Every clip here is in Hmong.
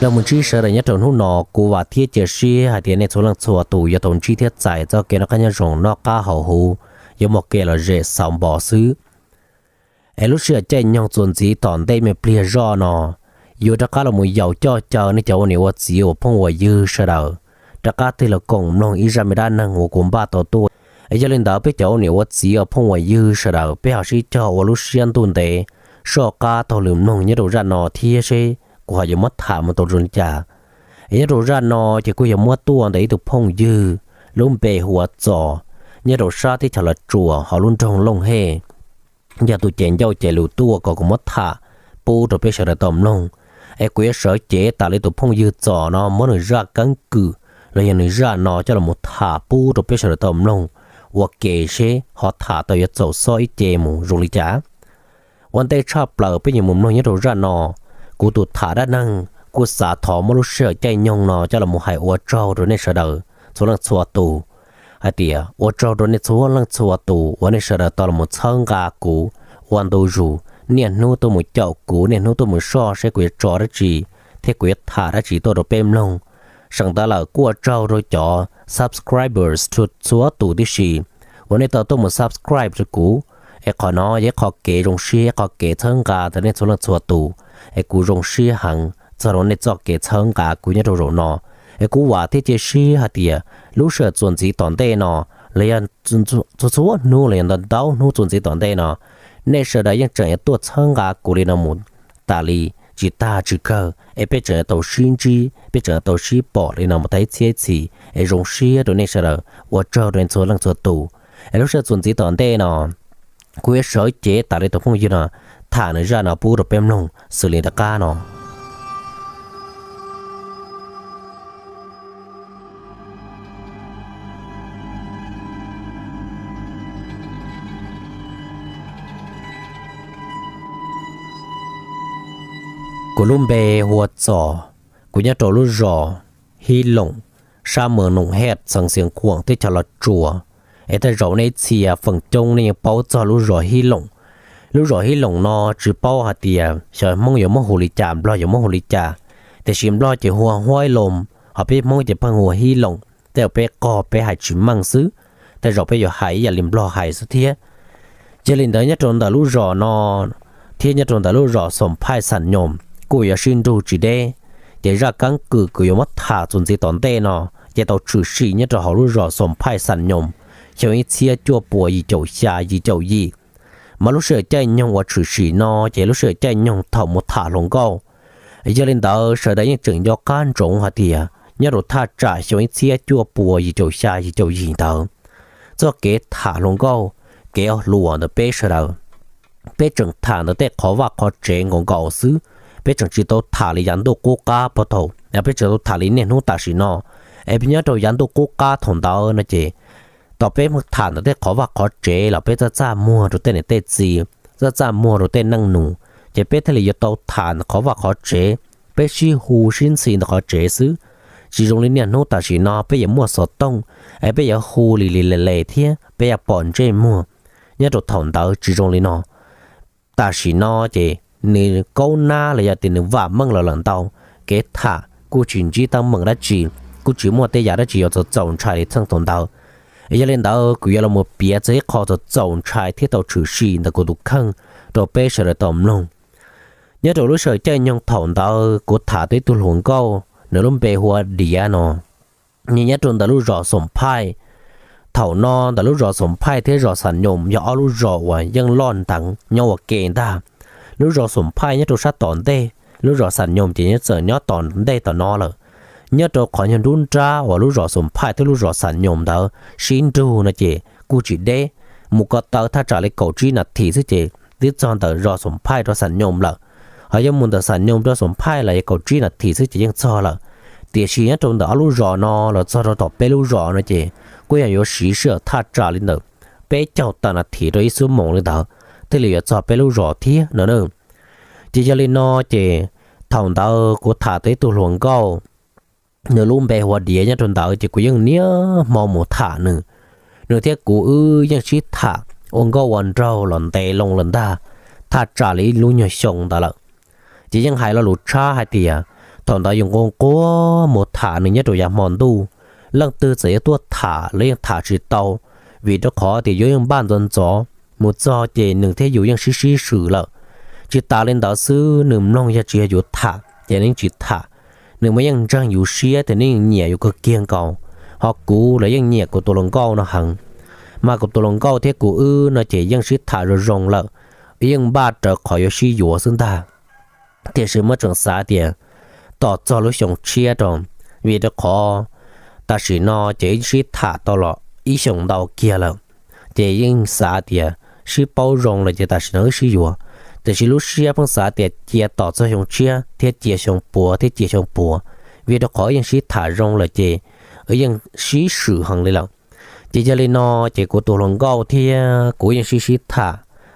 Los mus ntsib sawv daws nyob rau hnub no, kuv vam thiab cia siab hais tias nej txhua leej txhua tus yuav tau ntsib thiab txais txoj kev noj qab nyob zoo, noj qab haus huv, yuav muaj kev lom zem xauv npo xwb. Es lub sij hawm caij nyoog txuas ntxiv tom ntej me pliag zoj no, yuav rov qab los mus yaum coj caw nej cov ua niam ua txiv ua phooj ua ywg sawv daws rov qab tig los koom mloog ib zaj me dab neeg uas kuv npaj tau tuaj. Es yog li ntawd peb cov ua niam ua txiv ua phooj ua ywg sawv daws peb ho sib cog ua lub siab ntuj ntev soj qab taug lw mloog nyob rau zaj no thiab seb kuv ho yuav muab tham mus tau zoo li cas. Es nyob rau zaj no ces kuj yog muab tuaj ntawm ib tug phooj ywg lub npe hu ua Txos, nyob rau sab teb chaws Los Tsuas hauv lub nroog Looj Hej. Yog tus cev ncauj cev lus tuaj kom kuv muab tham pub rau peb sawv daws tau mloog. Es kuv yuav sawv cev tas li tus phooj ywg Txos no muab nws zaj keeb kwm los yog nws zaj no coj los mus tham pub rau peb sawv daws tau mloog ua ke seb ho tham tau yuav txaus xob ib ce mus zoo li cas. Ua ntej tshaj plaws peb yuav mus mloog nyob rau zaj no, kuv tus tham dab neeg kuj xav thov muab lub sij hawm caij nyoog no coj los mus hais ua tsaug rau nej sawv daws txhua leej txhua tus, hais tias ua tsaug rau nej txhua leej txhua tus uas nej sawv daws tau los mus txhawb nqa kuv ua ntu zus, niaj hnub tuaj mus caum kuv, niaj hnub tuaj mus soj seb kuv yuav tso dab tsi thiab kuv yuav tham dab tsi tuaj rau peb mloog. Seem ntawd lawm kuj ua tsaug rau cov subscribers txhua tus tib si uas nej tau tuaj mus subscribe rau kuv. Es qhov no yog ib qho kev zoo siab, ib qho kev txhawb nqa ntawm nej txhua leej txhua tus, es kuv zoo siab heev txog rau nej txoj kev txhawb nqa kuv nyob rau zaum no. Es kuv vam thiab cia siab hais tias lub sij hawm txuas ntxiv tom ntej no, los yog txhua txhua hnub los yog ntau ntau hnub txuas ntxiv tom ntej no, nej sawv daws yeej tseem yuav tuaj txhawb nqa kuv li no mus tas li tsis tag tsis kawg, es peb tseem yuav tau sib ntsib, peb tseem yuav tau sib pom li no mus tag ib txhiab ib txhis. Es zoo siab rau nej sawv daws, ua tsaug rau nej txhua leej txhua tus. Es lub sij hawm txuas ntxiv tom ntej no, kuv yuav sawv cev tas li tus phooj ywg no tham nws zaj no pub rau peb mloog xws li tom qab no. Kuv lub npe hu ua Txos, kuv nyob rau lub zos Hib Loos, sab Moos Noom Hej, xeev Xiav Khuam, teb chaws Los Tsuas. Es tej zaum nej ib txhia feem coob nej yeej paub txog lub zos Hib Loos. Lub zos Hib Loos no tsis paub hais tias xyov Hmoob yuav muab hu li cas, Nplog yuav muab hu li cas, tiam sis Nplog ces hu ua Huaib Loos, ho peb Hmoob ces pheej hu ua Hib Loos, tej zaum peb qog peb hais tsis meej xwb, tej zaum peb yuav hais ib yam li Nplog hais xwb thiab. Yog li ntawd nyob rau ntawm lub zos no thiab nyob rau ntawm lub zos Xoom Phaij Xam Nyoos kuj yuav sib nrug tsis deb. Ces zaj keeb kwm kuv yuav muab tham txuas ntxiv tom ntej no ces tau tshwm sim nyob rau hauv lub zos Xoom Phaij Xam Nyoos xyoo ib txhiab cuaj puas yim caum xya yim caum yim. Mas lub sij hawm caij nyoog uas tshwm sim no ces lub sij hawm caij nyoog thaum mus tham hluas nkauj. Yog li ntawd sawv daws yeej tseem nco qab ntsoov hais tias nyob rau thaj tsam xyoo ib txhiab cuaj puas yim caum xya yim caum yim ntawd, txoj kev tham hluas nkauj, kev hluas ntawm peb sawv daws, peb tseem tham ntawm tej qhov vaj qhov tsev nkaus nkaus xwb, peb tseem tsis tau tham li yav ntuj qub qab puag thaum, peb tseem tau tham li niaj hnub tam sim no. Es nyob rau yav ntuj qub qab thaum ntawd no ces thaum peb tham ntawm tej qhov vaj qhov tsev los peb txaj txaj muag rau tej niam tej txiv, txaj txaj muag rau tej neej nus, ces peb thiaj li yuav tau tham ntawm qhov vaj qhov tsev, peb sib hu sib ntxhi ntawm qhov tsev xwb. Tsis zoo li niaj hnub tam sim no peb yuav muaj xov tooj, es peb yuav hu li li le le thiab peb yuav pom ntsej muag. Nyob rau thaum ntawd tsis zoo li no. Tam sim no ces nws kaub nab los yog tias nws vam meej los lawm ntau, kev tham kuj tsis ntsib teeb meem dab tsi, kuj tsis muaj tej yam dab tsi yuav txaus txaus ntshai li txheej thaum ntawd. Yog li ntawd kuv yuav los mus piav txog ib qho txaus txaus ntshai thiab tau tshwm sim ntawm kuv tus kheej rau peb sawv daws tau mloog. Nyob rau lub sij hawm caij nyoog thaum ntawd kuv tham tau ib tug hluas nkauj, nws lub npe hu ua Diav no, nws nyob rau ntawm lub zos Xoom Phaij. Thaum no ntawm lub zos Xoom Phaij thiab zos Xam Nyoos yog ob lub zos uas yeej loj nteev nyob ua ke ntag. Lub zos Xoom Phaij nyob rau sab tom ntej, lub zos Xam Nyoos ces nyob txawm nyob tom ntej tom no lawm. Nyob rau qhov nyuag nruab nrab uas lub zos Xoom Phaij thiab lub zos Xam Nyoos ntawd sib nrug no ces kuj tsis deb, mus ko taw thaj tsam li kaum tsib nas this xwb ces twb txog ntawm zos Xoom Phaij rau Xam Nyoos lawm. Ho yuav mus ntawm Xam Nyoos rau Xoom Phaij los yog kaum tsib nas this xwb ces yeej txog lawm. Tiam sis nyob rau ntawm ob lub zos no los txog rau tom peb lub zos no ces kuj yog yuav siv sij hawm thaj tsam li ntawm peb caug tawm nas this rau ib xuab moos li ntawd thiaj li yuav txog peb lub zos thiab no na. Ces yog li no ces thaum ntawd kuv tham tau ib tug hluas nkauj, nws lub npe hu ua Diav nyob rau ntawd ces kuv yeej niaj hmo mus tham nws. Nws thiab kuv wb yeej sib tham ua nkauj ua nraug los ntev loo lawm ntag, thaj tsam li ib lub nyuag xyoo ntawd lawm. Ces yeej hais lo lus tshab hais tias Thaum ntawd yus nquag nquag mus tham nws nyob rau yav hmo ntuj, leej twg txawm yuav tuaj tham los yeej tham tsis tau, vim rau qhov tias yus yeej npaj ntxov ntxov, mus txog ces nws thiab yus yeej sib sib swm lawm. Tsis tas li ntawd xwb, nws mloog yog tsis yog yus tham ces nws yeej tsis tham, nws mas yeej ntseeg yus siab tias nws yeej nyiam yus kawg kiag nkaus. Ho kuv los yeej nyiam kuv tus hluas nkauj no heev, mas kuv tus hluas nkauj thiab kuv wb no ces yeej sib tham zoo zoo lawm, yeej npaj rawv qhov yuav sib yuav xwb ntag. Tiam sis muab tseem xav tias tos txog lub xyoo tshiab rau, vim rau qhov tam sim no ces sib tham tau los ib xyoos ntau kiag lawm, ces yeej xav tias sib paub zoo lawm ces tam sim no wb sib yuav. Tiam sis lub siab pheej xav tias cia tos txog xyoo tshiab thiab cia xyoo puav thiab cia xyoo puav, vim rau qhov yeej sib tham zoo lawm ces yeej sib swm heev li lawm. Ces yog li no ces kuv tus hluas nkauj thiab kuv yeej sib sib tham.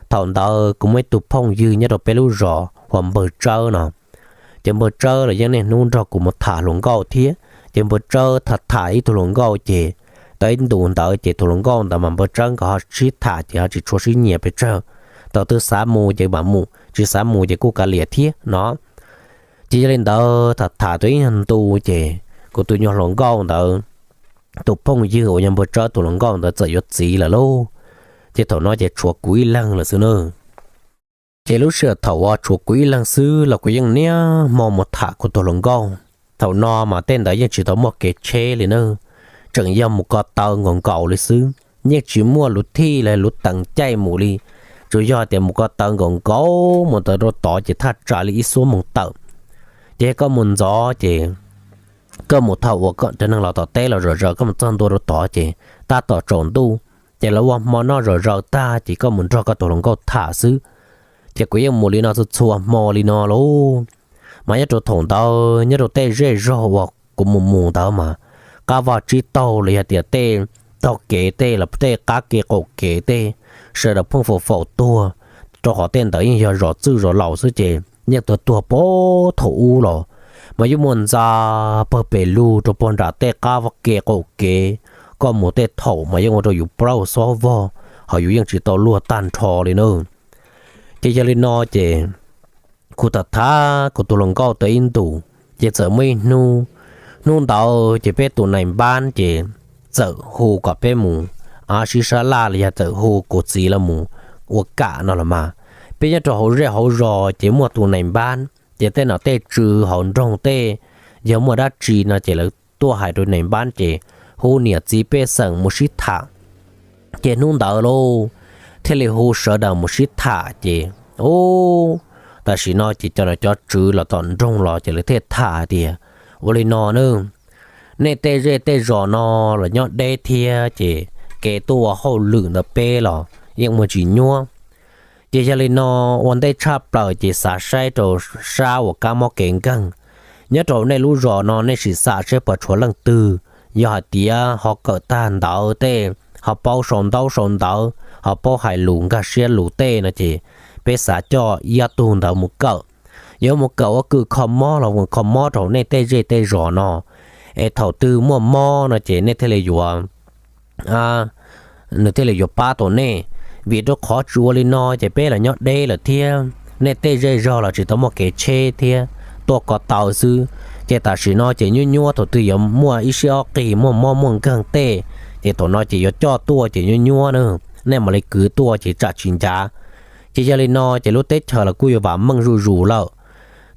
Thaum ntawd kuv muaj ib tug phooj ywg nyob rau peb lub zos hu ua npawg Tsawb no. Ces npawg Tsawb los yeej niaj hnub nrog kuv mus tham hluas nkauj thiab. Ces npawg Tsawb tham tham ib tug hluas nkauj ces tau ib ntus ntawd ces tus hluas nkauj ntawd mas npawg Tsawb nkawd ho sib tham ces ho tsis tshua sib nyiam pes tsawg. Thaum twg xav mus ces mam mus, tsis xav mus ces kuj kav liam thiab no. Ces yog li ntawd tham tham tau ib nyuag ntu ces kuv tus nyuag hluas nkauj ntawd tus phooj ywg uas yog npawg Tsawb tus hluas nkauj ntawd txawm yuav txiv lawm lauj. Ces thaum no ces tshuav kuv ib leeg lawm xwb na. Ces lub sij hawm thaum uas tshuav kuv ib leeg xwb los kuv yeej niaj hmo mus tham kuv tus hluas nkauj. Thaum no mas tej ntawd yeej tsis tau muaj kev tsheb li na, tseem yog mus ko taw nkaus nkaus li xwb, yeej tsis muaj luv thij los luv teev caij mus li. Tsuas yog tias mus ko taw nkaus nkaus mus ntawd rau tod ces thaj tsam li ib xuab moos tawm. Ces koj mus ntxov ces koj mus thaum uas cov neeg los tom teb los zom zaws, koj mus txog ntua rau tod ces tab tom tsaus ntuj, ces lawv ua hmo noj zom zaws tag ces koj mus nrog koj tus hluas nkauj tham xwb. Ces kuv yeej mus li no txhua txhua hmo li no lauj. Mas nyob rau thaum ntawd nyob rau tej zej zog uas kuv mus mus ntawd mas qab vaj tsib taug los yog tias tej taug kev tej los tej qab kev qaum kev tej, sawv daws pheej faus faus tuag, rau qhov tej ntawd yeej yog zos txwj zos laus xwb ces yeej tuag tuag pag thaum ub los. Mas yeej muaj ntxa pawg pes lug rau pag nram tej qab vaj kev qaum kev, koj mus tej thaum mas yeej ua rau yus plaub xob vog, ho yus yeej tsis tau luag tag nrho li na. Ces yog li no ces kuv tham tham kuv tus hluas nkauj tau ib ntus, ces txawm muaj ib hnub, hnub ntawd ces peb tus nais npab ces txawm hu kom peb mus sib sab laj los yog txawm hu kuv txiv los mus ua kam no los mas. Peb nyob rau hauv zej hauv zos ces muaj tus nais npab, ces tej nom tej tswv hauv nroog tej yog muaj dab tsi no ces lawv tuaj hais rau nais npab ces hu niam txiv pej xeem mus sib tham. Ces hnub ntawd lauj, thiaj li hu sawv daws mus sib tham ces, u, tam sim no ces cov nom cov tswv los tom nroog los ces lawv thiaj tham hais tias, ua li no na, nej tej zej tej zos no los nyob deb thiab ces kev tuaj ua hauj lwm ntawm peb los yeej muaj tsis nyuab. Ces yog li no, ua ntej tshaj plaws ces xav saib rau sab uas kab mob kev nkeeg. Nyob rau nej lub zos no nej sim xam saib puas tshuav leej twg, yog hais tias ho kawm tag ntawv tej, ho paub sau ntaub sau ntawv, ho paub hais lus nkag siab lus tej no ces peb xav coj ib ob tug ntawd mus kawm. Yuav mus kawm ua kws kho mob los mus kho mob rau nej tej zej tej zos no, es thaum twg muaj mob no ces nej thiaj li yuav nws thiaj li yuav pab tau nej. Vim rau qhov tsis ua li no ces peb los nyob deb lawm thiab nej tej zej zog los tsis tau muaj kev tsheb thiab, tuaj ko taw xwb. Ces tam sim no ces nyuab nyuab thaum twg yuav muaj ib sij ob qig muaj mob muaj nkeeg tej, ces thaum no ces yuav coj tuaj ces nyuab nyuab na, nej mam li kwv tuaj ces tsam tsis ncav. Ces yog li no ces lub teb chaws los kuj yuav vam meej zuj zus lawm.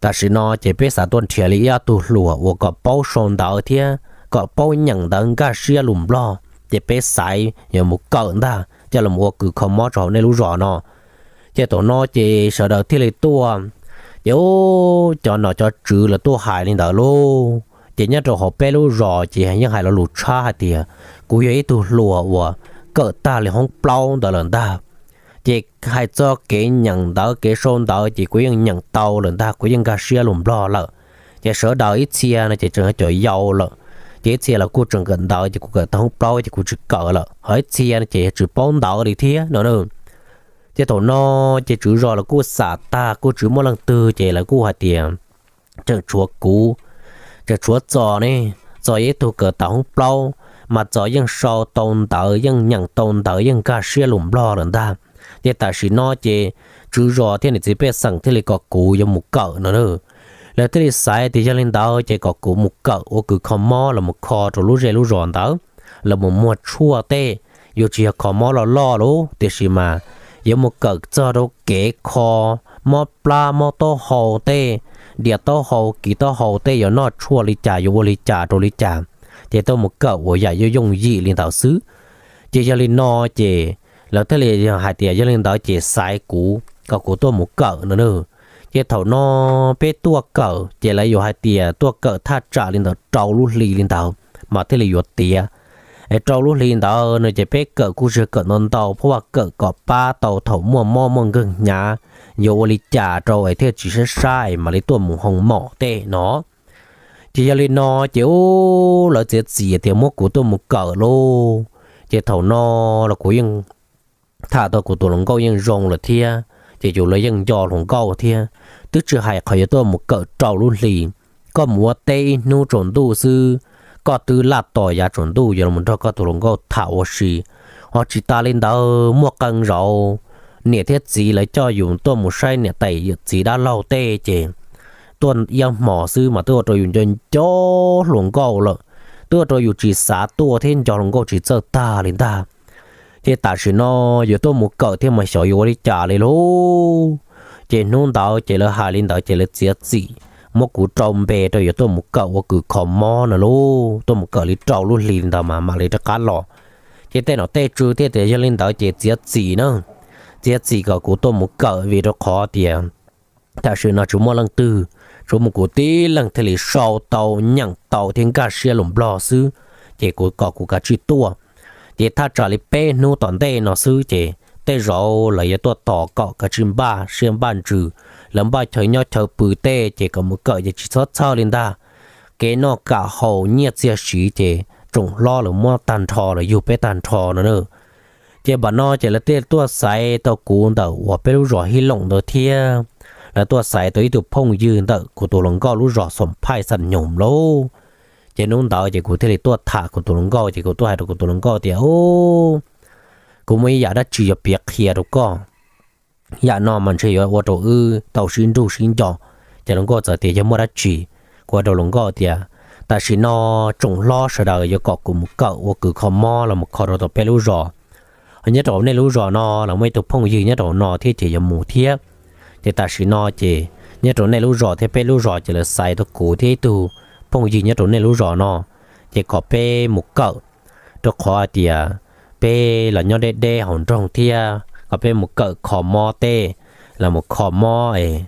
Tam sim no ces peb xav tuaj nrhiav li ib ob tug hluas uas kom paub sau ntawv thiab kom paub nyeem ntawv nkag siab lus Nplog, ces peb xaiv yuav mus kawm ntag coj los ua kws kho mob rau hauv nej lub zos no. Ces thaum no ces sawv daws thiaj li tuaj, ces u, cov nom cov tswv lawv tuaj hais li ntawd lauj. Ces nyob rau hauv peb lub zos ces yeej hais lo lus tshab hais tias kuv yog ib tug hluas uas kawm tag li hoob plaub ntawd lawm ntag. Ces hais txog kev nyeem ntawv kev sau ntawv ces kuv yeej nyeem tau lawm ntag, kuv yeej nkag siab lus Nplog lawm. Ces sawv daws ib txhia no ces tseem cov yau lawm, ces ib txhia los kuj tseem kawm ntawv ces kuv kawm tag hoob plaub ces kuv tsis kawm lawm, ho ib txhia no ces tsis paub ntawv li thiab no. Ces thaum no ces tswv zos lawv kuj xam tag kuj tsis muaj leej twg ces lawv kuj hais tias tseem tshuav kuv, tseem tshuav Txos ne. Txos yog ib tug kawm tag hoob plaub, mas Txos yeej sau tau ntawv yeej nyeem tau ntawv yeej nkag siab lus Nplog lawm ntag. Ces tam sim no ces tswv zos thiab niam txiv pej xeem thiaj li kom kuv yuav mus kawm no na. Lawv thiaj li xaiv tias yog li ntawd ces kom kuv mus kawm ua kws kho mob los mus kho rau lub zej lub zos ntawd, los mus muag tshuaj tej, yuav tsis yog kho mob loj loj lauj, tiam sis mas yuav mus kawm txog rau kev kho mob plab mob taub hau tej, dias taub hau kiv taub hau tej, yuav noj tshuaj li cas yuav ua li cas rau li cas, ces tuaj mus kawm ua yam yooj yooj yim li ntawd xwb. Ces yog li no ces lawv thiaj li hais tias yog li ntawd ces xaiv kuv kom kuv tuaj mus kawm no na. Ces thaum no peb tuaj kawm ces lawv yuav hais tias tuaj kawm thaj tsam li ntawd rau lub hli li ntawd mas thiaj li yuav tiav. Es rau lub hli ntawd no ces peb kawm kuj tsis kawm ntau ntau, pheej kawm kom pab tau thaum muaj mob muaj nkeeg hnyav, yuav ua li cas rau es thiaj tsis sab sab es mam li tuaj mus hoo mom tej no. Ces yog li no ces ub, lawv txiav txim tias muab kuv tuaj mus kawm lauj. Ces thaum no los kuv yeej tham tau kuv tus hluas nkauj yeej zoo lawm thiab, ces yus los yeej nco hluas nkauj thiab. Twb tsis hais qhov yuav tuaj mus kawm rau lub hli, koj mus ua teb ib hnub tsaus ntuj xwb, koj twb laj tos yav tsaus ntuj yuav los nrog koj tus hluas nkauj tham ua si. Ho tsis tas li ntawd muaj qee zaus niam thiab txiv lawv coj yus tuaj mus saib niam tais yawm txiv dab laug tej ces tuaj ib hmos xwb mas twb ua rau yus nco nco hluas nkauj lawm, twb ua rau yus tsis xav tuaj thiab nco hluas nkauj tsis txawj tag li ntag. Ces tam sim no yuav tuaj mus kawm thiab mas xyov yuav ua li cas li lauj. Ces hnub ntawd ces lawv hais li ntawd ces lawv txiav txim muab kuv rau npe rau yuav tuaj mus kawm ua kws kho mob no lauj, tuaj mus kawm li rau lub hli li ntawd mas mam li rov qab los. Ces tej nom tej tswv thiaj tias yog li ntawd ces txiav txim na, txiav txim kom kuv tuaj mus kawm vim rau qhov tias tam sim no tsis muaj leej twg, tsuas muaj kuv tib leeg thiaj li sau tau, nyeem tau thiab nkag siab lus Nplog xwb. Ces kuv kom kuv kav tsij tuaj. Ces thaj tsam li peb hnub tom ntej no xwb ces tej zaum lawv yuav tuaj tos kom kav tsij npaj siab npaj ntsws, lawv npaj chaw nyob chaw pw tej ces kom mus kawm ces tsis txhob txhawj li ntag. Kev noj kam haus nyiaj txiag siv ces tsoom hlob lawv muab tag nrho lawv yug peb tag nrho no na. Ces npam no ces lawv thiaj tuaj xaiv tau kuv ntawm uas peb lub zos Hib Loom ntawd thiab, lawv tuaj xaiv tau ib tug phooj ywg ntawm kuv tus hluas nkauj lub zos Xoom Phaij Xam Nyoos lauj. Ces hnub ntawd ces kuv thiaj li tuaj tham kuv tus hluas nkauj ces kuv tuaj hais rau kuv tus hluas nkauj tias, Kuv muaj ib yam dab tsi yuav piav qhia rau koj. Yam no mas ntshe yuav ua rau wb tau sib nrug sib nco. Ces hluas nkauj txawm tias yog muaj dab tsi. Kuv hais rau hluas nkauj tias, Tam sim no tsoom hlob sawv daws yuav kom kuv mus kawm ua kws kho mob los mus kho rau tom peb lub zos. Nyob rau nej lub zos no los muaj ib tug phooj ywg nyob rau no thiab ces yuav mus thiab. Ces tam sim no ces nyob rau nej lub zos thiab peb lub zos ces lawv xaiv tau kuv thiab ib tug phooj ywg nyob rau nej lub zos no, ces kom peb mus kawm, rau qhov hais tias peb los nyob deb deb hauv nroog thiab kom peb mus kawm kho mob tej, los mus kho mob es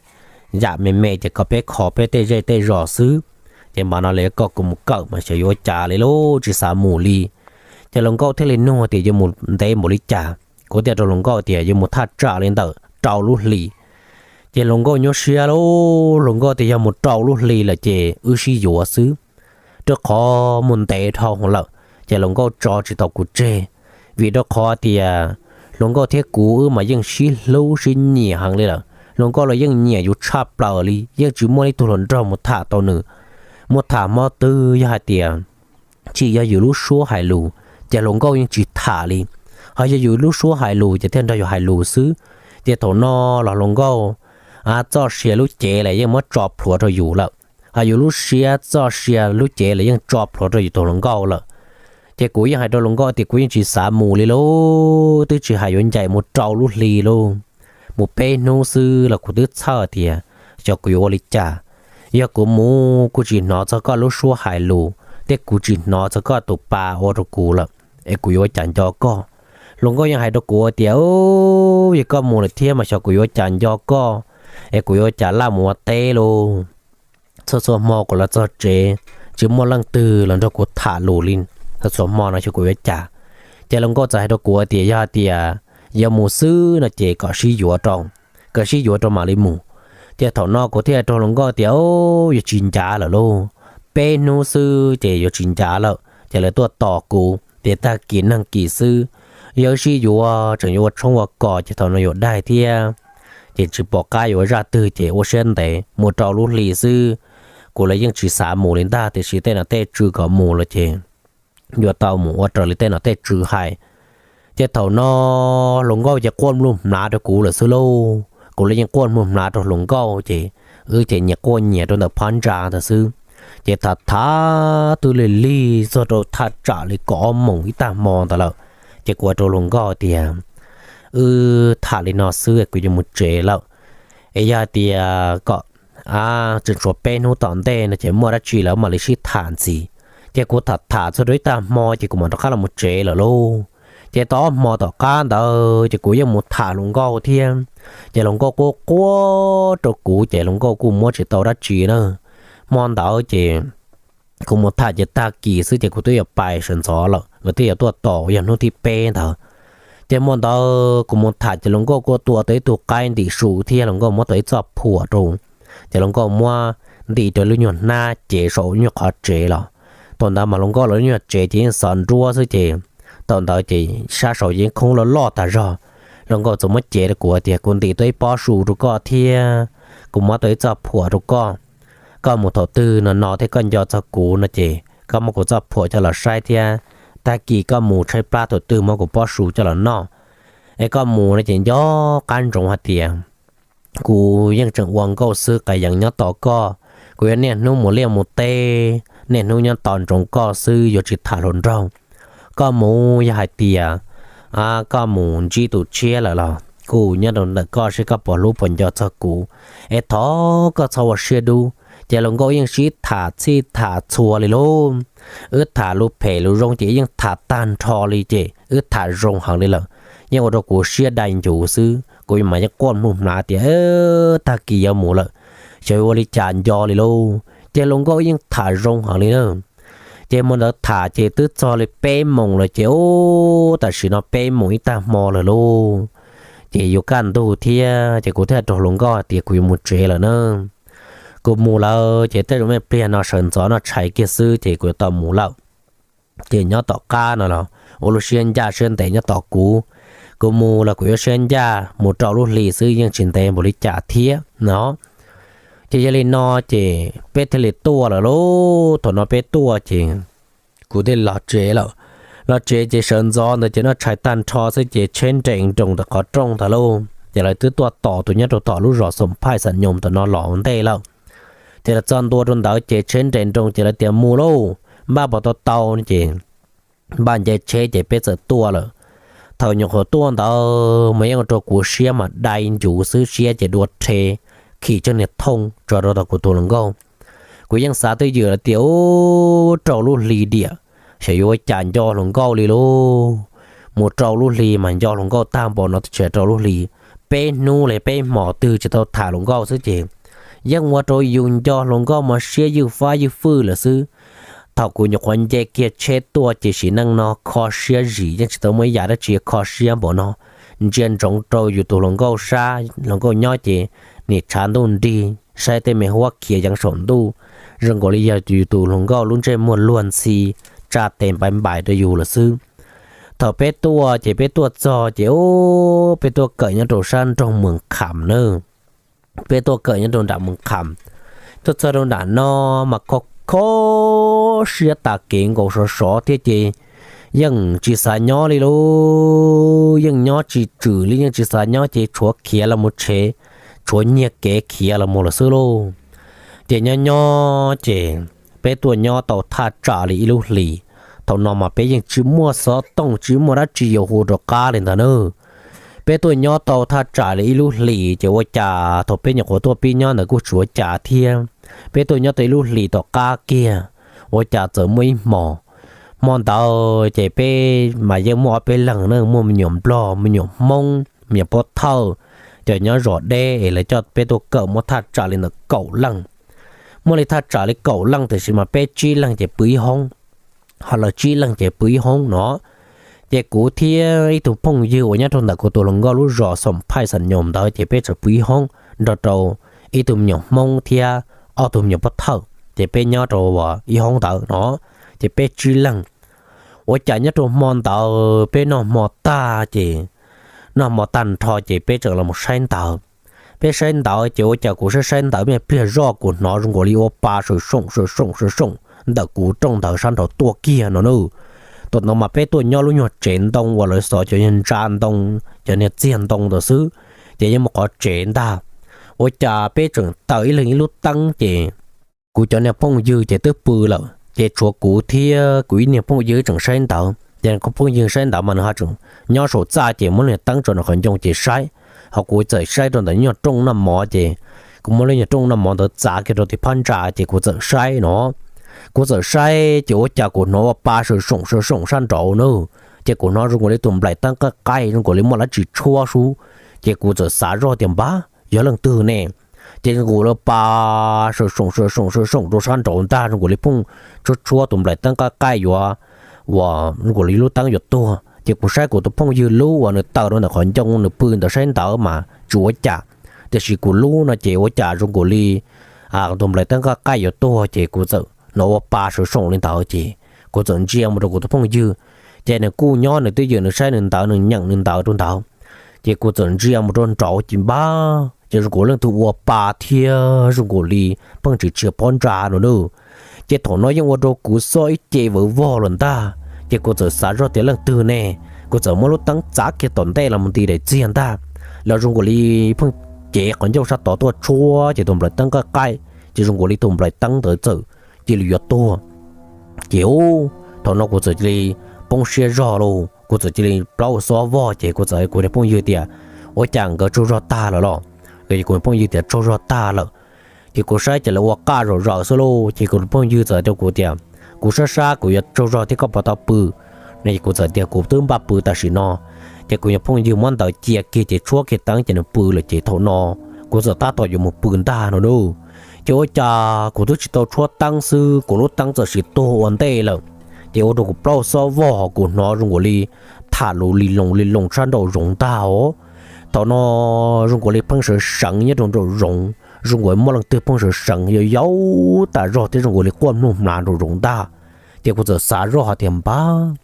yam me me ces kom peb kho peb tej zej tej zos xwb. Ces npam no lawv yuav kom kuv mus kawm mas xyov yuav ua cas li lauj, tsis xav mus li. Ces hluas nkauj thiaj li nug tias yuav mus ntev npaum li cas. Kuv thiaj rau hluas nkauj tias yuav mus thaj tsam li ntawm rau lub hli. Ces hluas nkauj nyuaj siab lauj, hluas nkauj tias yog mus rau lub hli lawm ces wb sib yuav xwb, rau qhov mus ntev dhau lawm ces hluas nkauj tso tsis tau kuv tseg. Vim rau qhov tias hluas nkauj thiab kuv wb mas yeej sib hlub sib nyiam heev li lawm, hluas nkauj los yeej nyiam yus tshaj plaws li, yeej tsis muaj ib tug hluas nraug mus tham tau nws. Mus tham hmo twg yog hais tias tsis yog yus lub suab hais lus ces hluas nkauj yeej tsis tham li, ho yog yus lub suab hais lus ces thiaj nrog yus hais lus xwb. Ces thaum no los hluas nkauj txoj sia lub cev los yeej muab tso plhuav rau yus lawm, ho yus lub siab txoj sia lub cev los yeej tso plhuav rau yus tus hluas nkauj lawm. Ces kuv yeej hais rau hluas nkauj tias kuv yeej tsis xav mus li lauj, twb tsis hais yuav ncaim mus rau lub hli lauj, mus peb hnub xwb los kuv twb txhawj tias xyov kuv yuav ua li cas. Yog kuv mus kuv tsis hnov txog koj lub suab hais lus thiab kuv tsis hnov txog koj tus pa ua rau kuv lawm, es kuv yuav ua cas nco koj? Hluas nkauj yeej hais rau kuv tias, Yog koj mus lawm thiab mas xyov kuv yuav ua cas nco koj, es kuv yuav ua cas laj mus ua teb lauj. Txhua txhua hmo kuv los txog tsev tsis muaj leej twg los nrog kuv tham lus li, txhua txhua hmo no xyov kuv yuav ua cas. Ces hluas nkauj txawm hais rau kuv tias yog hais tias yuav mus xwb no ces kom sib yuav rau, kom sib yuav rau mam li mus. Ces thaum no kuv thiaj hais rau hluas nkauj tias, Yog tsis ncav lawm lauj, peb hnub xwb ces yuav tsis ncav lawm. Ces lawv tuaj tos kuv tias tag kis neeg kis xwb, yog wb sib yuav tseem yuav ua tshoob ua kos ces thaum no yuav daig thiab, ces tsis pom qab yuav ua zaj twg ces ua siab ntev mus rau lub hli xwb. Kuv los yeej tsis xav mus li ntag, tiam sis tej nom tej tswv kom mus los ces yuav tau mus ua raws li tej nom tej tswv hais. Ces thaum no hluas nkauj ces quaj npluj hmlav rau kuv lawm xwb lauj, kuv los yeej quaj npluj hmlav rau hluas nkauj ces wb ces nyias quaj nyias rau ntawm phab ntsa ntawd xwb. Ces tham tham twb lig lig txog rau thaj tsam li kaum ob moos ib tag hmo ntawd lawm, ces kuv ua rau hluas nkauj tias, wb tham li no xwb kuv yuav mus tsev lawm, es yog hais tias kom tseem tshuav peb hnub tom ntej no ces muaj dab tsi lawm mam li sib tham ntxiv. Ces kuv tham tham txog rau ib tag hmo ces kuv mam rov qab los mus tsev lawm lauj. Ces tau ob hmo tom qab ntawd ces kuv yeej mus tham hluas nkauj thiab. Ces hluas nkauj quaj quaj rau kuv ces hluas nkauj kuj muab tsis tau dab tsi na. Hmo ntawd ces kuv mus tham ces tag kis xwb ces kuv twb yuav pais sawv ntxov lawm, nkawd twb yuav tuaj tos yog hnub thib peb ntawd. Ces hmo ntawd kuv mus tham ces hluas nkauj kuj tua tau ib tug qaib ntim su thiab hluas nkauj muab tau ib txoj phuam rau. Ces hluas nkauj muab ntim rau lub nyuag hnab cev saum nyuag qhov tsev los. Thaum ntawd mas hluas nkauj lawv lub nyuag tsev ces yeej xov nruab xwb ces thaum ntawd ces sab saud yeej khoob loj loj tas zog. Hluas nkauj txawm muab cev rau kuv tias, kuv ntim tau ib pob su rau koj thiab kuv muab tau ib txoj phuam rau koj. Koj mus thaum twg no no thiab koj nco txog kuv no ces koj muab kuv txoj phuam coj los saib thiab, tag kis koj mus tshaib plab thaum twg muab kuv pob su coj los noj. Es koj mus no ces nco qab ntsoov hais tias kuv yeej tseem ua nkauj xwb, qas yees nyob tos koj. Kuv yuav niaj hnub mus liaj mus teb, niaj hnub nyob tos ntsoov koj xwb, yuav tsis tham hluas nraug. Koj mus yog hais tias koj mus ntsib tus tshiab lawm los kuj nyob rau ntawm koj seb koj puas hlub puas nco txog kuv. Es thov koj txhob ua siab dub. Ces hluas nkauj yeej sib tham txhij tham txhua li lauj. Wb tham lus phem lus zoo ces yeej tham tag nrho li ces wb tham zoo heev li lawm. Yeej ua rau kuv siab dai ncuv xwb, kuv mas yeej quaj nplooj hnav tias tag kis yuav mus lawm, xyov yuav ua li cas nco li lauj. Ces hluas nkauj yeej tham zoo heev li na. Ces hmo ntawd tham ces twb txog li peb moos lawm ces ub, tam sim no peb moos ib tag hmo lawm lauj. Ces yuav kaj ntug thiab ces kuv thiaj rau hluas nkauj hais tias kuv yuav mus tsev lawm na. Kuv mus lawm ces tej zaum me pliag no sawv ntxov noj tshais kiag xwb ces kuv yuav tau mus lawm. Ces nyob tom qab no los ua lub siab ncaj siab ntev nyob tos kuv. Kuv mus los kuv yuav siab ncaj mus rau lub hli xwb yeej tsis ntev npaum li cas thiab no. Ces yog li no ces peb thiaj li tuaj lawm lauj. Thaum no peb tuaj ces kuv thiaj los tsev lawm. Los tsev ces sawv ntxov ntawd ces noj tshais tag nrho xwb ces tsheb nres nroos ntawm qhov rooj ntawd lauj. Ces lawv twb tuaj tos tus nyob rau tom lub zos Xoom Phaij Xam Nyoos ntawm no los ua ntej lawm. Ces lawv txog ntua rau ntawd ces tsheb nres nroos ces lawv tias mus lauj, npaj puas tau tau no ces npaj nce tsheb ces peb txawm tuaj lawm. Thaum nyuam qhuav tuaj ntawd mas yeej ua rau kuv siab mas dai ncuv xwb, siab ces dua rhe, khim tsheej niag thooj tso rau tom kuv tus hluas nkauj. Kuv yeej xav twj ywm lawm tias ub, rau lub hli diam, xyov yuav ua cas nco hluas nkauj li lauj. Mus rau lub hli mas nco hluas nkauj tag npaum no twb tsis rau lub hli, peb hnub li peb hmos twg tsis tau tham hluas nkauj xwb ces yeej ua rau yus nco hluas nkauj mas siab ywj fab ywj fwj lawm xwb. Thaum kuv nyuam qhuav nce kiag tsheb tuaj ces sim neej no kho siab zim yeej tsis tau muaj ib yam dab tsi kho siab npaum no. Ntsia ntsoov rau yus tus hluas nkauj sab hluas nkauj nyob ces nim tshav ntuj nrig saib tej me huab khiav yeev saum ntuj, zoo nkaus li yog yus tus hluas nkauj lub ntsej muag luag ntxhi tsa tes npaiv npais rau yus lawm xwb. Thaum peb tuaj ces peb tuaj txog ces ub, peb tuaj kawm nyob rau sab nroog Moos Kham na. Peb tuaj kawm nyob rau nram Moos Kham. Tuaj txog rau nram no mas kho kho siab tas kev nkaus sov sov thiab ces yeej tsis xav nyob li lauj. Yeej nyob tsis tswm li, yeej tsis xav nyob ces tshuav khiav los mus tsev, tshuav nyiag kev khiav los mus lawm xwb lauj. Ces nyob nyob ces peb tuaj nyob tau thaj tsam li ib lub hlis. Thaum no mas peb yeej tsis muaj xov tooj tsis muaj dab tsi yuav hu rov qab li ntawd na. Peb tuaj nyob tau thaj tsam li ib lub hlis ces ua cas thaum peb nyuam qhuav tuaj pib nyob ntawd kuj tsis ua cas thiab. Peb tuaj nyob tau ib lub hlis tom qab kiag, ua cas txawm muaj ib hmos, hmo ntawd ces peb mas yeej muaj ob peb leeg na, muaj me nyuam nplog me nyuam hmoob me nyuam pov thawj, cov nyob zos deb es lawv coj peb tuaj kawm muaj thaj tsam li ntawm kaum leej. Muaj li thaj tsam li kaum leej tiam sis mas peb tsib leeg ces pw ib hoob, ho lawv tsib leeg ces pw ib hoob no. Ces kuv thiab ib tug phooj ywg uas nyob rau ntawm kuv tus hluas nkauj lub zos Xoom Phaij Xam Nyoos ntawd ces peb txawm pw ib hoob nrog rau ib tug me nyuam hmoob thiab ob tug me nyuam pov thawj, ces peb nyob rau ib hoob ntawd no, ces peb tsib leeg. Ua cas nyob rau hmo ntawd peb noj hmo tag ces, noj hmo tag nrho ces peb tseem los saib ntawv. Peb saib ntawv ces ua cas kuv saib saib ntawv me pliag zoj kuv hnov zoo nkaus li ua pa sawm soom sawm soom sawm soom ntawm kuv rooj ntawd sab nraud tuaj kiag no na. Thaum ntawd mas peb tuaj nyob lub nyuag tsev ntoo uas lawv xov cov niag ntsa ntoo, cov niag txiag ntoo ntawd xwb, ces yeej muaj qhov tsev ntag. ua cas peb tseem taws ib leeg ib lub teeb ces kuv cov niag phooj ywg ces twb pw lawm ces tshuav kuv thiab kuv ib niag phooj ywg tseem saib ntawv ces phooj ywg saib ntawv mas nws ho tseem nyob saum txaj ces muab niag teeb tso ntawm qhov ncoo ces saib, ho kuv txawm saib rau ntawm nyuag rooj noj mov ces kuv muab lub nyuag rooj noj mov ntawd txav kiag rau tim phab ntsa ces kuv txawm saib no. Kuv txawm saib ces ua cas kuv hnov ua pa sawv soom sawv soom sab nraud na, ces kuv hnov zoo nkaus li tus nplaim teeb qaij qaij zoo nkaus li muaj dab tsi tshuab sub, ces kuv txawm xav zoj tias npab yog leej twg ne, ces zoo nkaus li pa sawv soom sawv soom sawv soom rau sab nraud ntag zoo nkaus li pheej tshuab tshuab tus nplaim teeb qaij qaij yuav, uas zoo nkaus li lub teeb yuav tuag ces kuv saib kuv tus phooj ywg lub uas nws taws rau ntawm qhov ncoo nws pw ntawd saib ntawv mas tsis ua cas, tiam sis kuv lub no ces ua cas zoo nkaus li tus nplaim teeb qaij qaij yuav tuag ces kuv txawm hnov ua pa sawv soom li ntawd ces kuv txawm ntsia mus rau kuv tus phooj ywg, ces nws kuj nyob nws twj ywm nws saib nws ntawv nws nyeem nws ntawv rau ntawd, ces kuv txawm ntsia mus rau nraud ces npab ces zoo nkaus leej twg ua pa thiab zoo nkaus li pheej tsis tshia phab ntsa no na. Ces thaum no yeej ua rau kuv xob ib ce vawv vog lawm ntag, ces kuv txawm xav zoj tias leej twg ne, kuv txawm muab lub teeb txav kiag tom ntej los mus nti daim txiag ntag, los zoo nkaus li pheej cev qhov ncauj sab tod tuaj tshuab ces tus nplaim teeb qaij qaij, ces zoo nkaus li tus nplaim teeb ntawd txawm cia li yuav tuag. Ces thaum no kuv txawm cia li poob siab zog lauj, kuv txawm cia li plaub xob vog ces kuv txawm hais kuv niag phooj ywg tias, ua cas nkawd tsaug zog tag lawm los? Kuv niag phooj ywg tias tsaug zog tag lawm. Ces kuv saib ces lawv ua qaj zom zaws xwb lauj, ces kuv phooj ywg txawm hais rau kuv tias, kuv sab sab kuv yuav tsaug zog thiab koj puas tau pw no, ces kuv txawm tias kuv twb npaj pw tam sim no. Ces kuv niag phooj ywg muab ntawv cia kiag ces tshuab kiag teeb ces nws pw lawm ces thaum no kuv txawm tab tom yuav mus pw ntag no na. Ces ua cas kuv twb tsis tau tshuab teeb xwb kuv lub teeb txawm sim tuag ua ntej lawm, ces ua rau kuv plaub xob vog ho kuv hnov zoo nkaus li tham lus li loo li loo sab nraum zoov ntag os. Thaum no zoo nkaus li pheej seev seev nyob rau nraum zoov, zoo nkaus muaj leej twg pheej seev seev yau yau tas zog thiab zoo nkaus li quaj mloog mlav nraum zoov ntag. Ces kuv txawm xav zoj hais tias npab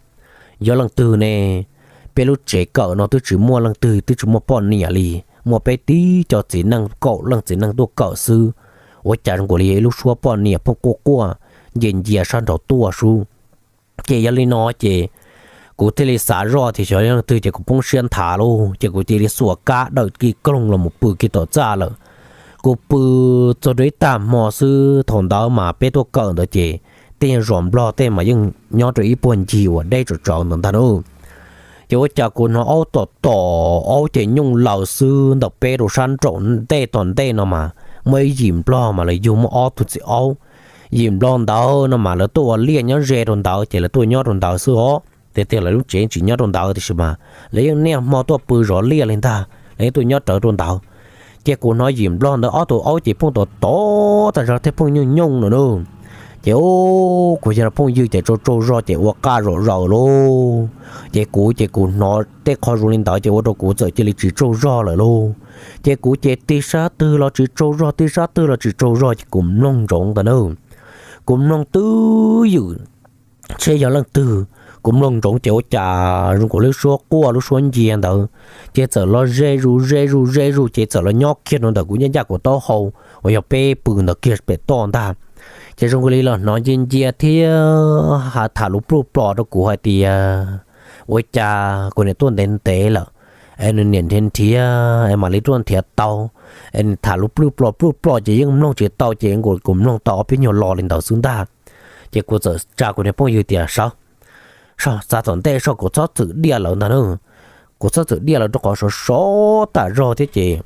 yog leej twg ne, peb lub tsev kawm no twb tsis muaj leej twg twb tsis muaj poj niam li, muaj peb tib co txiv neej kaum leej txiv neej tuaj kawm xwb, ua cas zoo nkaus li ib lub suab poj niam pheej quaj quaj ncia ncia sab nraud tuaj sub. Ces yog li no ces kuv thiaj li xav zoj tias xyov yog leej twg ces kuv poob siab nthav lauj, ces kuv cia li xuas kab dawm kiag koog los mus pw kiag tom txaj lawm. Kuv pw txog rau ib tag hmo xwb, thaum ntawd mas peb tuaj kawm ntawd ces tej nyuag zos nplog tej mas yeej nyob rau ib puag ncig uas deb tsawv tsawv ntawd ntag na. Ces ua cas kuv hnov aub tom tom aub ces nyooj laws xwb ntawm peb rau sab nraum ntej tom ntej no mas muaj ib yim nplog mas lawv yug muaj ob tug txiv aub. Yim nplog ntawd no mas lawv tuaj ua liaj nyob ze rau ntawd ces lawv tuaj nyob rau ntawd xwb os. Tiag tiag lawv lub tsev tsis nyob rau ntawd tiam sis mas lawv yeej niaj hmo tuaj pw zov liaj li ntag, lawv yeej tuaj nyob rawv rau ntawd. Ces kuv hnov yim nplog ntawd ob tug aub ces pheej tom tom tag zog thiab pheej nyooj nyooj no na. Ces kuv yog phooj ywg ces tsaug tsaug zog ces ua qaj zom zaws lauj. Ces kuv ces kuv hnov tej qho zoo li ntawd ces ua rau kuv txawm cia li tsis tsaug zog lawm lauj. Ces kuv ces tig sab twg los tsis tsaug zog, tig sab twg los tsis tsaug zog ces kuv mloog ntsoov ntag na. Kuv mloog twb ywm seb yog leej twg. Kuv mloog ntsoov ces ua cas zoo nkaus lub suab quaj lub suab ncia ntawd ces txawm los ze zuj ze zuj ze zuj ces txawm los nyob kiag rau ntawm kuv ncaj ncaj kuv taub hau uas yog peb pw ntawd kiag pem toj ntag. Ces zoo nkaus li los hnov ncia ncia thiab tham lus pluj plos rau kuv hais tias, ua cas kuv niam tuaj ntev ntev lawm es nws niam nrhiav nrhiav es mam li tuaj nrhiav tau, es nws tham lus pluj plos pluj plos ces yeej mloog tsis tau ces kuv mloog tau ob peb nyuag lo li ntawd xwb ntag. Ces kuv txawm tsa kuv niag phooj ywg tias, sawv, sawv txav tom ntej soj, kuv txhob txwm diaj lawv ntag na. Kuv txhob txwm diaj lawv rau qhov sov sov tas zog thiab ces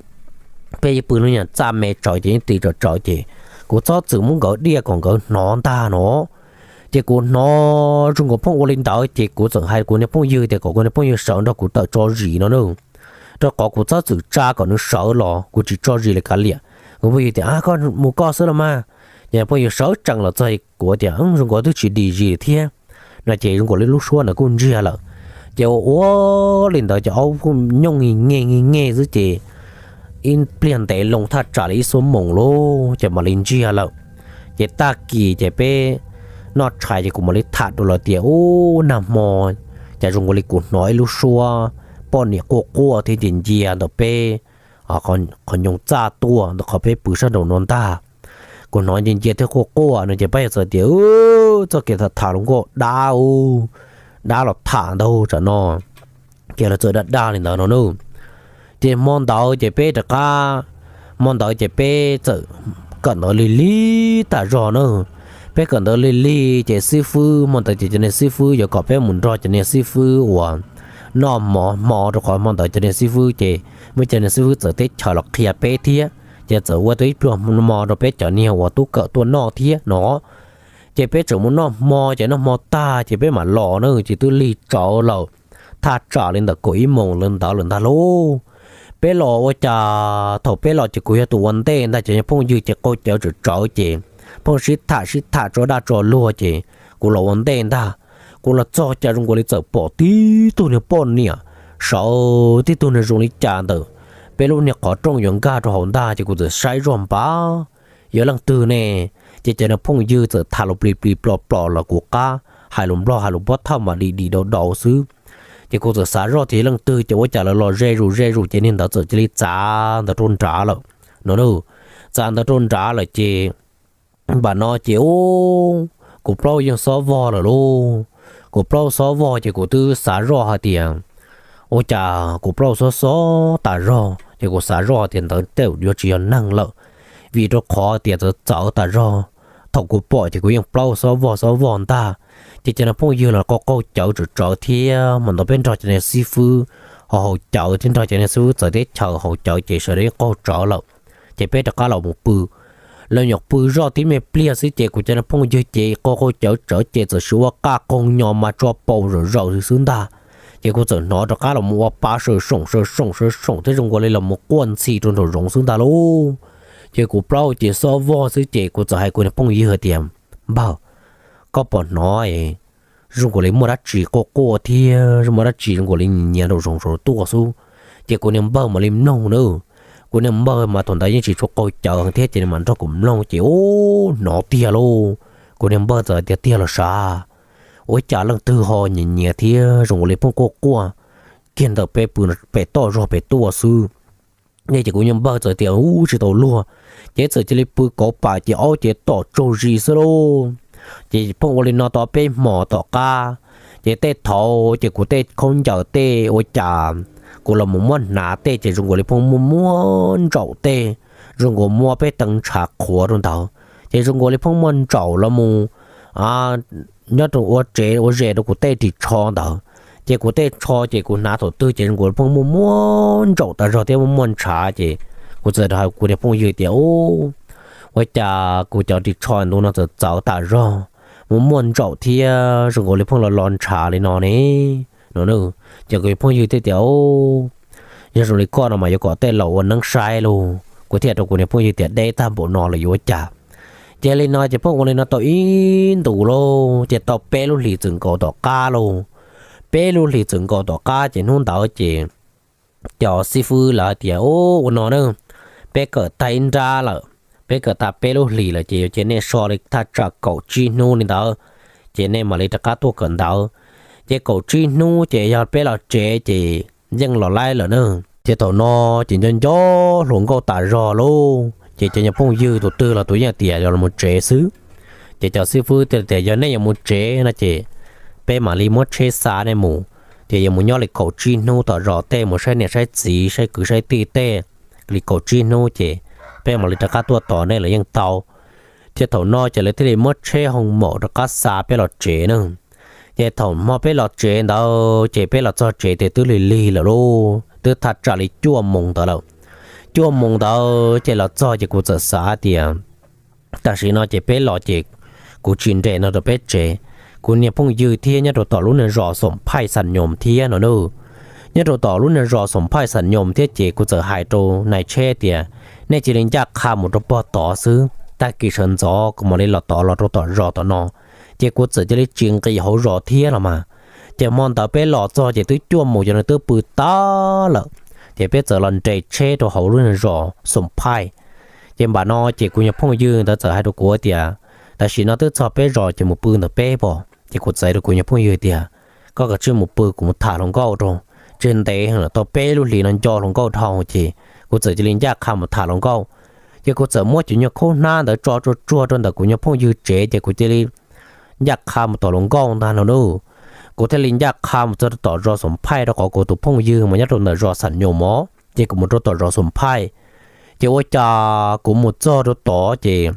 peb yeej pw lub nyuag txaj me tsawv ces yeej tig tsawv tsawv ces kuv txhob txwm muab nkawd diaj kom nkawd hnov ntag no. Ces kuv hnov zoo nkaus pheej ua li ntawd ces kuv txawm hais kuv niag phooj ywg tias kom kuv niag phooj ywg sawv nrog kuv tawm tso zis no na, rau qhov kuv txhob txwm tsa kom nws sawv los kuv tsis tso zis li kav liam. Kuv phooj ywg tias, koj mus koj xwb los mas. Ces phooj ywg sawv tsees los txog kuv tias, zoo nkaus twb tsis dim zis thiab no ces zoo nkaus li lub suab ntawd kuj ntsiag lawm. Ces ua ua li ntawd ces aub kuj nyooj nge nge nge xwb ces ib pliag ntev loo thaj tsam li ib xuab moos lauj ces mam li ntsiag lawm. Ces tag kis ces peb noj tshais ces kuv mam li tham rau lawv tias, ub, nag hmo cas zoo nkaus li kuv hnov ib lub suab poj niam quaj quaj thiab cia ncia ntawm peb qhov ncoo txaj tuaj ntawm qhov peb pw sab nraum no ntag. Kuv hnov ncia ncia thiab quaj quaj no ces pab yawg txawm tias, txoj kev tham tham los nkauj dab u, dab los tham ntag tsam no. Ces lawv txawm dag dag li ntawd no na. Ces hmo ntawd ces peb rov qab Hmo ntawd ces peb txawm kawm ntawv lig lig tas zog na. Peb kawm ntawv lig lig ces xib fwb, hmo ntawd ces cov niag xib fwb yuav kom peb mus nrog cov niag xib fwb uas noj mov hmo, rau qhov hmo ntawd cov niag xib fwb ces muaj cov niag xib fwb txawv teb chaws los qhia peb thiab, ces txawm ua tau ib pluag hmo rau peb cov niag uas tub kawm tuaj noj thiab no. Ces peb tseem mus noj hmo, ces noj hmo tag ces peb mam los na, ces twb lig tsawv lawm, thaj tsam li ntawm kaum ib moos lawm ntawd lawm ntag lauj. Peb los ua cas thaum peb los ces kuv yog tus ua ntej ntag, ces cov phooj ywg ces qaug cawv tsawv tsawv ces pheej sib tham sib tham tso daj tso luag ces kuv los ua ntej ntag. Kuv los txog cas zoo nkaus li txawm pom tib tug niag poj niam sawv tib tug niag zoo li cas ntawm peb lub niag qhov rooj yuav nkag rau hauv ntag, ces kuv txawm saib zoj npab yog leej twg ne. Ces cov niag phooj ywg txawm tham lus plis plis plos plos los kuv qab, hais lus nplog hais lus pob thawj mas dim dim dau dau xwb. Ces kuv txawm xav zoj tias yog leej twg ces ua cas lawv los ze zus ze zus ces niag ntawd txawm cia li txav ntawd rau nrad lawm no. Txav ntawd rau nrad lawm ces npam no ces ub, kuv plaub yeej xob vog lawm lauj. Kuv plaub xob vog ces kuv twb xav zoj hais tias ua cas kuv plaub xob xob tas zog, ces kuv xav zoj tias ntawd tej yuav tsis yog neeg lawm, vim rau qhov tias txawv txawv tas zog. Thaum kuv pom ces kuv yeej plaub xob vog xob vog ntag. Ces cov niag phooj ywg los qaug qaug cawv tsawv tsawv thiab, mas ntawd peb nrog cov niag xib fwb ho haus cawv thiab, nrog cov niag xib fwb txawv teb chaws haus cawv ces sawv daws yeej qaug tsawv lawm. Ces peb rov qab los mus pw. Los nyuam pw zoj tib me pliag xwb ces kuv cov niag phooj ywg ces qaug qaug cawv tsawv ces txawm sis ua qaj qoog nyo mas tso paus zom zaws xwb ntag. Ces kuv txawm hnov rov qab los mus ua pa saw soom saw soom saw soom thiab zoo nkaus li los mus quaj ntxhi rau nraum zoov xwb ntag lauj. Ces kuv plaub ces xob vog xwb ces kuv txawm hais kuv niag phooj ywg hais tias, npawg, koj pom hnov zoo nkaus li muaj dab tsi quaj quaj thiab muaj dab tsi zoo nkaus li nyiav nraum zoov saud tuaj xwb. Ces kuv niag npawg mam li mloog na. Kuv niag npawg mas thaum ntawd yeej tsis tshua qaug cawv thiab ces nws mam nrog kuv mloog ces ub, hnov tiag lauj. Kuv niag npawg txawm hais tias, tiag los sav, ua cas leej twg ho nyiav nyiav thiab zoo nkaus li pheej quaj quaj kiag ntawm peb pw pem toj zog pem tuaj xwb. Ces kuv niag npawg txawm tias, ub, tsis tau luag. Ces txawm cia li pw kauv pam ces aub ces tom tsaug zis xwb lauj. Ces pheej ua li no tau peb hmos tom qab, ces tej thaum ces kuv tej khaub ncaws tej ua cas kuv los mus muab hnav tej ces zoo nkaus li pheej muaj muaj ntsaum tej, zoo nkaus muab peb teev ntshav qhuav rau ntawd, ces zoo nkaus li pheej muaj ntsaum los mus nyob rau ua tsev ua ze rau kuv tej ris tsho ntawd. Ces kuv tej tsho ces kuv hnav thaum twg ces zoo nkaus li pheej muaj muaj ntsaum tas zog thiab muaj muaj ntshav ces kuv txawm hais kuv niag phooj ywg tias, ub, ua cas kuv cov ris tsho ntu no txawm txawv tas zog, muaj muaj ntsaum thiab zoo nkaus li pheej los los ntshav li no ne, no. Ces kuv phooj ywg thiaj tias, yog zoo li koj no mas yuav kom tej laus ua neeb saib lauj. Kuv thiaj rau kuv niag phooj ywg tias, deb tag npaum no lawm yuav ua cas. Ces li no ces pheej ua li no tau ib ntus lauj, ces tau peb lub hlis txwm nkaus tom qab lauj. Peb lub hlis txwm nkaus tom qab ces hnub ntawd ces cov xib fwb lawv hais tias, ub, ua no na, peb kawm tag ib nrab lawm, peb kawm tag peb lub hlis lawm ces yuav cia nej so li thaj tsam kaum tsib hnub li ntawd, ces nej mam li rov qab tuaj kawm ntawv. Ces kaum tsib hnub ces yog peb los tsev ces yeej los laib lawm na. Ces thaum no ces nco nco hluas nkauj tas zog lauj, ces cov niag phooj ywg tus twg los tus yeej tias yog los mus tsev xwb. Ces cov xib fwb thiaj tias, yog nej yuav mus tsev no ces peb mam li muab tsheb xa nej mus, ces yuav mus nyob li kaum tsib hnub tom zos tej, mus saib niam saib txiv saib kwv saib tij tej li kaum tsib hnub ces peb mam li rov qab tuaj tos nej los yeej tau. Ces thaum no ces lawv thiaj li muab tsheb hoo maum rov qab xa peb los tsev na. Ces thaum hmo peb los tsev ntawd ces peb los txog tsev ces twb lig lig lawm lauj, twb thaj tsam li cuaj moos ntawd lawm. Cuaj moos ntawd ces los txog ces kuv txawm xav tias tam sim no ces peb los ces kuv tsis nres no rau peb tsev. Kuv niag phooj ywg thiab nyob rau tom lub niag zos Xoom Phaij Xam Nyoos thiab no na. Nyob rau tom lub niag zos Xoom Phaij Xam Nyoos thiab ces kuv txawm hais rau nais tsheb tias, nej cia li ncaj qha mus rau pog tod xwb, tag kis sawv ntxov kuv mam li los tod los rau tom zos tom no. Ces kuv txawm cia li tsis nqis hauv zos thiab los mas. Ces hmo ntawd peb los txog ces twb cuaj moos ces nws twb pw tag lawm. Ces peb txawm los nres tsheb rau hauv lub niag zos Xoom Phaij. Ces npam no ces kuv niag phooj ywg ntawd txawm hais rau kuv tias, tam sim no twb txog peb zos ces mus pw ntawm peb pom. Ces kuv txawm hais rau kuv niag phooj ywg tias, koj kav tsij mus pw, kuv mus tham hluas nkauj rau. Tseg ntev lawm, tau peb lub hlis no nco hluas nkauj dhau ces kuv txawm cia li ncaj qha mus tham hluas nkauj. Ces kuv txawm muab cov nyuag khaub hnab ntawd tso tsuag tsuag rau ntawm kuv niag phooj ywg tsev ces kuv cia li ncaj qha mus tom hluas nkauj ntag no na. Kuv thiaj li ncaj qha mus txog rau tom zos Xoom Phaij rau qhov kuv tus phooj ywg mas nyob rau ntawm zos Xam Nyoos mog, ces kuv mus rau tom zos Xoom Phaij. Ces ua cas kuv mus txog rau tod ces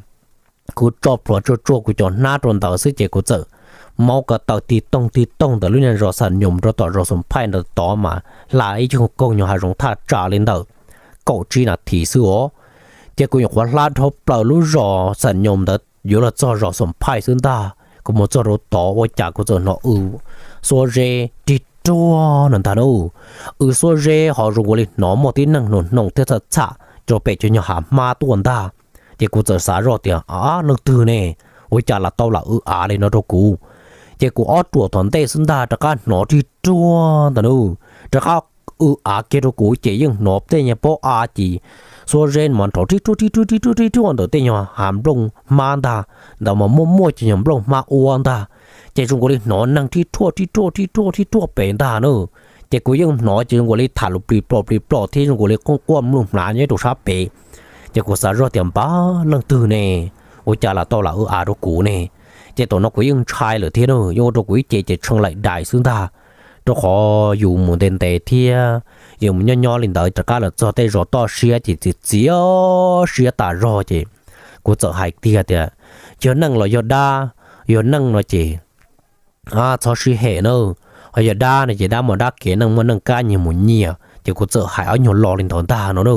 kuv tso plhuav tsuag tsuag kuv cov hnab rau ntawd xwb ces kuv txawm maub ko taw tig toog tig toog ntawm lub niag zos Xam Nyoos rau tom zos Xoom Phaij ntawd tod mas hla ib co koog nyuag hav zoov thaj tsam li ntawm kaum tsib nas this xwb os. Ces kuv nyuam qhuav hla dhau plaws lub zos Xam Nyoos ntawd yuav los txog zos Xoom Phaij xwb ntag, kuv mus txog rau tod ua cas kuv txawm hnov w xuab zeb rig ruag no ntag na. W xuab zeb ho zoo nkaus li hnov muaj tib neeg hnoos hnoos thiab txham txham rau pem cov nyuag hav hmab tuaj ntag. Ces kuv txawm xav zoj tias, Ab, leej twg ne? Ua cas lam tau lam w av li no rau kuv? Ces kuv ob ruam tom ntej xwb ntag rov qab hnov rig ruag ntag na, rov qab w av kiag rau kuv ces yeej hnov tej nyuag pob av ces xuab zeb mas nrov rig ruag rig ruag rig ruag rig ruag ntawm tej nyuag hav nplooj hmab ntag, ntawd mas muaj muaj ces nyuag nplooj hmab ua ntag. Ces zoo nkaus li hnov neeg rig ruag rig ruag rig ruag rig ruag pem ntag na. Ces kuv yeej hnov ces zoo nkaus li tham lus plig plom plig plom thiab zoo nkaus li quaj quaj mluj hmlav nyob rau sab pem. Ces kuv xav zoj tias, Npab, leej twg ne? Ua cas lam tau lam w av rau kuv ne? Ces thaum no kuv yeej ntshai lawm thiab na, yeej ua rau kuv ib ce ces tshee laim dais xwb ntag, rau qhov yus mus ntev ntev thiab yus mus nyob nyob li ntawd rov qab los txog tej zos toj siab ces txias txias siab tas zog ces kuv txawm hais tiag tias, Yog neeg los yog dab? Yog neeg no ces txhob sib hem na, ho yog dab no ces dab muaj dab kev, neeg muaj neeg kab nyiag mus nyiag. Ces kuv txawm hais ob nyuag lo li ntawd ntag no na.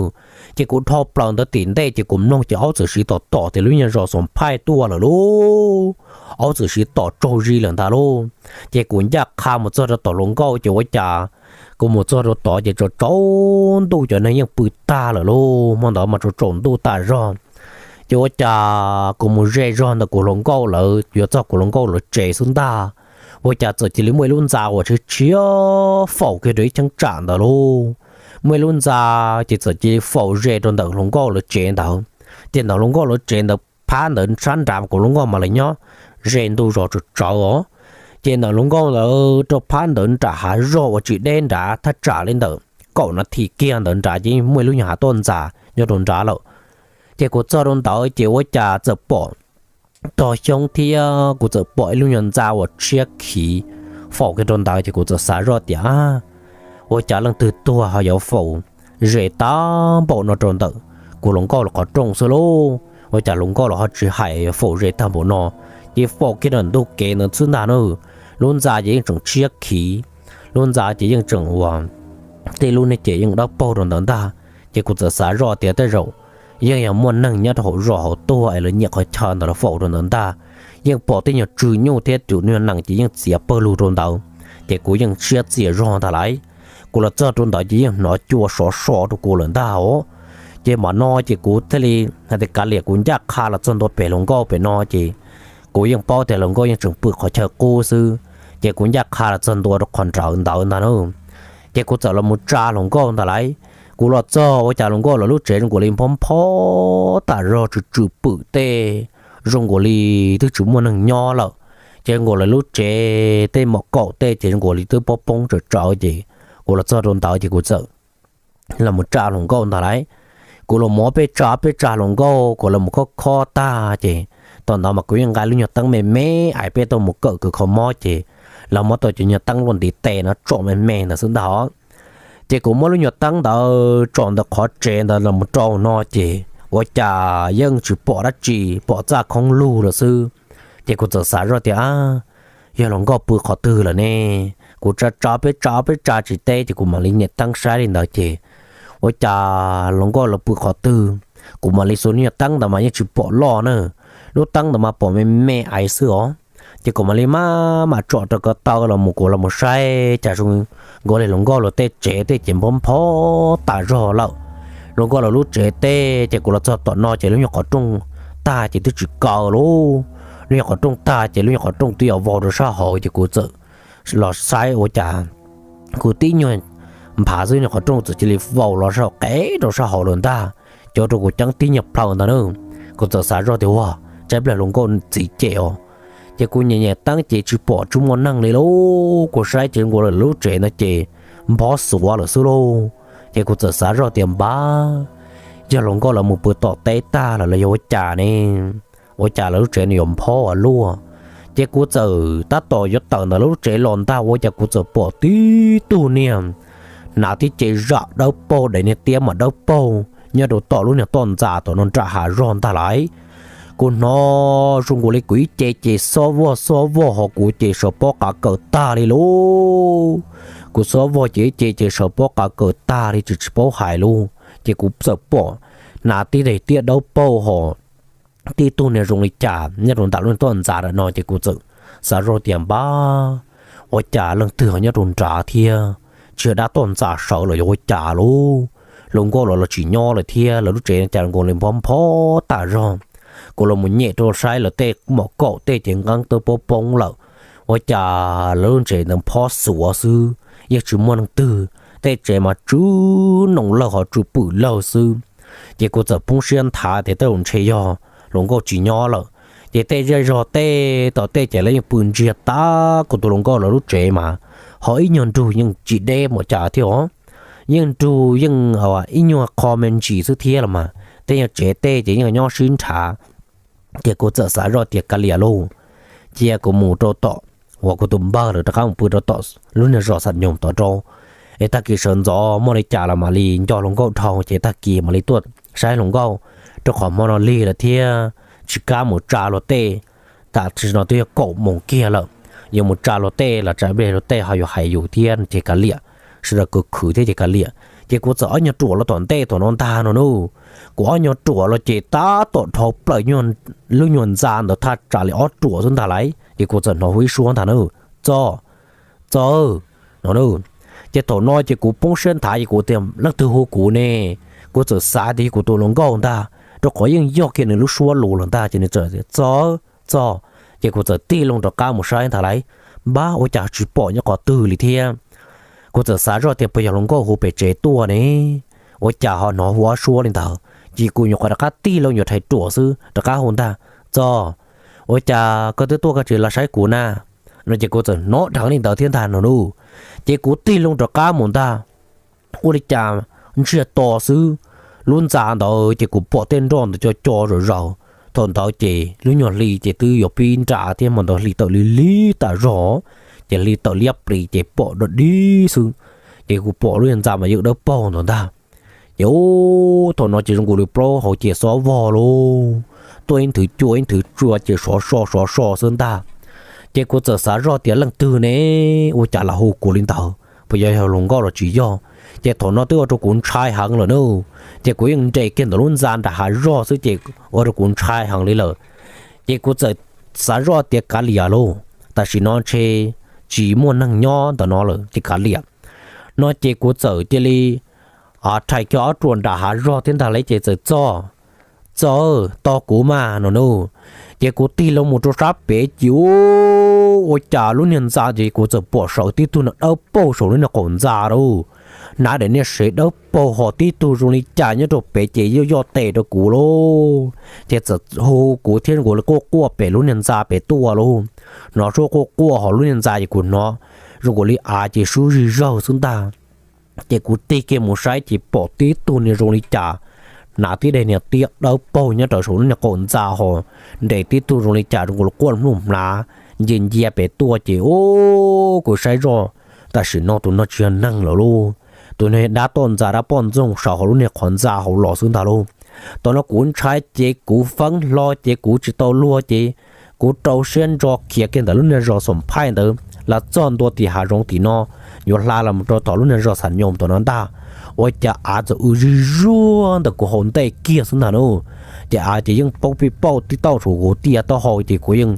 Ces kuv dhau plaws ntawd tim ntej ces kuv mloog ces aub txawm siv tom tom tias lub nyuag zos Xoom Phaij tuaj lawm lauj, aub txawm siv tom tsaug zis lawm ntag lauj. Ces kuv ncaj qha mus txog rau tom hluas nkauj ces ua cas kuv mus txog rau tod ces tsaus tsaus ntuj cov neeg yeej pw tag lawm lauj, hmo ntawd mas tsaus tsaus ntuj tas zog. Ces ua cas kuv mus ze zog ntawm kuv hluas nkauj lawv, yuav txog kuv hluas nkauj lawv tsev xwb ntag, ua cas txawm cia li muaj ib lub ntxa uas tshiab tshiab faus kiag rau ib cheeb tsam ntawd lauj. Muaj ib lub ntxa ces txawm cia li faus ze rau ntawm hluas nkauj lawv tsev ntawd. Ces ntawm hluas nkauj lawv tsev ntawd phab ntawd sab nrad kuv hluas nkauj mas lawv nyob ze ntug zos tsawv tsawv os. Ces ntawm hluas nkauj lawv rau phab ntawd nram hav zog uas tsis deb nrad thaj tsam li ntawm kaum nas this kiag ntawd nrad ces muaj ib lub nyuag hav tuaj ntxas nyob rau nrad lawm. Ces kuv txog rau ntawd ces ua cas txawm pom tog xyoob thiab kuv txawm pom ib lub nyuag ntxa uas tshiab khiv faus kiag rau ntawd ces kuv txawm xav zoj tias, Ua cas leej twg tuag ho yuav faus ze tag npaum no rau ntawm kuv hluas nkauj lawv qhov rooj xwb lauj? Ua cas hluas nkauj lawv ho tsis hais faus ze tag npaum no? Ces faus kiag ntawm ntug kev ntawd xwb ntag na. Lub ntxa ces yeej tseem tshiab khiv, lub ntxa ces yeej tseem ua tej lub niag ces yeej dawb paug rau ntawd ntag. Ces kuv txawm xav zoj tias tej zaum yeej yog muaj neeg nyob rau hauv zos hauv tuag es lawv nyiam qhov chaw ntawd lawv faus rau ntawd ntag. Yeej pom tej nyuag tswm nyuj thiab tus nyuag nees ces yeej txiav pawg lug rau ntawd. Ces kuv yeej siab txias zog ntag lauj. Kuv los txog rau ntawd ces yeej hnov cua sov so rau kuv lawm ntag os. Ces mam no ces kuv thiaj li hais tias kav liam kuv ncaj qha los txog ntua pem hluas nkauj pem no ces kuv yeej paub tias hluas nkauj yeej tseem pw qhov chaw qub xwb. Ces kuv ncaj qha los txog ntua rau qhov nrawv ntawd ntag na. Ces kuv txawm los mus tsa hluas nkauj ntag lauj. Kuv los txog ua cas hluas nkauj lawv lub tsev zoo nkaus li nphob nphob tas zog, tsw tsw pwm tej, zoo nkaus li twb tsis muaj neeg nyob lawm. Ces zoo nkaus lawv lub tsev tej mom kaum tej ces zoo nkaus li twb poob poob tsawv tsawv ces kuv los txog rau ntawd ces kuv txawm los mus tsa hluas nkauj ntag lauj. Kuv los mus peb tsa peb tsa hluas nkauj, kuv los mus khob khob tag ces thaum ntawd mas kuv yeej nqa lub nyuag teeb me me ais peb tuaj mus kawm kws kho mob ces los muab tau cov nyuag teeb luaj ntiv tes no tsom me me ntawd xwb ntag. Ces kuv muab lub nyuag teeb ntawd tsom ntawm qhov tsev ntawd los mus rau no ces ua cas yeej tsis pom dab tsi, pom txaj khoob lug lawm xwb. Ces kuv txawm xav zoj tias, Yog hluas nkauj pw qhov twg lawm ne? Kuv tsa tsa peb tsa peb tsa tsis teb ces kuv mam li nyem teeb saib li ntawd ces ua cas hluas nkauj lawv pw qhov twg. Kuv mam li xuas lub nyuag teeb ntawd mas yeej tsis pom loj na, lub teeb ntawd mas pom me me ais xwb os. Ces kuv mam li maj mam tsom rau ko taw los mus kuv los mus saib cas zoo nkaus li hluas nkauj lawv tej tsev tej ces nphob nphob tas zog lawm. Hluas nkauj lawv lub tsev tej ces kuv los txog tom no ces lub nyuag qhov rooj tag ces twb tsis kaw lauj. Lub nyuag qhov rooj tag ces lub nyuag qhov rooj twb yuav vau rau sab hauv ces kuv txawm los saib ua cas kuv tib nyuag nphav xwb nyuag qhov rooj txawm cia li vau los sab hauv qev rau sab hauv lawm ntag. Ces ua rau kuv ceeb tib nyuag plhaw ntag na. Kuv txawm xav zoj tias ua, tsam pliag hluas nkauj txiv cem os. Ces kuv nyem nyem teeb ces tsis pom tsis muaj neeg li lauj, kuv saib ces zoo nkaus li lub tsev ntawd ces nphob xuav lawm xwb lauj. Ces kuv txawm xav zoj tias npab, yog hluas nkauj lawv mus pw tom teb tag lawm los yog ua cas ne? Ua cas lawv lub tsev no yuav nphob ua luaj? Ces kuv txawm tab tom yuav tawm ntawm lub tsev los ntag ua cas kuv txawm pom tib tug niag hnav tib ce zam dawb paug, daim niag tiab mas dawb paug, nyob rau tom lub niag toj ntxas tom no nram hav zog ntag lauj. Kuv hnov zoo nkaus li kuv ib ce ces xob vog xob vog ho kuv ces sawv pob qav kaws tag li lauj. Kuv xob vog ces ib ce ces sawv pob qav kaws tag li tsis tsis paub hais lauj. Ces kuv txawm pom hnav tib daim tiab dawb paug ho tib tug niag zoo li cas nyob rau nram lub toj ntxas ntawm no ces kuv txawm xav zoj tias npab, ua cas leej twg ho nyob rau nrad thiab, tsis yog dab toj ntxas sawv los yog ua cas lauj. Hluas nkauj los los tsis nyob lawm thiab, lawv lub tsev cas nkaus li nphob nphob tas zog. Kuv los mus nyem rau saib lawv tej mom kaum tej ces nqeeb twb poob poob lawm. Ua cas lawv lub tsev ntawd nphob xuav xwb, yeej tsis muaj leej twg, tej tsev mas tsw noo lawg ho tsw pwm lawg xwb. Ces kuv txawm poob siab nthav tias tej zaum ntshe yog hluas nkauj tsis nyob lawm. Ces tej zej zog tej tom tej ces lawv yeej pw ntsiag tag, kuv tus hluas nkauj lawv lub tsev mas ho ib nyuag nrug yeej tsis deb npaum cas thiab os. Yeej nrug yeej ib nyuag qho me ntsis xwb thiab los mas tej nyuag tsev tej ces yeej nyob sib nrhav. Ces kuv txawm xav zoj tias kav liam lauj, cia kuv mus rau tom uas kuv tus npawg lawv rov qab mus pw rau tom lub niag zos Xam Nyoos tod rau, es tag kis sawv ntxov muaj li cas los mam li nco hluas nkauj dhau ces tag kis mam li tuaj saib hluas nkauj, rau qhov hmo no lig lawm thiab tsis kam mus tsa luag tej. Tam sim no twb yog kaum moos kiag lawm, yuav mus tsa luag tej los tsam ib pliag luag tej ho yuav hais yus thiab ces kav liam, sawv daws khwv khwv thiab ces kav liam. Ces kuv txawm ob nyuag ruam los tom ntej thaum no ntag no nawb. Kuv ob nyuag ruam los ces tab tom dhau plaws lub nyuag ntxa ntawd thaj tsam li ob ruam xwb ntag lauj, ces kuv txawm hnov hu ib suab ntag nawb, Txos, Txos, no. Ces thaum no ces kuv poob siab nthav ces kuv tias leej twg hu kuv ne. Kuv txawm xav tias yog kuv tus hluas nkauj ntag, rau qhov yeej yog kiag nws lub suab lus lawm ntag ces nws txawm tias, Txos, Txos. Ces kuv txawm tig loo rov qab mus saib ntag lauj, npab ua cas tsis pom nyob qhov twg li thiab. Kuv txawm xav zoj tias puas yog hluas nkauj hu pem tsev tuaj ne, ua cas ho hnov hu ob suab li ntawd. Ces kuv nyuam qhuav rov qab tig loo yuav rhais ruam xwb rov qab hu ntag, Txos, ua cas koj twb tuaj koj tsis los saib kuv na, no ces kuv txawm hnov dheev li ntawd thiab ntag no nawb. Ces kuv tig loo rov qab mus ntag, ua li cas ntsiag to xwb, lub ntxa ntawd ces kuv pom tej nroj ntawd co co zom zaws. Thaum ntawd ces lub nyuag hli ces twb yuav pib nra thiab, hmo ntawd hli tawm li lig tas zog, ces hli tawm liab plis ces pom dog dig xwb. Ces kuv pom lub nyuag ntxa mas yeej dawb paug ntawd ntag. Ces thaum no ces zoo nkaus li plaub hau ces xob vog lauj, tuaj ib nthwv cua ib nthwv tsua ces sov so sov so xwb ntag. Ces kuv txawm xav zoj tias leej twg ne, ua cas los hu kuv li ntawd, puas yog yog hluas nkauj los tsis yog. Ces thaum no twb ua rau kuv ntshai heev lawm nawb, ces kuv yeej nres kiag ntawm lub ntxa nram hav zog xwb ces ua rau kuv ntshai heev li lawm. Ces kuv txawm xav zoj tias kav liam lauj, tam sim no ntshe tsis muaj neeg nyob ntawm no lawm ces kav liam, no ces kuv txawm cia li rhais kiag ob ruam nram hav zog thiab ntag lauj, ces txawm, Txos, Txos, tos kuv mas, no nawb. Ces kuv tig loo mus rau sab pem ces ua cas lub niag ntxa ces kuv txawm pom sawv tib tug dawb paug saum lub niag qaum ntxa lauj, hnav daim niag sev dawb paug ho tib tug zoo li cas nyob rau pem ces yoj yoj tes rau kuv lauj. Ces txawm hu kuv thiab zoo nkaus li quaj quaj pem lub niag ntxa pem tuaj lauj. Hnov suab quaj quaj ho lub niag ntxa ces kuv hnov zoo nkaus li av ces sub zig zawg xwb ntag. Ces kuv tig kiag mus saib ces pom tib tug niag zoo li cas hnav tib daim niag tiab dawb paug nyob rau saum lub niag qaum ntxa ho nres tib tug zoo li cas zoo nkaus li quaj mluj hmlav ncia ncia pem tuaj ces ua kuv saib zoj, tam sim no tus no tsis yog neeg lawm lauj, tus no yog dab toj ntxa dab poj ntxoog sawv hauv lub niag qhov ntxa hauv los xwb ntag lauj. Thaum no kuv ntshai ces kuv feeb hlo ces kuv tsis tau luag ces kuv rau siab ntso khiav kiag ntawm lub niag zos Xoom Phaij ntawd los txog ntua tim hav zoov tim no, yuav hla los rau tom lub niag zos Xam Nyoos tom no ntag. Ua cas av txawm w zig zuag ntawm kuv hauv ntej kiag xwb ntag nawb. Ces av ces yeej poob pij pauj tib tauj saum kuv tiaj taub hau ces kuv yeej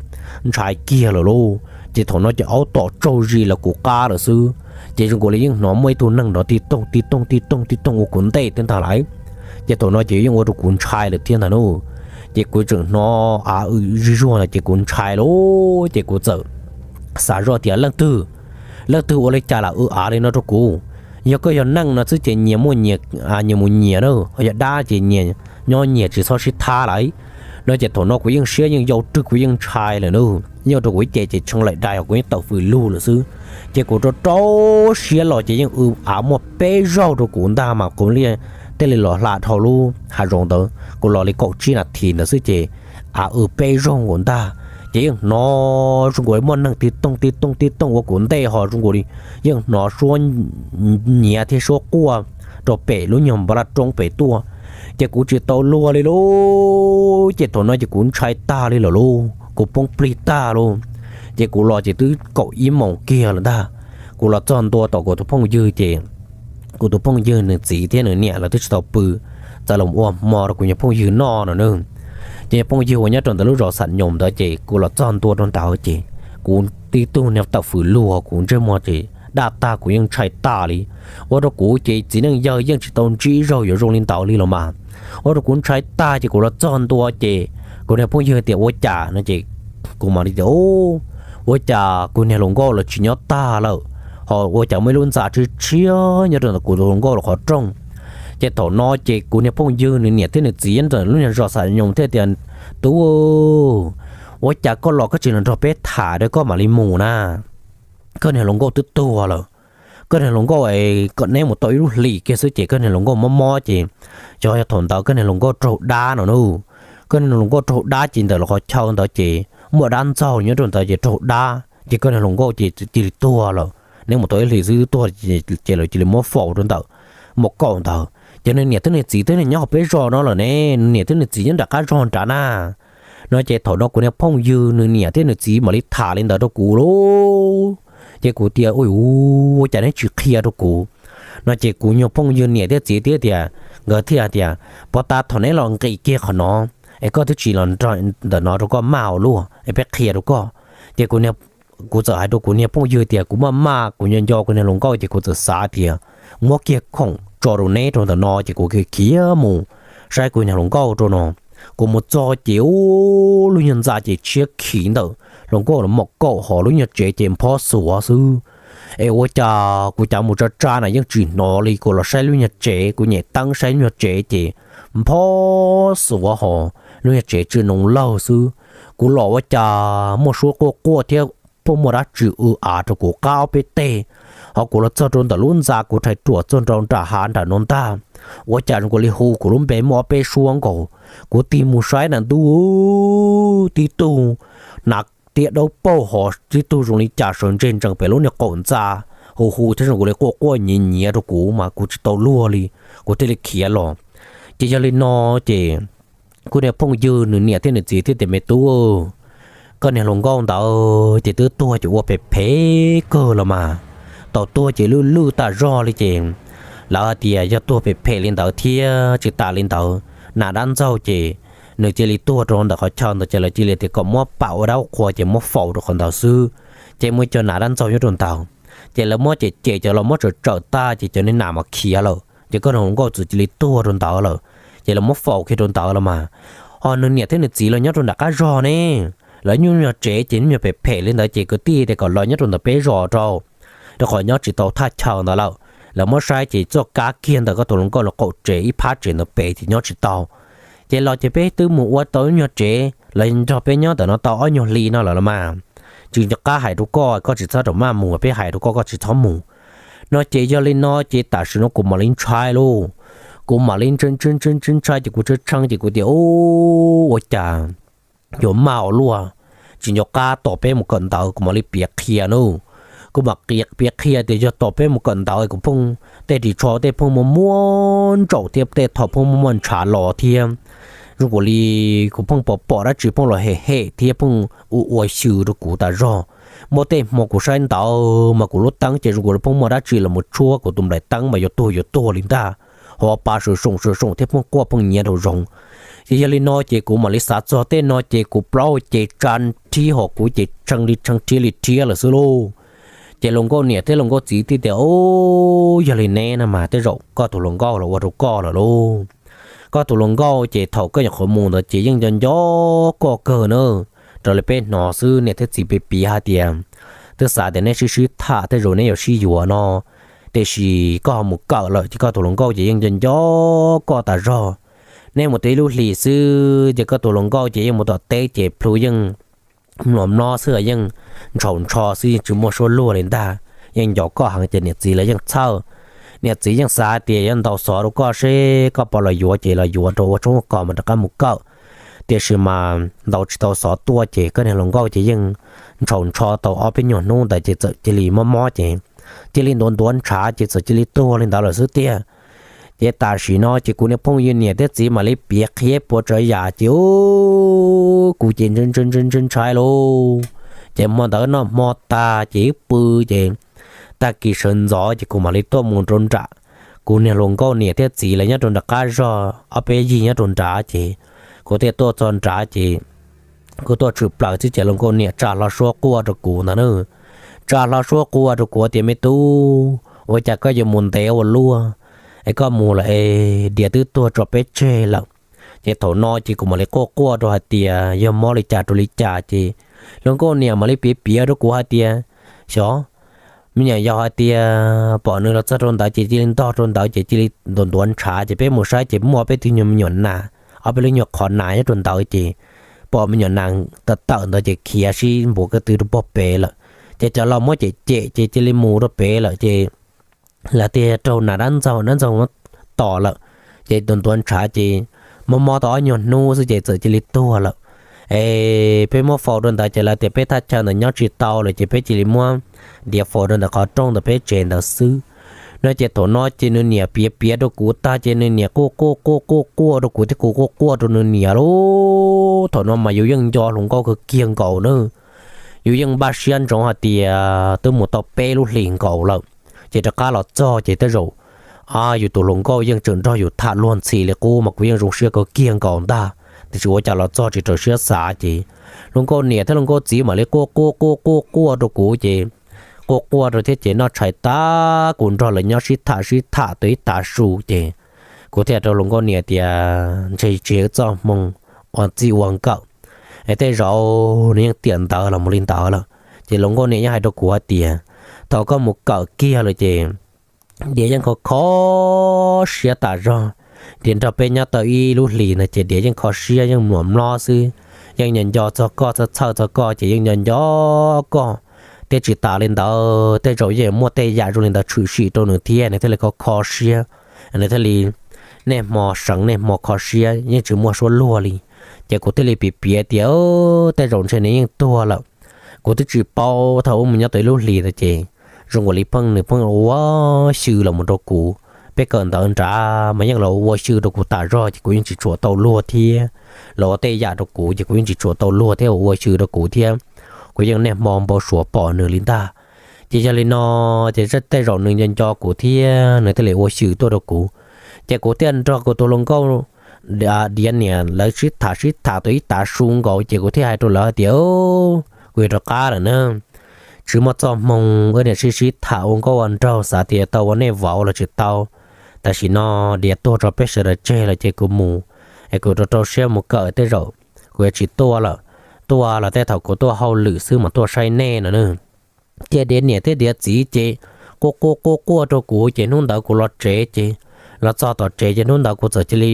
ntshai kiag lawm lauj. Ces thaum no ces aub tom tsaug zis los kuv qab lawm xwb. Ces zoo nkaus li yeej hnov muaj ib tug neeg nrov tij tooj tij tooj tij tooj tij tooj ua kuv ntej thiab ntag lauj. Ces thaum no ces yeej ua rau kuv ntshai lawm thiab ntag nawb. Ces kuv tseem hnov av w zig zuag ntawd ces kuv ntshai lauj. Ces kuv txawm xav zoj tias leej twg, leej twg ua li cas lam w av li no rau kuv. Yog koj yog neeg no xwb ces nyias muaj nyias, nyias mus nyias na, yog dab ces nyias nyob nyias tsis txhob sib thab lauj. No ces thaum no kuv yeej siab yeej yau rwg kuv yeej ntshai lawm nawb, yeej ua rau kuv ib ce ces tshee laim dais kuv yeej tawm fws lug lawm xwb. Ces kuv rau rau siab los ces yeej w av muaj peb zaug rau kuv ntag mas kuv thiaj li los hla dhau lub hav zoov ntawd, kuv los li kaum tsib nas this ntawd xwb ces av w peb zaug nkaus ntag. Ces yeej hnov zoo nkaus li muaj neeg tij tooj tij tooj tij tooj ua kuv ntej ho zoo nkaus li yeej hnov suab nyiav thiab suab quaj rau pem lub nyuag npab laj roob pem tuaj. Ces kuv tsis tau luag li lauj, ces thaum no ces kuv ntshai tag li lawm lauj, kuv poob plig tag lauj. Ces kuv los ces twb kaum ib moos kiag lawm ntag. Kuv los txog ntua tom kuv tus phooj ywg ces kuv tus phooj ywg nws txiv thiab nws niam lawv twb tsis tau pw, txawm los ua hmo rau kuv niag phooj ywg noj no na. Ces niag phooj ywg uas nyob rau ntawm lub zos Xam Nyoos ntawd ces kuv los txog ntua rau ntawd ces kuv tib tug niag tawm fws luag, kuv ntsej muag ces daj tag, kuv yeej ntshai tas li. Ua rau kuv ces txiv neej yawg yeej tsis tau ntsib zaug yuav zoo li ntawd li los mas. Ua rau kuv ntshai tag ces kuv los txog ntua ces kuv niag phooj ywg tias ua cas no ces kuv mam li tias ua cas kuv niag hluas nkauj los tsis nyob tag lawm, ho ua cas muaj ib lub ntxa tshiab tshiab nyob rau ntawm kuv tus hluas nkauj lub qhov rooj. Ces thaum no ces kuv niag phooj ywg nws niam thiab nws txiv ntawm lub niag zos Xam Nyoos thiaj tias, Tub, ua cas koj los koj tsis los nrog peb tham rau koj mam li mus na? Koj niag hluas nkauj twb tuag lawm. Koj niag hluas nkauj es kom neb mus tau ib lub hlis kiag xwb ces koj niag hluas nkauj mob mob ces xyov yog thaum ntawd koj niag hluas nkauj raug dab no na. Koj niag hluas nkauj raug dab ces ntawm lub qhov chaw ntawd ces muaj dab ntxaug nyob rau ntawd ces raug dab ces koj niag hluas nkauj ces cia li tuag lawm. Neb mus tau ib hlis xwb twb tuag ces lawv cia li muab faus rau ntawm mom kaum ntawd. Ces nws niam thiab nws txiv twb nyob hauv peb zos no lawm ne, nws niam thiab nws txiv nyob nram qab zog nrad na. No ces thaum no kuv niag phooj ywg nws niam thiab nws txiv mam li tham li ntawd rau kuv lauj. Ces kuv tias, Ua cas neb tsis qhia rau kuv? No ces kuv nyuag phooj ywg niam thiab txiv thiaj tias, nkawd thiaj tias, Puag ta thaum neb los nqis kiag qhov no es koj twb tsis los nrog ntawm no rau koj maj ua luaj es peb qhia rau koj. Ces kuv txawm hais rau kuv niag phooj ywg tias, Kuv maj maj, kuv nco nco kuv niag hluas nkauj ces kuv txawm xav tias muab kiag khoom tso rau neb rau ntawm no ces kuv khiav mus saib kuv niag hluas nkauj rau no. Kuv mus txog ces ub, lub nyuag ntxa ces tshiab khiv ntawm hluas nkauj los mom kaum ho lub nyuag tsev ces nphob xuav xwb. Es ua cas kuv cav mus tsa tsa na yeej tsis hnov li, kuv los saib lub nyuag tsev, kuv nyem teeb saib lub nyuag tsev ces nphob xuav ho lub nyuag tsev tsw noo laug xwb. Kuv los ua cas muaj suab quaj quaj thiab pheej muaj dab tsi w av rau kuv qab ob peb teg, ho kuv los txog rau ntawm lub ntxa kuv rhais ruam txog rau nram hav nram no ntag, ua cas zoo nkaus li hu kuv lub npe muaj ob peb suab nkaus. Kuv tig mus saib na ntuj, tib tug hnav tiab dawb paug ho tib tug zoo li cas sawv ntseg ntsees pem lub niag qaum ntxa, hu hu thiab zoo nkaus li quaj quaj nyiav nyiav rau kuv mas kuv tsis tau luag li, kuv thiaj li khiav los. Ces yog li no ces kuv niag phooj ywg nws niam thiab nws txiv thiaj tias, Me tub, koj niag hluas nkauj ntawd ces twb tuag ces ua phem phem kawg los mas, tau tuag ces lwj lwj tas zog li ces lawv hais tias yog tuag phem phem li ntawd thiab tsis tas li ntawd, nas dab ntxaug ces nws cia li tuag rau ntawm qhov chaw ntawd ces lawv cia li tias kom muab pam ua dab ua qhua ces muab faus rau qhov ntawd xwb, ces muaj ib co nas dab ntxaug nyob rau ntawd. Ces lawv muab cem cem cov los muab tsawm tsawm tag ces cov niag nas mas khiav lawm ces koj niag hluas nkauj txawm cia li tuag rau ntawd lawm, ces lawv muab faus kiag rau ntawd los mas. Ho nws niam thiab nws txiv los nyob rau nram qab zog ne, lawv nyuj nyuag tsev ces nyuj nyuag phem phem li ntawd ces kwv tij tias kom los nyob rau ntawm peb zos rau, rau qhov nyob tsis tau thaj chaw ntawd lawm. Lawv muab saib ces txoj kab kiag ntawm koj tus hluas nkauj lub qaum tsev ib phab tsev ntawd pem ces nyob tsis tau. Ces los ces peb twb mus ua tau nyuag tsev, lawv nrog peb nyob ntawm no tau ob nyuag hli no lawm los mas, tsis nco qab hais rau koj, koj tsis txhob rau maj mus, peb hais rau koj koj tsis txhob mus. No ces yog li no ces tam sim no kuv mam li ntshai lauj, kuv mam li ntshai ntshai ntshai ntshai ces kuv tshee tshee ces kuv tias, Ub, ua cas yuav maj ua luaj, tsis nco qab tos peb mus kawm ntawv, kuv mam li piav qhia nawb. Kuv mam piav qhia tias yog tos peb mus kawm ntawv kuv pheej tej ris tsho tej pheej muaj muaj ntsaum thiab tej thaum pheej muaj muaj ntshav los thiab, zoo nkaus li kuv pheej pom pom dab tsi pheej los hem hem thiab pheej ua ua xyw rau kuv tas zog. Muaj tej hmo kuv saib ntawv mas kuv lub teeb ces zoo nkaus li pheej muaj dab tsi los mus tshuab kuv tus nplaim teeb mas yuav tuag yuav tuag li ntag, ho pa sawv soom sawv soom thiab pheej quaj pheej nyiav rau zoov. Ces yog li no ces kuv mam li xav txog tej no ces kuv plaub hau ces tsa rhiab ho kuv ces tshee li tshee rhiab li rhiab lawm xwb lauj. Ces hluas nkauj niam thiab hluas nkauj txiv thiaj tias, Ub, yog li neb no mas tej zaum koj tus hluas nkauj los ua rau koj lawm lauj. Koj tus hluas nkauj ces thaum koj nyuam qhuav mus ntawd ces yeej nco nco koj kawg na. Raws li peb hnov xwb niam thiab txiv piav piav hais tias twb xav tias neb sib sib tham tej zaum neb yuav sib yuav no, tiam sis koj ho mus kawm lawm ces koj tus hluas nkauj ces yeej nco nco koj tas zog. Neb mus tau ib lub hlis xwb ces koj tus hluas nkauj ces yeej mus tom teb ces plhu yeej mlom mlob xwb, yeej ntshaus ntsho xwb, yeej tsis muaj suab luag li ntag. Yeej nco koj heev ces niam txiv los yeej txhawj. Niam txiv yeej xav tias yuav ntaus xov rau koj seb koj puas los yuav ces los yuav rau ua tshoob ua kos mas rov qab mus kawm. Tiam sis mas ntaus tsis tau xov tuaj ces koj niag hluas nkauj ces yeej ntshaus ntsho tau ob peb nyuag hnub ntawd ces txawm cia li mob mob ces cia li ntuav ntuav ntshav ces txawm cia li tuag li ntawd lawm xwb tiag. Ces tam sim no ces kuv niag phooj ywg niam thiab txiv mam li piav qhia puas tsav yam ces kuv ces ntshai ntshai ntshai ntshai lauj. Ces hmo ntawd noj hmo tag ces wb pw ces tag kis sawv ntxov ces kuv mam li tuaj mus rau nram kuv niag hluas nkauj niam thiab txiv lawv nyob rau nram qab zog ob peb yig nyob rau nrad ces kuv thiaj tuaj txog nrad ces kuv tuaj tshwm plaws xwb ces hluas nkauj niam tsa hlo suab quaj rau kuv ntag na. Tsa hlo suab quaj rau kuv tias me tub, ua cas koj yuav mus ntev ua luaj, es koj mus lawm es Diav twb tuag tso peb tseg lawm. Ces thaum no ces kuv mam li quaj quaj rau hais tias yog mob li cas rau li cas ces hluas nkauj niam mam li piav piav rau kuv hais tias xyov me nyuam yaus hais tias pom nws los txog rau ntawd ces cia li ntog rau ntawd ces cia li ntuav ntuav ntshav ces peb mus saib ces muaj peb tug nyuag me nyuam nas, ob peb lub nyuag qhov nas nyob rau ntawd ces pom me nyuam nas tawm tawm ntawd ces khiav sib npuav ko tw rau puag pem lawm. Ces cov laus muab cem cem ces cia li mus rau pem lawm ces lawv tias raug nas dab ntxaug dab ntxaug tom lawm, ces ntuav ntuav ntshav ces mob mob tau ob nyuag hnub xwb ces txawm cia li tuag lawm. Es peb muab faus rau ntawd ces lawv tias peb thaj chaw ntawd nyob tsis tau lawm ces peb cia li muab Diav faus rau ntawm qhov rooj ntawm peb tsev ntawd xwb no. Ces thaum no ces nws niam piav piav rau kuv tag ces nws niam quaj quaj quaj quaj quaj rau kuv thiab kuv quaj quaj rau nws niam lauj. Thaum no mas yus yeej nco hluas nkauj kawg kiag nkaus na. Yus yeej npaj siab ntsoov hais tias twb mus tau peb lub hlis nkaus lawm, ces rov qab los txog ces tej zaum yus tus hluas nkauj yeej tseem nrog yus tham luag ntxhi li qub mas kuv yeej zoo siab kawg kiag nkaus ntag. Tiam sis ua cas los txog tsis raws siab xav ces hluas nkauj niam thiab hluas nkauj txiv mam li quaj quaj quaj quaj quaj rau kuv ces quaj quaj rau thiab ces noj tshais tag kuv nrog lawv nyob sib tham sib tham tau ib tav su ces kuv thiaj rau hluas nkauj niam tias ntshe tsis yog txoj hmoo ua txij ua nkawm, es tej zaum nws yeej tiam ntawd los mus li ntawd lawm. Ces hluas nkauj niam yeej hais rau kuv hais tias thaum koj mus kawm kiag lawm ces Diav yeej kho kho siab tas zog. Diav nrog peb nyob tau ib lub hlis ntawd ces Diav yeej kho siab yeej muam mlob xwb, yeej nco nco txog koj txhawj txhawj txog koj ces yeej nco nco koj. Thiab tsis tas li ntawd tej zaum yeej muaj tej yam zoo li ntawd tshwm sim rau nws thiab nws thiaj li kho kho siab, nws thiaj li niaj hmo seev niaj hmo kho siab yeej tsis muaj suab luag li. Ces kuv thiaj li piav piav tias tej zaum ntshe nws yeej tuag lawm. Kuv twb tsis paub thaum ub mus nyob tau ib lub hlis ntawd ces zoo nkaus li pheej nws pheej ua xyw los mus rau kuv. Peb kawm ntawv nrad mas yeej los ua xyw rau kuv tas zog ces kuv yeej tsis tshua tau luag thiab. Los ua tej yam rau kuv ces kuv yeej tsis tshua tau luag thiab ua xyw rau kuv thiab. Kuv yeej niaj hmo npau suav pom nws li ntag. Ces yog li no ces tej zaum nws nco nco kuv thiab nws thiaj li ua xyw tuaj rau kuv. Ces kuv thiaj nrog kuv tus hluas nkauj Diav niam lawv sib tham sib tham tau ib tav su nkaus ces kuv thiaj hais rau lawv hais tias kuv yuav rov qab lawm na. Tsis muaj txoj hmoo wb niam sib sib tham ua nkauj ua nraug xav tias tau ua nej vauv los tsis tau. Tam sim no Diav tuag tso peb sawv daws tseg lawm ces kuv mus, es kuv rau rau siab mus kawm tej zaum kuv yuav tsis tuaj lawm. Tuaj los tej thaum kuv tuaj hauj lwm xwb mas tuaj saib nej no na. Ces Diav niam thiab Diav txiv ces quaj quaj quaj quaj rau kuv ces hnub ntawd kuv los tsev ces los txog tom tsev ces hnub ntawd kuv txawm cia li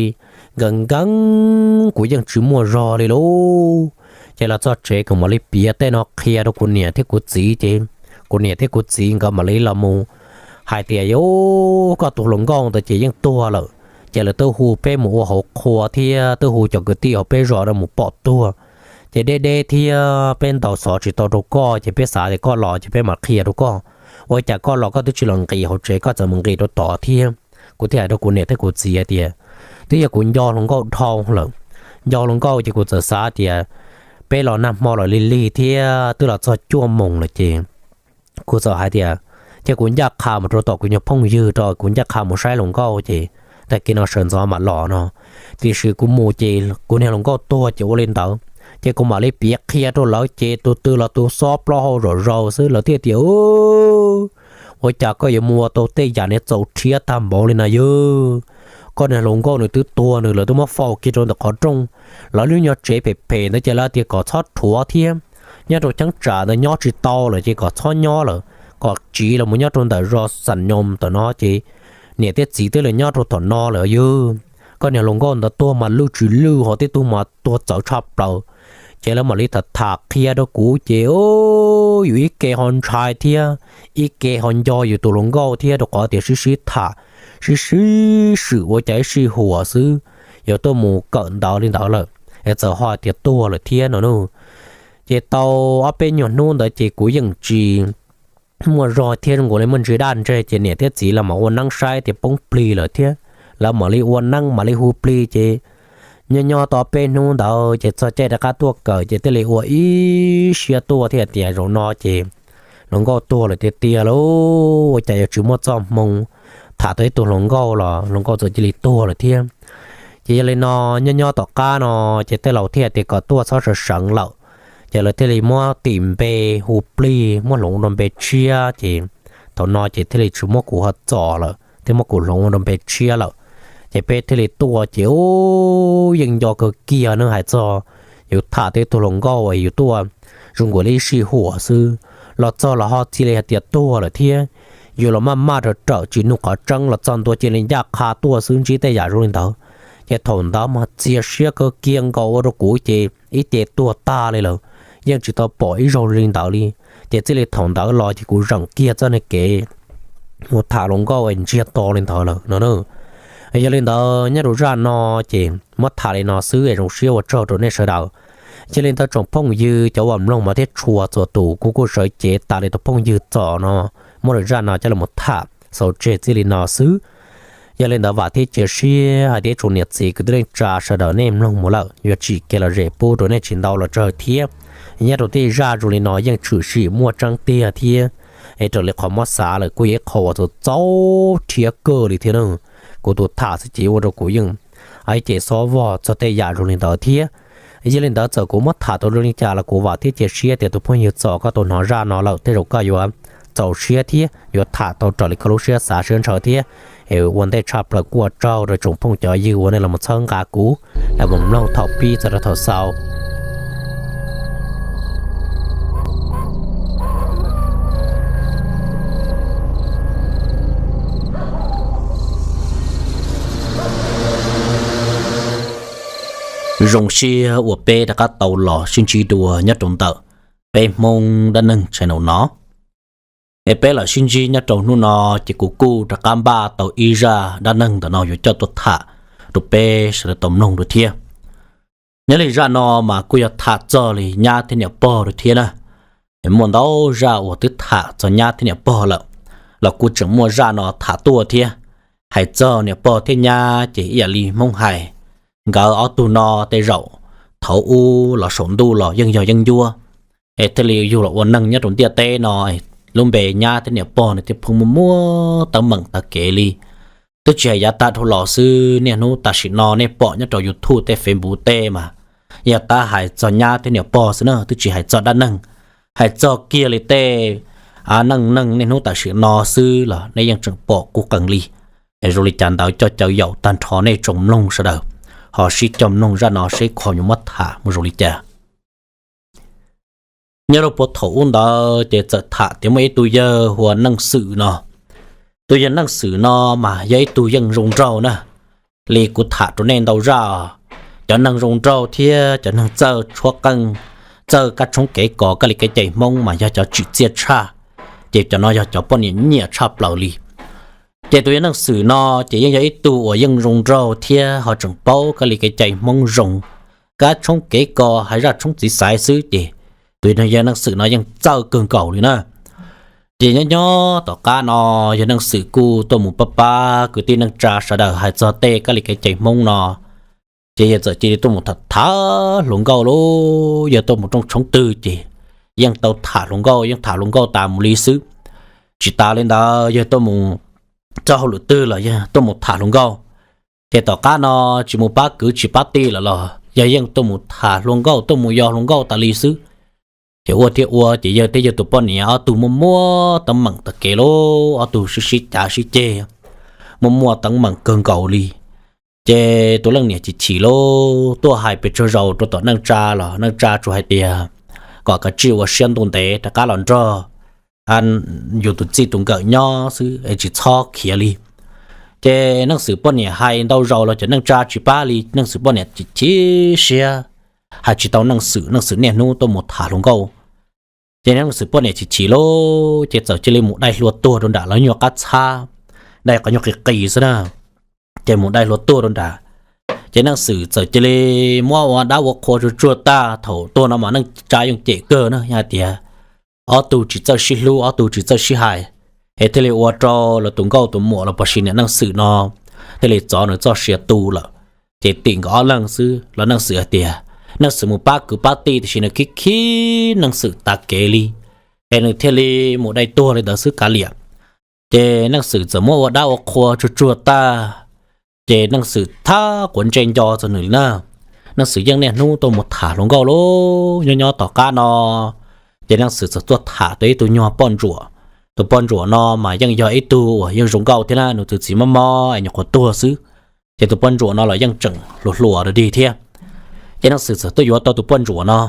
nkees nkees, kuv yeej tsis muaj zog li lauj. Ces los txog tsev kuv mam li piav tej no qhia rau kuv niam thiab kuv txiv ces kuv niam thiab kuv txiv nkawd mam li los mus hais tias yus koj tus hluas nkauj ntawd ces yeej tuag lawm. Ces lawv twb hu peb mus ua hauv qhua thiab twb hu cov kwv tij hauv peb zos no mus pom tuag. Ces deb deb thiab peb ntaus xov tsis tau rau koj ces peb xav tias koj los ces peb mam qhia rau koj. Ua cas koj los koj twb tsis los nqis hauv tsev koj txawm mus nqis rau tod thiab. Kuv thiaj hais rau kuv niam thiab kuv txiv hais tias twb yog kuv nco hluas nkauj dhau lawm. Nco hluas nkauj ces kuv txawm xav tias peb los nag hmo los lig lig thiab twb los txog cuaj moos lawm ces kuv txawm hais tias ces kuv ncaj qha mus rau tom kuv nyuag phooj ywg rau kuv ncaj qha mus saib hluas nkauj ces tag kis no sawv ntxov mam los no. Tiam sis kuv mus ces kuv niag hluas nkauj tuag ces ua li ntawd. Ces kuv mam li piav qhia rau lawv ces tus twg los tus xob plaub hau zom zaws xwb lawv thiaj tias ua cas koj yuav mus ua tau tej yam niag txaus rhiab tag npaum li na yog. Koj niag hluas nkauj nws twb tuag nws lawv twb muab faus kiag rau ntawm qhov rooj. Lawv lub nyuag tsev phem phem ntawd ces lawv tias kom txhob rhuav thiab. Nyob rau cheeb tsam ntawd nyob tsis tau lawm ces kom txhob nyob lawm, kom tsiv los mus nyob rau ntawm zos Xam Nyoos ntawm no ces niam thiab txiv twb los nyob rau tom no lawm yog. Koj niag hluas nkauj ntawd tuag mas lwj tsis lwj ho tib tug mas tuag txawv tshaj plaws. Ces lawv mam li tham tham qhia rau kuv ces yus ib ke ho ntshai thiab ib ke ho nco yus tus hluas nkauj thiab rau qhov tias sib sib tham sib sib swm ua cas ib sij huam xwb yuav tuaj mus kawm ntawv li ntawd lawm es txawm ho tias tuag lawm thiab no na. Ces tau ob peb nyuag hnub ntawd ces kuv yeej tsis muaj zog thiab zoo nkaus li muaj ntsis daj ntseg ces niam thiab txiv los mam ua neeb saib tias poob plig lawm thiab. lawv mam li ua neeb mam li hu plig ces nyob nyob tau peb hnub ntawd ces txog caij rov qab tuaj kawm ces thiaj li ua ib siab tuaj thiab tias zaum no ces hluas nkauj tuag lawm tiag tiag lauj, ua cas yuav tsis muaj txoj hmoo tham tau ib tug hluas nkauj los hluas nkauj txawm cia li tuag lawm thiab. Ces yog li no nyob nyob tom qab no ces tej laus thiaj tias kom tuaj txhob sawv seev lawm, ces lawv thiaj li muab tis npe hu plig muab hloov ua rau npe tshiab ces thaum no ces thiaj li tsis muab kuv ho txom lawm thiab muab kuv hloov ua rau npe tshiab lawm. Ces peb thiaj li tuaj ces ub yeej nco kawg kiag no hais txog yus tham tau ib tug hluas nkauj yus tuaj zoo nkaus li ib sij huam xwb los txog los ho cia li hais tias tuag lawm thiab. Yus los maj maj rawm rawm tsis nug qhov tseeb los txog ntua cia li ncaj qha tuaj xwb ntsib tej yam zoo li ntawd. Ces thaum ntawd mas txias siab kawg kiag nkaus ua rau kuv ces ib ce tuag tag li lawm, yeej tsis tau pom ib zaug li ntawd li. Ces txij li thaum ntawd los ces kuv zeem kiag txoj kev mus tham hluas nkauj ntsiag to li ntawd lawm no. Yog li ntawd nyob rau zaj no ces muab tham li no xwb es zoo siab ua tsaug rau nej sawv daws. Yog li ntawd tsoom phooj ywg cov uas mloog mas thiab tshua txhua tus kuv kuj sawv cev tas li tus phooj ywg Txos no muab lub zaj no coj los tham xaus tseg txij li no xwb. Yog li ntawd vam thiab cia siab hais tias tsoom niam txiv kwv tij neej tsa sawv daws nej mloog mus lawm yuav tsim kev lom zem pub rau nej tsis ntau los tsawg thiab. Nyob rau tej zaj zoo li no yeej tshwm sim muaj tseeb tiag thiab, es raws li qhov muab xav lawm kuj yog ib qho uas txaus txaus rhiab kawg li thiab na. Kuv tus tham xwb ces ua rau kuv yeej ib ce xob vog txog tej yam zoo li ntawd thiab. Yog li ntawd txawm kuv muab tham tau zoo li cas los kuv vam thiab cia siab tias tus phooj ywg Txos koj tau hnov zaj no lawm tej zaum koj yuav txaus siab thiab yuav tham tau raws li koj lub siab xav siab ntshaw thiab. Es ua ntej tshaj plaws kuj ua tsaug rau tsoom phooj cov ywg uas nej los txhawb nqa kuv los mloog thaum pib txog rau thaum xaus. Zoo siab uas peb rov qab tau los sib ntsib dua nyob rau ntawm peb Hmoob dab neeg channel no. Es peb los sib ntsib nyob rau hnub no ces kuv kuj rov qab npaj tau ib zaj dab neeg ntawm no yuav coj tuaj tham rau peb sawv daws tau mloog dua thiab. Nyob li zaj no mas kuj yog tham txog li nyab thiab niam pog dua thiab na. Muaj ntau zaj uas twb tham txog nyab thiab niam pog lawm, los kuj tseem muaj zaj no tham tuaj thiab. Hais txog niam pog thiab nyab ces ib yam li Hmoob hais, nkawd ob tug no tej zaum thaum ub los saum ntuj los yeej yog yeeb ncuab, es thiaj li yug los ua neeg nyob rau ntiaj teb no, lub npe nyab thiab niam pog no thiaj pheej muaj muaj teeb meem tag kev li. Twb tsis hais yav tag dhau los xwb, niaj hnub tam sim no nej pom nyob rau YouTube tej Facebook tej mas yog tab hais txog nyab thiab niam pog xwb na, twb tsis hais txog dab neeg. Hais txog kiag li tej neej neeg niaj hnub tam sim no xwb los nej yeej tseem pom kuj qees li. Es zoo li cas ntawd coj caw yaum tag nrho nej tsoom mloog sawv daws ho sib coj mloog zaj no seb qhov yuav muab tham mus zoo li cas. Nyob rau puag thaum ub ntawd ces txawm tham tias muaj ib tug yawg hu ua Neej Xwm no. Tus yawg Neej Xwm no mas yog ib tug yeej zoo nraug na. Li kuv tham rau nej ntau zaj, cov neeg zoo nraug thiab cov neeg txawj tshuab qeej, txawj kab tshoob kev kos kab li kev cai Hmoob mas yog cov tsim txiaj tshaj, ces cov no yog cov poj niam nyiam tshaj plaws li. Ces tus yawg Neej Xwm no ces yeej yog ib tug uas yeej zoo nraug thiab ho tseem paub kab li kev cai Hmoob zoo, kab tshoob kev kos hais zaj tshoob txiv xaiv xwb ces tus yawg Neej Xwm no yeej txawj kawg nkaus li na. Ces nyob nyob tom qab no yawg Neej Xwm kuj tuaj mus pab pab kwv tij neej tsa sawv daws hais txog tej kab li kev cai Hmoob no, ces yawg txawm cia li tuaj mus tham tham hluas nkauj lauj. Yawg tuaj mus rooj tshoob twg ces yeej tau tham hluas nkauj, yeej tham hluas nkauj tas mus li xwb. Tsis tas li ntawd yawg tuaj mus txoj hauj lwm twg los yawg tuaj mus tham hluas nkauj. Ces tom qab no tsis mus pab kwv tsis pab tij lawm los yawg yeej tuaj mus tham hluas nkauj, tuaj mus yos hluas nkauj tas li xwb. Ces ua thiab ua ces yawg thiab yawg tus poj niam ob tug muaj muaj teeb meem tag kev lauj, ob tug sib sib cav sib ceg, muaj muaj teeb meem kawg nkaus li. Ces tus leej niam chim chim lauj, tuaj hais pes tsawg zaus rau tom neej tsa los neej tsa tsuas hais tias kom kav tsij ua siab ntuj ntev rov qab los nrog yus tus txij tus nkawm nyob xwb es tsis txhob khiav li. Ces Neej Xwm poj niam hais ntau zaus los cov neej tsa tsis pab li, Neej Xwm poj niam chim chim siab, hais tsis tau Neej Xwm, Neej Xwm niaj hnub tuaj mus tham hluas nkauj. Ces Neej Xwm poj niam chim chim lauj, ces txawm cia li mus dai hlua tuag rau nram lawv nyuag qab txhab, dai qhov nyuag qis qis xwb na. Ces mus dai hlua tuag rau nram, ces Neej Xwm txawm cia li muab ua dab ua qhua tsuag tsuag tag. Thaum tuag no mas neej tsa yeej cem kawg na, yog hais tias ob tug tsis txawj sib hlub, ob tug tsis txawj sib hais, es thiaj li ua rau lawv tus nkauj tus muam los puas sis niam Neej Xwm no thiaj li txov nws txoj sia tu lawm. Ces tim nkawd ob leeg xwb los Neej Xwm hais tias Neej Xwm mus pab kwv pab tij tiam sis nws khib khib Neej Xwm tas kev li, es nws thiaj li mus dai tuag li ntawd xwb kav liam. Ces Neej Xwm txawm muab ua dab ua qhua tsuag tsuag tag, ces Neej Xwm thab quav ntsej nco txog nws li na. Neej Xwm yeej niaj hnub tuaj mus tham hluas nkauj lauj. Nyob nyob tom qab no, ces Neej Xwm txawm tuaj tham tau ib tug nyuag poj ntsuam. Tus poj ntsuam no mas yeej yog ib tug uas yeej zoo nkauj thiab na, nws tus txiv mob mob es nyuam qhuav tuag xwb. Ces tus poj ntsuam no los yeej tseem hluas hluas dig thiab. Ces Neej Xwm txawm tuaj yuav tau tus poj ntsuam no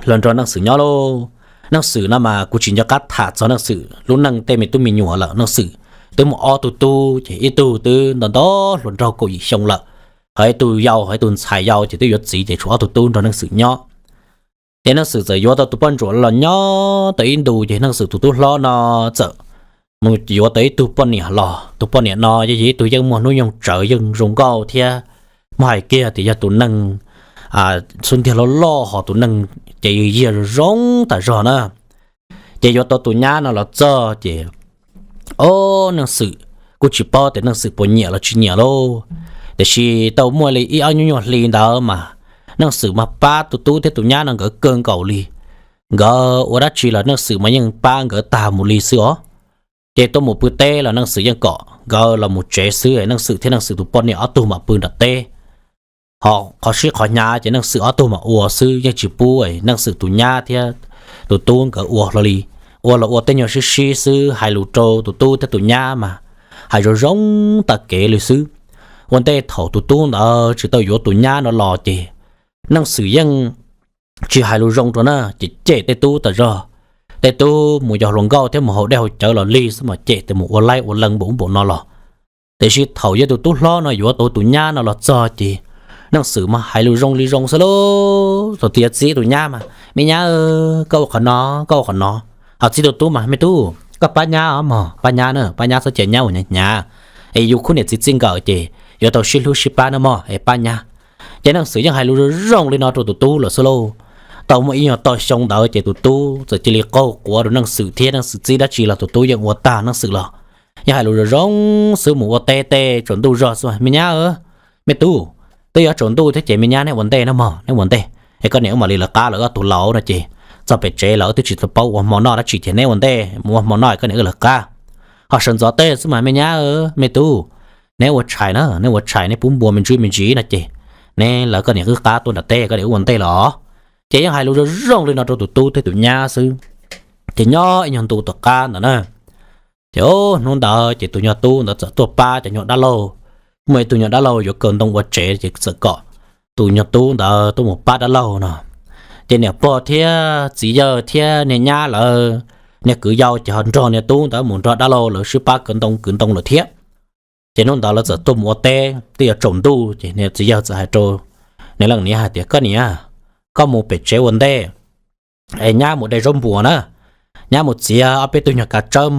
los nrog Neej Xwm nyob lauj. Neej Xwm no mas kuv tsis nco qab tham txog Neej Xwm lub neej tej me tub me nyuam lawm. Neej Xwm twb muaj ob tug tub, ces ib tug twb nto nto hluas nraug kaum yim xyoo lawm, ho ib tug yau, ho ib tug ntxhais yau, ces twb yuav txiv, ces tshuav ob tug tub nrog Neej Xwm nyob. Ces Neej Xwm txawm yuav tau tus poj ntsuam los nyob tau ib ntus, ces Neej Xwm tus tub hlob no txawm mus yuav tau ib tug poj niam los. Tus poj niam no yog ib tug yeej muaj hnub nyoog tsawv, yeej zoo nkauj thiab, muab hais kiag tias yog tus neeg xub ntiag loj loj, ho tus neeg ces yog zoo zoo tas zog na. Ces yuav tau tus nyab no los txog ces, o, Neej Xwm kuj tsis paub tias Neej Xwm puas nyiam los tsis nyiam lauj. Tiam sis tau muaj li ib ob nyuag hli ntawd mas Neej Xwm mas pab tus tub thiab tus nyab no nkawd kawg nkaus li. Nkawd ua dab tsi los Neej Xwm mas yeej pab nkawd tag mus li xwb os. Ces tuaj mus pw teb los Neej Xwm yeej kom nkawd los mus tsev xwb, Neej Xwm thiab Neej Xwm tus poj niam ob tug mam pw nram teb. Ho qhov sib qhov hnyav ces Neej Xwm ob tug mam ua xwb, yeej tsis pub Neej Xwm tus nyab thiab tus tub nkawd ua hlo li. Ua los ua tej nyuag sib sib xwb, hais lus rau tus tub thiab tus nyab mas hais zoo zoo tag kev li xwb. Ua ntej thaum tus tub ntawd tsis tau yuav tus nyab no los ces Neej Xwm yeej tsis hais lus zoo rau na, ces cem tej tub tas zog. Tej tub mus yos hluas nkauj thiab mus haus dej haus cawv los lig xwb mas cem tias mus ua laib ua lees npaum ub npaum no los. Tiam sis thaum yog tus tub hlob no yuav tau tus nyab no los txog ces Neej Xwm mas hais lus zoo li zoo xwb lauj. Thaum twg yuav txib tus nyab mas, me nyab, koj ua qhov no, koj ua qhov no. Ho txib tus tub mas, me tub, koj pab nyab os mog, pab nyab na, pab nyab txhob cia nyab ua hnyav hnyav, es yus khub niam txiv txij nkawm ces yuav tau sib hlub sib pab na mog, es pab nyab. Ces Neej Xwm yeej hais lus zoo zoo li no rau tus tub lawm xwb lauj. Tau muaj ib nyuag tog xyoo ntawd ces tus tub txawm cia li qaug quav rau Neej Xwm thiab, Neej Xwm txib dab tsi los tus tub yeej ua tag Neej Xwm los. Yeej hais lus zoo zoo xwb, mus ua teb tej tsaus ntuj zog xwb, me nyab, me tub, twb yuav tsaus ntuj thiab ces me nyab neb ua ntej no mog, neb ua ntej, es koj niam wb mam li lawv qab lawm, ob tug laus no ces txog pem tsev lawm twb tsis tau paub ua hmo noj dab tsi ces neb ua ntej mus ua hmo noj es koj niam wb lawv qab. Ho sawv ntxov teb xwb mas me nyab, me tub, neb ua tshais na, neb ua tshais neb pub npua me ntsis me ntsis no ces neb lawv koj niam wb qab tuaj nram teb, koj niam wb ua ntej los. Ces yeej hais lus zoo zoo li no rau tus tub thiab tus nyab xwb. Ces nyob ib nyuag ntu tom qab ntawd na, ces hnub ntawd ces tus nyuag tub ntawd txawm tuaj pab cov nyuag dab laug. Muaj ib tug nyuag dab laug yuav kaw ntoo ua tsev ces txawm kom tus nyuag tub ntawd tuaj mus pab dab laug no. Ces niam pog thiab txiv yawg thiab niag nyab lawv, niag kwv yau ces ho nrog niag tub ntawd mus nrog dab laug lawv sib pab kaw ntoo kwv ntoo lawm thiab. Ces hnub ntawd lawv txawm tuaj mus ua teb twb yuav tsaus ntuj ces niag txiv yawg txawm hais rau niag leej niam hais tias, koj niam, koj mus pem tsev ua ntej es nyab mus de zaub npuas na, nyab mus txiav ob peb tug nyuag kav tsawb,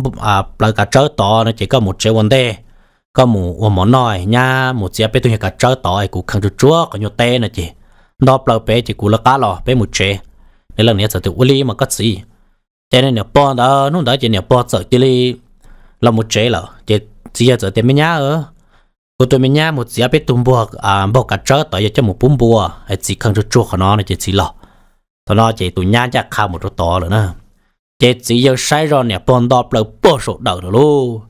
plaws kav tsawb tod no ces koj mus tsev ua ntej, koj mus ua mov noj, nyab mus txiav peb tug nyuag kav tsawb tod es kuv kheej tsuag tsuag qhov nyuag teb no ces nto plaws pem ces kuv lawv qab los peb mus tsev. Niag leej niam txawm tias, ua li mas koj txiv. Ces niag niam pog ntawd hnub ntawd ces niam pog txawm cia li los mus tsev lawm ces txiv yawg txawm tias, me nyab, kuv tus me nyab mus txiav peb tug npuag, npaug kav tsawb tod yog coj mus pub npua es txiv kheej tsuag tsuag qhov no no ces txiv los. Thaum no ces tus nyab ncaj qha mus rau tod lawm na. Ces txiv yawg saib zoj niam pog nto plaws pog saum dawm lawm lauj.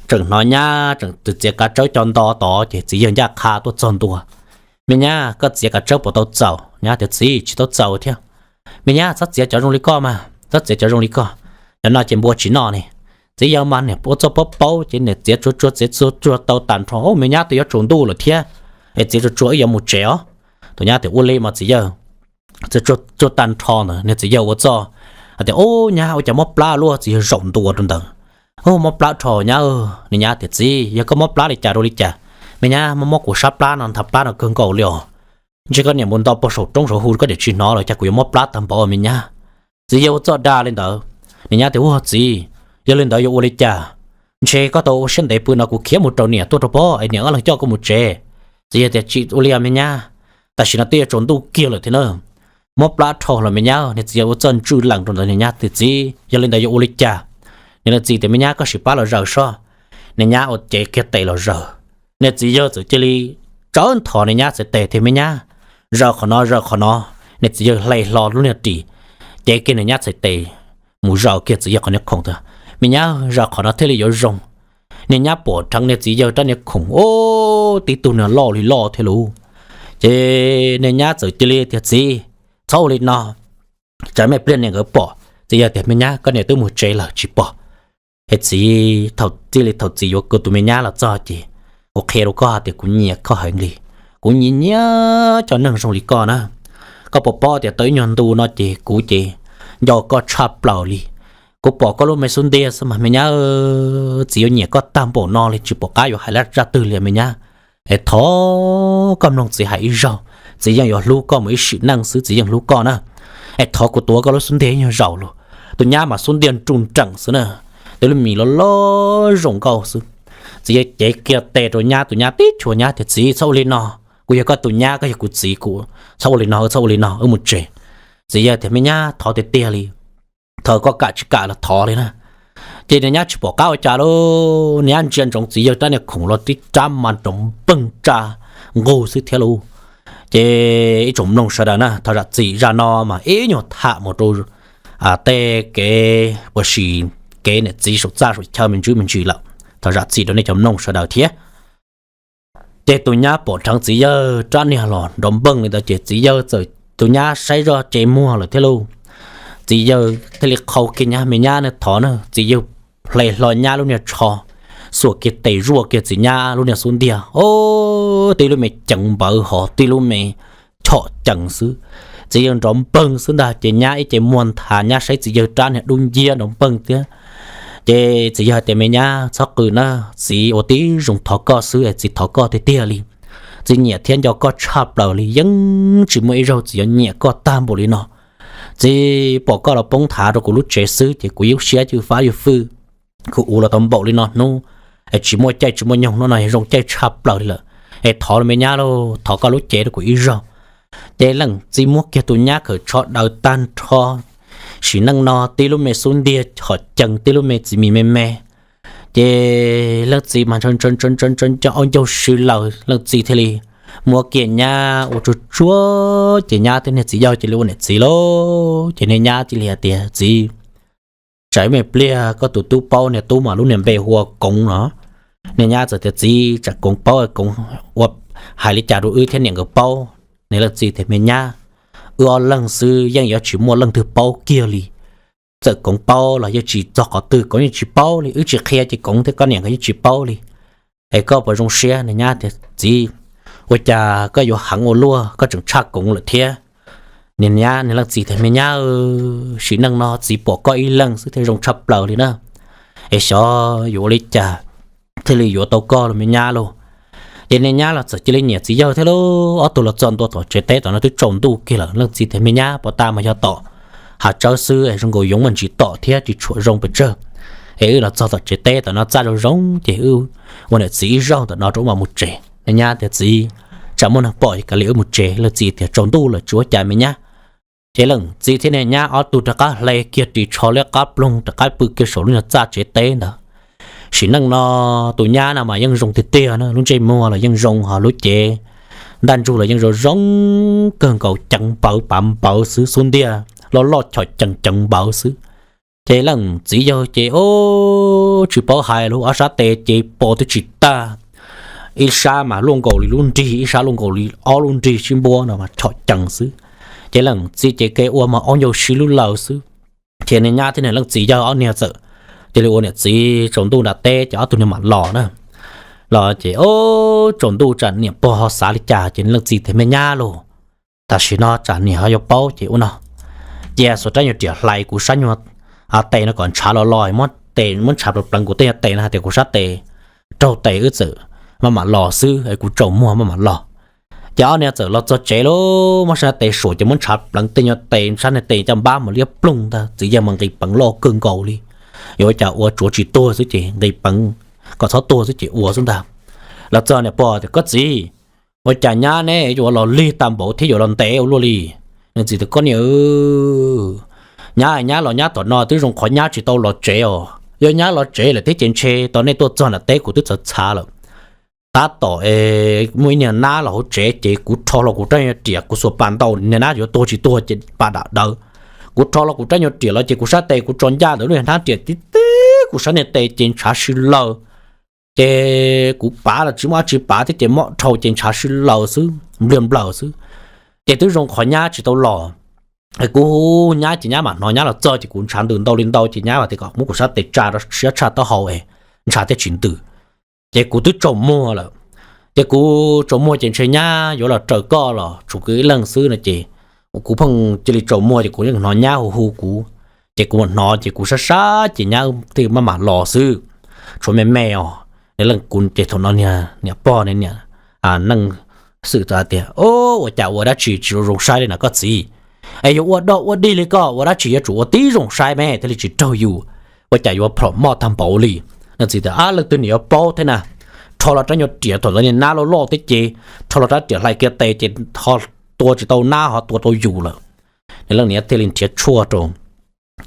Tseem hnov nyab tseem txiav kav tsawb co nto tod ces txiv yawg ncaj qha tuaj txog ntua. Me nyab, koj txiav kav tsawb puas tau txaus? Nyab tias, txiv, tsis tau txaus thiab. Me nyab, txhob txiav cov zoo li koj mas, txhob txiav cov zoo li koj. Cov no ces npua tsis noj ne. Txiv yawg mas niam ua txuj paub paub ces niam txiav tsuag tsuag txiav tsuag tsuag tau tag nrho, me nyab, twb yuav tsaus ntuj lawm thiab, es txiav tsuag tsuag wb yuav mus tsev os. Tus nyab tias, ua li mas txiv yawg. Txiav tsuag tsuag tag nrho ntawd niag txiv yawg ua txuj hais tias, ub, nyab, ua cas mob plab luaj? Txiv yawg zaum ntua rau ntawd. Ub, mob plab dhau nyab. Niag nyab tias, txiv, yog koj mob plab li cas rau li cas? Me nyab, mob mob kuv sab plab no, nthav plab no kawg nkaus li os. Ntshe koj niam mus nto pog saum roob saum hu koj niam tsis hnov los cas kuv yuav mob plab tag npaum me nyab. Txiv yawg ua txuj dag li ntawd. Niag nyab tias, ua txiv, yog li ntawd yuav ua li cas? Ntshe koj tau ua siab ntev pw no kuv khiav mus raws niam tuaj rau pob es niam ob leeg coj koj mus tsev. Txiv yawg tias, tsis ua li me nyab, tam sim no twb yuav tsaus ntuj kiag lawm thiab na. Mob plab dhau los me nyab. Niag txiv yawg ua txuj ntswj lees rau ntawd, niag nyab tias, txiv, yog li ntawd yuav ua li cas? Niag leej txiv tias, me nyab, koj sim pab los zaws soj. Niag nyab ua cev kiag tes los zaws. niag txiv yawg txawm cia li tsawv nthos niag nyab txhais tes tias, Me nyab, zaws qhov no, zaws qhov no. Niag txiv yawg hle hlo lub niag ris, cev kiag niag nyab txhais tes mus zaws kiag txiv yawg qhov niag khoom tias, Me nyab, zaws qhov no thiaj li yuav zoo. Niag nyab pom dheev niag txiv yawg rab niag khoom, ub, tib tug niag loj li loj thiab lauj. Ces niag nyab txawm cia li tias, Txiv, txhob ua li no, tsam me pliag niam nkawd pom. Txiv yawg tias, Me nyab, koj niam twb mus tsev lawm tsis pom. Es txiv, thaum txij li thaum txiv yuav kuv tus me nyab los txog ces kuv qhia rau koj tias kuv nyiam koj heev li. Kuv nyiam nyiam cov neeg zoo li koj na. Koj puas paub tias tau ib nyuag ntu no ces kuv ces nco koj tshaj plaws li. Kuv pom koj lub me xub ntiag xwb mas me nyab, txiv yuav nyiam koj tag npaum no li, tsis pom qab yuav hais lab tsaj twg li me nyab. Es thov koj mloog txiv hais ib zaug, txiv yeej yuav hlub koj mus ib sim neej xwb, txiv yeej hlub koj na. Es thov kuv tuav koj lub xub ntiag ib nyuag zaus los. Tus nyab mas xub ntiag nruj nreem xwb na, tus lub mis los loj zoo nkauj xwb. Txiv yawg cev kiag tes rau nyab, tus nyab tib chua nyab tias, Txiv, txhob ua li no, kuv yog koj tus nyab, koj yog kuv txiv, kuv txhob ua li no, txhob ua li no, wb mus tsev. Txiv yawg tias, Me nyab, thov tiag tiag li, thov koj kam tsis kam los thov li na. Ces niag nyab tsis pom qab ua cas lauj, niag nyab ntsia ntsoov txiv yawg rab niag khoom los tib rab mas nrov npeeg tsa nqug xwb thiab lauj. Ces ib tsoom mloog sawv daws na, thov zam txim, zaj no mas ib nyuag tham mus rau tej kev puas sim, kev niam txiv saum txaj saum chaw me ntsis me ntsis lawm, thov zam txim rau nej cov mloog sawv daws thiab. Ces tus nyab pom dheev txiv yawg rab niag los nrov npeeg li ntawd ces txiv yawg txawm, tus nyab saib zoj ces muag lawm thiab lauj. Txiv yawg thiaj li qhau kiag nyab, Me nyab na, thov na. Txiv yawg hle hlo nyab lub niag tsho, xuas kiag tes zuaj kiag txiv nyab lub niag xub ntiag, o, tib lub me ceev npawv hos tib lub me chom cees xwb. Txiv yawg nrov npeeg xwb ntag ces nyab ib ce muag nthav, nyab saib txiv yawg rab niag dub nciab nrov npeeg thiab. Ces txiv yawg hais tias, Me nyab, txhob qw na, txiv ua tib zoo thov koj xwb es txiv thov koj tiag tiag li. Txiv nyiam thiab nco koj tshaj plaws li, yeej tsis muaj ib zaug txiv yuav nyiam koj tag npaum li no. Txiv pom koj los poob nthav rau kuv lub tsev xwb ces kuv lub siab ywj fab ywj fwj, kuv ua los tau npaum li no hnub, es tsis muaj caij tsis muaj nyoog, hnub no yog zoo caij tshaj plaws li lawm. Es thov los me nyab lauj, thov koj lub cev rau kuv ib zaug. Ces leej txiv muab kiag tus nyab khawm tsho daws tag nrho. Sim neej no tib lub me xub ntiag chom cees, tib lub me txiv mis me me. Ces leej txiv mas ntshaw ntshaw ntshaw ntshaw ntshaw aub ncaug sw laws, leej txiv thiaj li muab kiag nyab ua tsuag tsuag ces nyab thiab niag txiv yawg cia li ua niam txiv lauj. Ces niag nyab cia li hais tias, Txiv, tsam me pliag koj tus tub paub, niag tub mas lub niag npe hu ua Koov no. Niag nyab txawm tias, Txiv, tsam Koov paub, Koov ua hais li cas rau wb thiab niam nkawd paub? Niag leej txiv tias, Me nyab, wb ob leeg xwb yeej yuav tsis muaj leej twg paub kiag li. Txawm Koov paub los yeej tsis txog qhov twg, Koov yeej tsis paub li, wb tsis qhia ces Koov thiab koj niam nkawd yeej tsis paub li. Es koj puas zoo siab? Niag nyab tias, Txiv, ua cas koj yuav heev ua luaj, koj tseem tshaj Koov lawm thiab. Niag nyab, niag leej txiv tias, Me nyab, sim neej no txiv pom koj ib leeg xwb thiaj zoo tshaj plaws li na. Es xyov yuav ua li cas thiaj li yuav tau koj los me nyab lauj. Ces niag nyab los txawm cia li nyiam txiv yawg thiab lauj. Ob tug los txog ntua tom tsev teb tom no twb tsaus ntuj kiag lawm. Leej txiv tias, Me nyab, puas tas mas yog tom hav tsawb xwb es zoo nkaus yoov muaj ntsis tom thiab tsis tshua zoo pes tsawg. Es wb los txog tom tsev teb tom no txaj zoo zoo ces wb ua niam txiv ib zaug ntawm no rau wb mam mus tsev. Niag nyab tias, Txiv, tsam muaj neeg pom es kav liam wb mus tsev. Leej txiv tias, Tsaus ntuj lawm tsis ua cas me nyab. Ces leej txiv thiab niag nyab ob tug rov qab hle kiag ris tsho liab qab ploog rov qab pw kiag saum lub nyuag txaj tsev teb ntawd. Sim neej no tus nyab no mas yeej zoo tiag tiag na, lub ntsej muag los yeej zoo, ho lub cev ntaj ntsug los yeej zoo zoo kawg nkaus, ceev npawv pav npawv xwb, xub ntiag loj loj chom cees ceev npawv xwb. Ces leej txiv yawg ces, o, tsis paub hais, lub ob sab tes ces pos twb tsis tag, ib sab mas luaj nkaus li lub nrig, ib sab luaj nkaus li ob lub nrig sib npuab no mas chom cees xwb. Ces leej txiv ces kev ua mas aub ncaug sib lub laws xwb. Ces niag nyab thiab niag leej txiv yawg ob niag txawm cia li ua niam txiv tsaus ntuj nram teb ces ob tug niag mam los na. Los ces, o, tsaus ntuj tsam niam pog ho xav li cas ces leej txiv tias, Me nyab lauj, tam sim no tsam niam ho yuav paub ces ua no, cia xuas rab nyuag riam hlais kuv sab nyuag tes no kom ntshav los los, muab tes muab ntshav pleev pleev kuv tej nyuag tes no hais tias kuv sab tes raug tes wb txawm maj mam los xwb es kuv tsaus muag maj mam los. Ces ob niag txawm los txog tsev lauj, muab sab tes suam ces muab ntshav pleev tej nyuag tes, sab niag tes caj npab mas liab ploog ntag. Txiv yawg mas nqis peev loj kawg nkaus li, yuav ua cas ua tsuav tsis tuag xwb ces nqis peev kom txhob tuag xwb ces ua xwb ntag. Los txog niam pog tias, Koj txiv, ua cas nyab neb yuav los lig tag npaum thiab yuav los ntev ua luaj li? Nws txiv tias, Koj niam, nyab nyab los nyab tom no twb zoo qhov nyab tsis tau los tsev os. Yog nyab los tsev lawm thiab ces ntshe tau nej tuaj txog nram teb kuv twb txawv txhav lawm. tab tom muaj ib niag nab los hauv tsev ces kuv rho hlo kuv rab nyuag riam, kuv xuas pas ntaus niag nab yuav tuag tsis tuag ces pas dam dawv. Kuv rho hlo kuv rab nyuag riam los ces kuv sab tes kuv tso ncaj ntawm lub niag hnab riam tib tib kuv sab niag tes ces ntshav si laws. Ces kuv pav los tsis muaj dab tsi pav thiab ces mob dhau ces ntshav si laws xwb, npliag nplaws xwb. Ces twb zoo qhov nyab tsis tau los. Kuv hu nyab ces nyab mam hnov, nyab los txog ces kuv ntshav ntws ntau li ntau ces nyab tias kom muab kuv sab tes tsa rau siab tshaj taub hau es ntshav thiaj tsis ntws. Ces kuv twb tsaus muag lawm. Ces kuv tsaus muag ces ntshe nyab yuav los raws koj los tshuav kuv ib leeg xwb no ces kuv pheej cia li tsaus muag ces kuv yeej hnov nyab hu hu kuv. Ces kuv mam hnov ces kuv sab sab ces nyab thiaj maj mam los xwb. Tshuav me me os. Niag leej kuv ces thaum no niam pog niam neej xwm tias, Ua cas ua dab tsi tsis zoo saib li na koj txiv? Es yuav ua dog ua dig li koj ua dab tsi yuav tsum ua tib zoo saib me thiaj li tsis raug yus. Ua cas yuav plhom moj tag npaum li? Leej txiv tias, Ab, leej twg nws yuav paub thiab na. Rho los rab nyuag riam thaum ntawd niag nab loj loj thiab ces rho los rab riam hlais kiag tes ces ho tua tsis tau nab ho tua tau yus lawm. Niag leej niam thiaj li nrhiav tshuaj rau.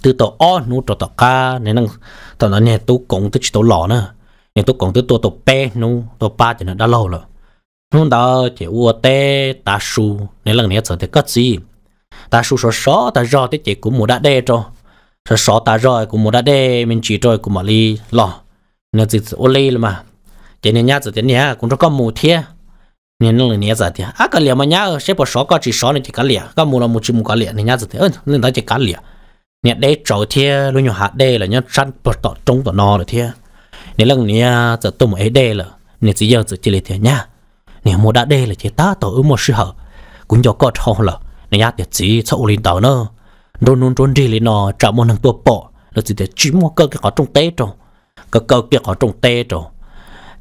Twb tau ob hnub rau tom qab, thaum ntawd niag tub koov twb tsis tau los na. Niag tub koov twb tuaj tau peb hnub tuaj pab cov niag dab laug lawm. Hnub ntawd ces ua teb tav su, niag leej niam txawm tias, Koj txiv, tav su sov sov tas zog thiab ces kuv mus da dej rau. Sov sov tas zog kuv mus da dej me ntsis rau kuv mam li los. Niag txiv, Ua li los mas. Ces niag nyab txawm tias, Niam, kuv nrog koj mus thiab. Niag leej niam txawm tias, Ab, kav liam mas nyab, seb puas sov, koj tsis sov no ces kav liam, koj mus los mus tsis mus kav liam. Niag nyab txawm tias, Li ntawd ces kav liam. Niag deb tsawv thiab lub nyuag hav dej los nyob sab puag tom roob tom no lawm thiab. Niag leej niam txawm tuaj mus ev dej lawm, niag txiv yawg txawm cia li tias, Nyab, niag mus da dej lawm ces tab tom wb muaj sij hawm, kuv nco koj dhau lawm. Niag nyab tias, Txiv, txhob ua li ntawd na, nruab hnub nruab nrig li no tsam muaj neeg tuaj pom. Niag txiv tias, Tsis muaj, kaw kiag qhov rooj teb rau. Kaw kaw kiag qhov rooj teb rau.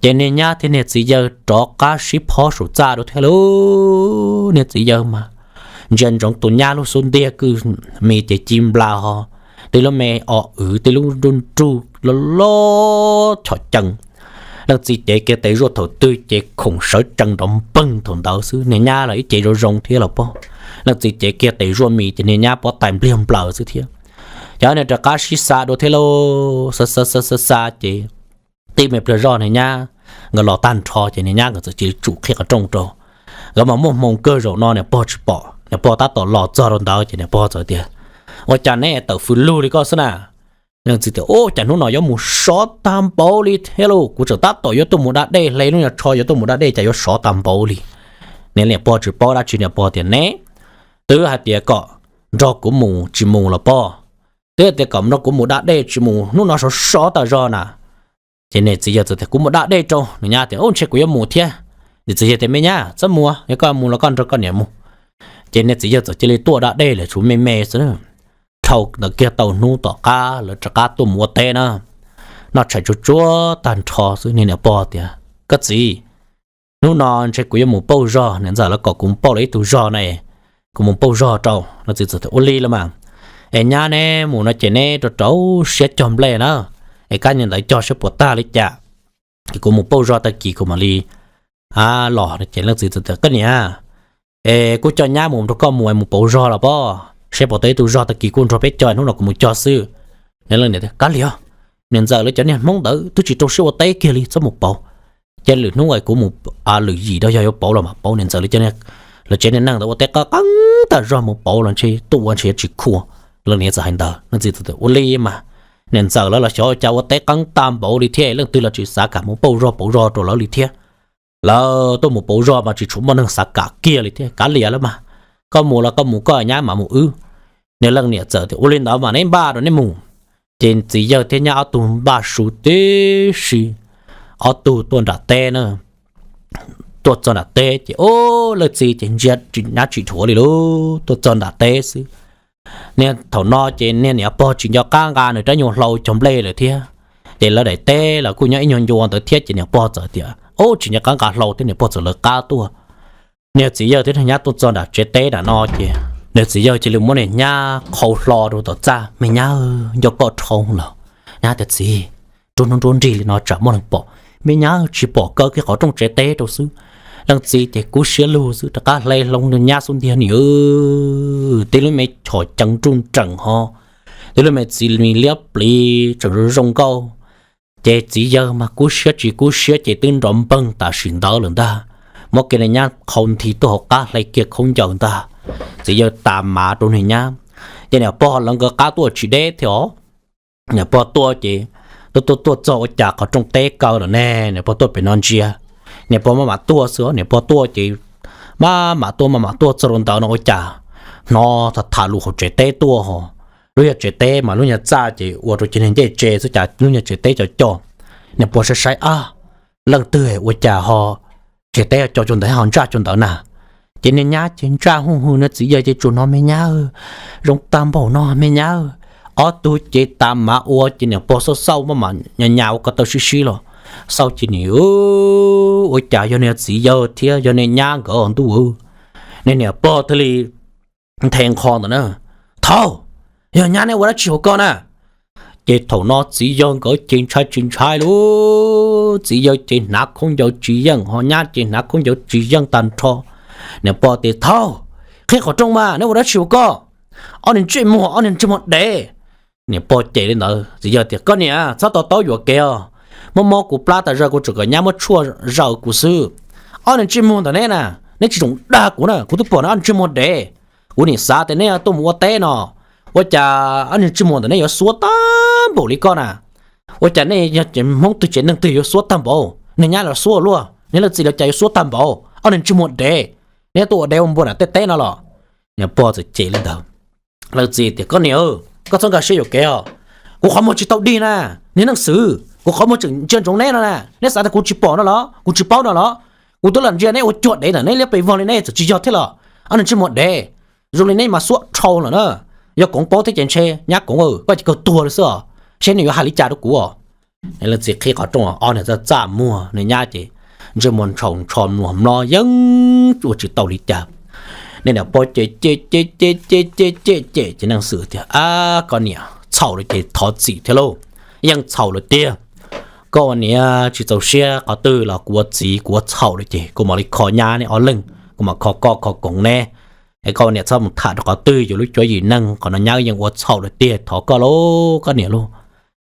Ces niag nyab thiab niag txiv yawg rov qab sib phob saum txaj dua thiab lauj. Niag txiv yawg mas ntsia ntsoov tus nyab lub xub ntiag kwj mis ces ci nplas ho, tej lub me o wv, tej lub nruj nruj loj loj chom cees. Leej txiv cev kiag tes zuaj thaum twg ces khoom sawv tsees nrov npeeg thaum ntawd xwb. Niag nyab los ib ce zoo zoo thiab los pog. Leej txiv cev kiag tes zuaj mis ces niag nyab pob tais npliag nplaws xwb thiab. Ces niag rov qab sib xa dua thiab lauj, xa xa xa xa xa ces tib me pliag zoj niag nyab nkawd los tag nrho ces niag nyab nkawd txawm cia li tsum qhia qhov rooj rau. Nkawd mas muaj hmoo kawg zaum no niam pog tsis pom, niam pog tab tom los txog rau ntawd ces niam pog txawm tias, Ua cas neb tawm fws lug li koj xwb na? Leej txiv tias, Ua cas hnub no yuav mus sov tag npaum li thiab lauj, kuv tseem tab tom yuav tuaj mus da dej, hle lub nyuag tsho yuav tuaj mus da dej cas yuav sov tag npaum li. Niam, niam pog tsis paub dab tsi, niam pog tias, Neb twb hais tias kom nrog kuv mus tsis mus los pog, twb hais tias kom nrog kuv mus da dej tsis mus, hnub no sov sov tas zog na. Ces niag txiv yawg txawm tias, Kuv mus da dej rau. Niag nyab tias, Ub, ntshe kuv yuav mus thiab. Niag txiv yawg tias, Me nyab, txhob mus, yog koj mus los koj nrog koj niam mus. Ces niag txiv yawg txawm cia li tuaj da dej lawm, tshuav me me xwb. Dhau ntawd kiag tau hnub tom qab lawv rov qab tuaj mus ua teb na, noj tshais tsuag tsuag tag nrho xwb, niag niam pog tias, Koj txiv, hnub no ntshe kuv yuav mus pauj zog, niam ntxawm lawv kom kuv mus pauj lawv ib tug zog na, kuv mus pauj zog rau. Niag txiv txawm tias, Ua li los mas, es nyab neb mus no ces neb rau rau siab cog nplej na, es kab niag ntawd cog seb puas tag li cas, ces kuv mus pauj zog tag kis kuv mam li los. Ces leej txiv txawm tias, Koj niam, es kuj coj nyab mus nrog koj mus, mus pauj zog los pog, seb puas tau ib tug zog, tag kis kuj nrog peb cog, hnub no kuv mus cog xwb. Niag leej niam tias, Kav liam, niam ntxawm lawv cov niag Hmoob ntawd twb tsis rau siab ua teb kiag li, txhob mus pauj. Ces lwm hnub es kuv mus lwm yim rau yog yuav pauj los mam pauj. Niam ntxawm lawv cov niag, lawv tsev niag neeg ntawd ua teb qab qeeb tag zog, mus pauj los ntshe tuaj ua ntshe yuav tsis khuam. Leej niam txawm hais ntawd, leej txiv txawm tias, Ua li mas, niam ntxawm lawv los xyov cas ua teb qeeb tag npaum li thiab, leej twg los tsis xav kam mus pauj zog pauj zog rau lawv li thiab. Lawv tuaj mus pauj zog mas tsis tshua muaj neeg xav kam kiag li thiab. Kav liam lawm mas, koj mus los koj mus koj, nyab mam mus wb. Niag leej niam txawm tias, Ua li ntawd mas neb npaj rau neb mus. Ces txiv yawg thiab nyab ob tug npaj su tib si, ob tug tuaj nram teb na. Tuaj txog nram teb ces, ub, leej txiv ces ntsia nyab tsis dhuav li lauj, tuaj txog nram teb xwb. Niag thaum no ces niag niam pog tsis nco qab nqa nws rab nyuag hlau cog nplej lawm thiab. Ces lawv daim teb los kuj nyob ib nyuag ncua ntawd thiab ces niam pog txawm tias, Ub, tsis nco qab nqa hlau thiab. Niam pog txawm lawv qab tuaj. Niag txiv yawg thiab niag nyab tuaj txog nram tsev teb nram no ces niag txiv yawg cia li muab niag nyab qhau hlo rau tom txaj, Me nyab, nco koj dhau lawm. Nyab tias, Txiv, nruab hnub nruab nrig li no tsam muaj neeg pom. Me nyab tsis pom, kaw kiag qhov rooj tsev teb rau xwb. Leej txiv ces kub siab lug xwb, rov qab hle hlo niag nyab xub ntiag ni, tib lub me chom cees nruj nreem ho, tib lub me txiv mis liab pliv tseem zoo zoo nkauj. Ces txiv yawg mas kub siab tsis kub siab ces twb nrov npeeg tam sim ntawd lawm ntag. Muab kiag niag nyab qhau nthi tuaj hauv qab hle kiag khaub ncaws ntag. Txiv yawg tas mav rau niag nyab, ces niam pog lawv nkawd qab tuaj tsis deb thiab os. Niam pog tuaj ces tuaj tuaj tuaj txog ua cas qhov rooj teb kaw lawm ne, niam pog tuaj pem no ntsia. Niam pog maj mam tuaj xwb, niam pog tuaj ces maj mam tuaj maj mam tuaj txog rau ntawd no ua cas hnov tham tham lus hauv tsev teb tuaj ho. Lub nyuag tsev teb mas lub nyuag txaj ces ua rau cov niag ncej tse xwb cas lub nyuag tsev teb co co. Niam pog saib saib ab, leej twg ua cas ho tsev teb co co ntawd ho ntsaj co ntawd na. Ces niag nyab ces ntsaj huj hu, niag txiv yawg ces tsuas hnov me nyab, zoo tag npaum no me nyab. Ob tug ces tas mav ua ces niam pog xauj xauj maj mam nyas nyas ua ko taw sib sib los xauj ces nim ua cas yog niag txiv yawg thiab yog niag nyab nkawd ntuj. Niag niam pog thiaj li nthe nqho ntawm na, thaum, yog nyab neb ua dab tsi hauv ko na? Ces thaum no txiv yawg nkawd ces ntshai tsis ntshai lauj, txiv yawg ces hnav khaub ncaws tsis yeej ho nyab ces hnav khaub ncaws tsis yeej tag nrho. Niam pog tias thaum, qhib qhov rooj mas neb ua dab tsi hauv ko? Ob niag ntsej muag, ob niag ntsej muag dev. Niam pog cem li ntawd txiv yawg tias koj niam txhob to taub yuam kev os, muab mob kuv plab tas zog kuv tseem kom nyab muab tshuaj zaws kuv xwb. Ob niag ntsej muag ntawm neb na, neb tsis txhob dag kuv na, kuv twb pom neb ob niag ntsej muag dev. Kuv nim xav tias neb tuaj mus ua teb no, ua cas ob niag ntsej muag ntawm neb yuav xuab tag npaum li koj na? Ua cas nej yog Hmoob twg tsev neeg twg yuav xuab tag npaum, niag nyab los xuab luaj, niag leej txiv los cas yuav xuab tag npaum, ob niag ntsej muag dev, neb tuaj ua dev ua npua nram tej teb no los? Niam pog txawm cem li ntawd. Leej txiv tias koj niam, koj txhob nkag siab yuam kev os, kuv qhov muag tsis tau dig na, niag Neej Xwm, kuv qhov muag tseem ntsia ntsoov neb no na, neb xav tias kuv tsis pom no los kuv tsis paub no los? Kuv twb los ntsia neb ua cuag dev ntawm neb liab pes vog li, neb txawm tsis yog thiab los? Ob niag ntsej muag dev, zoo li neb mas xuab dhau lawm na. Yog Koov paub thiab ces ntshe nyab Koov, koj ces kawg tuag li xwb os, seb nws yuav hais li cas rau kuv os. Leej txiv qhib qhov rooj, ob niag txaj txaj muag, niag nyab ces ntsej muag ntshaus ntsho mluag mlob yeej ua tsis tau li cas. Niag niam pog ces cem cem cem cem cem cem cem ces Neej Xwm tias ab koj niam, txhaum lawm ces thov txim thiab lauj, yeej txhaum lawm tiag. Koj ua niam tsis txaus siab qhov twg los kuv ua txiv kuv ua txhaum lawm ces kuv mam li kho nyab neb ob leeg, kuv mam kho koj kho Koov neb. Es koj ua niam txhob mus tham rau qhov twg, yus lub cuab yim neeg qhov no nyab yeej ua txhaum lawm tiag, thov koj lauj koj niam lauj.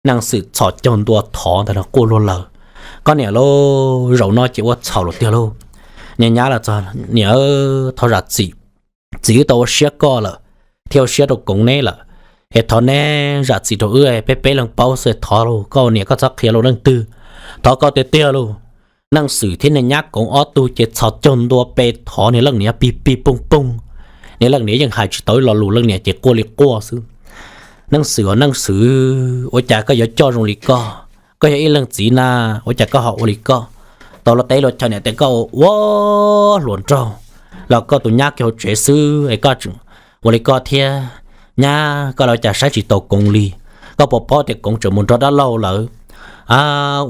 Neej Xwm txhos caug ntua thov ntag, quaj luag lawm, koj niam lauj, zaum no ces ua txhaum lawm tiag lauj. Niag nyab los txog, niam, thov zam txim, txiv wb tau ua siab koj lawm thiab ua siab rau Koov neb lawm, es thov neb zam txim rau wb, peb peb leeg paub xwb, thov lauj koj ua niam koj txhob qhia rau leej twg, thov koj tiag tiag lauj. Neej Xwm thiab niag nyab Koov ob tug ces txhos caug ntua pe thov niag leej niam pig pig pooj pooj. Niag leej niam yeej hais tsis tau ib lo lus, leej niam ces quaj li quaj xwb. Neej Xwm aw Neej Xwm, ua cas koj yuav coj zoo li koj? Koj yog ib leej txiv na, ua cas koj ho ua li koj? Tau luag teb luag chaw niam tias koj ua hluas nraug los koj tus nyab kiag hauv tsev xwb es koj tseem ua li koj thiab. Nyab, koj los cas saib tsis taus Koov li? Koj puas paub tias Koov tseem mus nrog dab laug lawm,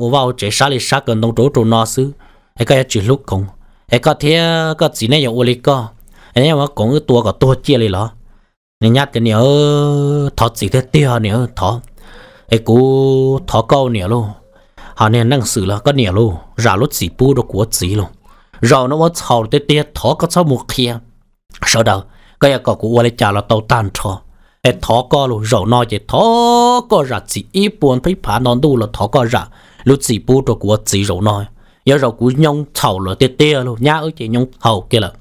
ua vaj ua tsev sab li sab kaw ntoo rau ub rau no xwb, es koj yuav tsis hlub Koov? Es koj thiab koj txiv neb yuav ua li koj, es neb yuav muab Koov wb tua kom tuag ciaj li los? Niag nyab tias niam, thov txim tiag tiag niam, thov, es kuv thov koj niam lauj. Ho niag Neej Xwm los koj niam lauj, zam lub txim pub rau kuv ua txiv lauj. Zaum no ua txhaum tiag tiag, thov koj txhob mus qhia sawv daws, koj yuav kom kuv ua li cas los tau tag nrho. Es thov koj lauj, zaum no ces thov koj zam txim ib puas peb phav nto ntuj los thov koj zam lub txim pub rau kuv ua txiv zaum no. Yog zaum kuv nyoo txhaum lawm tiag tiag lauj, nyab wb ces nyoo txhaum kiag lawm,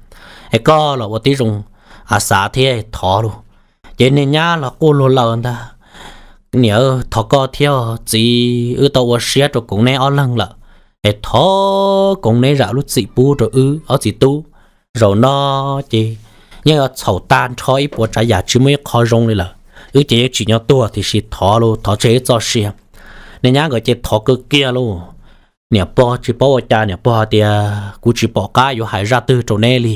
es koj los ua tib zoo xav thiab thov lauj. Ces niag nyab los quaj luag lawm ntag, niam, thov koj thiab txiv, wb tau ua siab rau Koov neb ob leeg lawm, es thov Koov neb zam lub txim pub rau wb ob txiv tub. Zaum no ces yeej yuav txhaum tag nrho ib puas tsav yam tsis muaj ib qho zoo li lawm. Wb ces yeej tsim nyog tuag tiam sis thov lauj, thov tseg wb txoj sia. Niag nyab nkawd ces thov kawg kiag lauj. Niam pog tsis paub ua cas, niam pog hais tias kuv tsis pom qab yuav hais zaj twg rau neb li.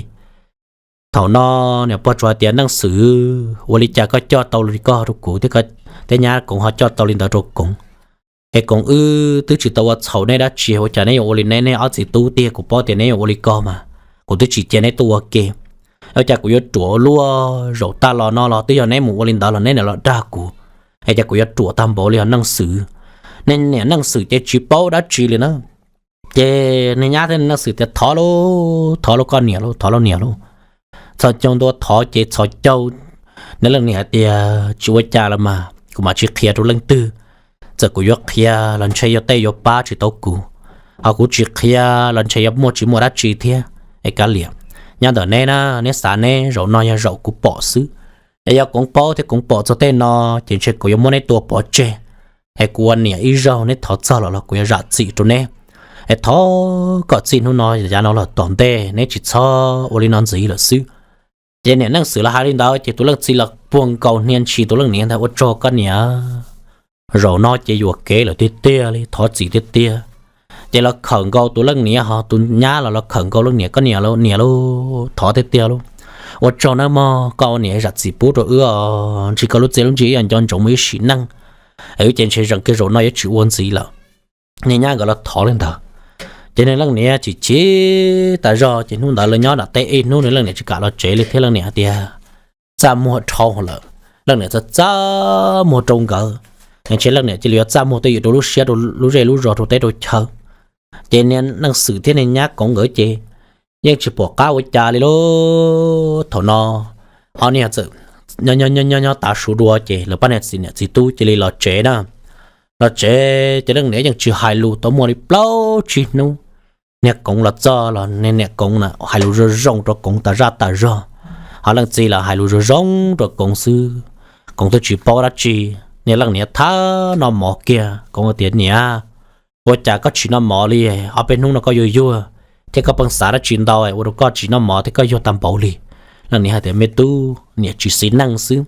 Thaum no niam pog tsuas hais tias Neej Xwm, ua li cas koj coj tau li koj rau kuv thiab nyab Koov ho coj tau li ntawd rau Koov? Es Koov wb twb tsis tau ua txhaum neb dab tsi, ua cas neb yuav ua li neb, neb ob txiv tub tiag, kuv paub tias neb yuav ua li ko mas kuv twb tsis cia neb tuaj ua ke. Ua cas kuv yuav ruam ua luaj, zaum tag los no los twb yog neb mus ua li ntawd los neb niam los dag kuv, es cas kuv yuav ruam tag npaum li os Neej Xwm? Niam Neej Xwm ces tsis paub dab tsi li na. Ces niag nyab thiab Neej Xwm tias thov lauj, thov lauj koj niam lauj, thov lauj niam lauj. Txhos caug ntua thov ces txhos caug, niag leej niam hais tias tsis ua cas los mas kuv mam tsis qhia rau leej twg. Txawm kuv yuav qhia los ntshe yuav tej yuav pab tsis tau kuv, ho kuv tsis qhia los ntshe yuav muaj tsis muaj dab tsi thiab. Es kav liam, nyob ntawm neb na, neb xav neb, zaum no yog zaum kuv pom xwb. Es yog Koov paub thiab Koov pom txog tej no, ces ntshe Koov yuav muab neb tua pov tseg. Es kuv ua niam ib zaug neb thov txog los los kuv yuav zam txim rau neb. Es thov kom txij hnub no yav no los tom ntej neb tsis txhob ua li no ntxiv lawm xwb. Ces niam Neej Xwm los hais li ntawd ces tus leej txiv los puag nkaus hnia ntshis tus leej niam ntag, ua tsaug koj niam, zaum no ces yuam kev lawm tiag tiag li, thov txim tiag tiag. Ces los khawm nkaus tus leej niam, ho tus nyab los los khawm nkaus leej niam, koj niam, niam lauj, thov tiag tiag lauj, ua tsaug nawb mog, koj ua niam zam txim pub rau wb os, ntshe koj lub txiaj lub ntsig ib yam nco ntsoov mus ib sim neej, wb ces ntshe zeem kiag zaum no yuav tsis ua ntxiv lawm. Niag nyab nkawd los thov li ntawd, ces niag leej niam chim chim tas zog, ces hnub ntawd lawv nyob nram teb ib hnub, niag leej niam tsis kam los tsev li thiab. Leej niam hais tias txaj muag dhau lawm, leej niam txaj txaj muag rau nkawd, ntshe leej niam cia li yuav txaj muag twj ywm rau lub siab, rau lub zej lub zos, rau teb rau chaw. Ces niag Neej Xwm thiab niag nyab Koov nkawd ces yeej tsis pom qab ua cas li lauj. Thaum no ob niag txawm nyob nyob tav su dua ces lawv pab niag txiv niam txiv tub cia li los tsev na. Los tsev ces leej niam yeej tsis hais lus tau muaj li plaub tsib hnub. Niag Koov los txog los niag niam Koov na hais lus zoo zoo rau Koov tas zaj tas zog, ho leej txiv los hais lus zoo zoo rau Koov xwb. Koov twb tsis paub dab tsi. Niag leej niam thab noj mov kiag, Koov tias niam, ua cas koj tsis noj mov li? Ob peb hnub no koj yuag yuag thiab koj pheej xav dab tsi ntau ua rau koj tsis noj mov thiab koj yuag tag npaum li. Leej niam hais tias me tub, niam tsis xis neej xwb.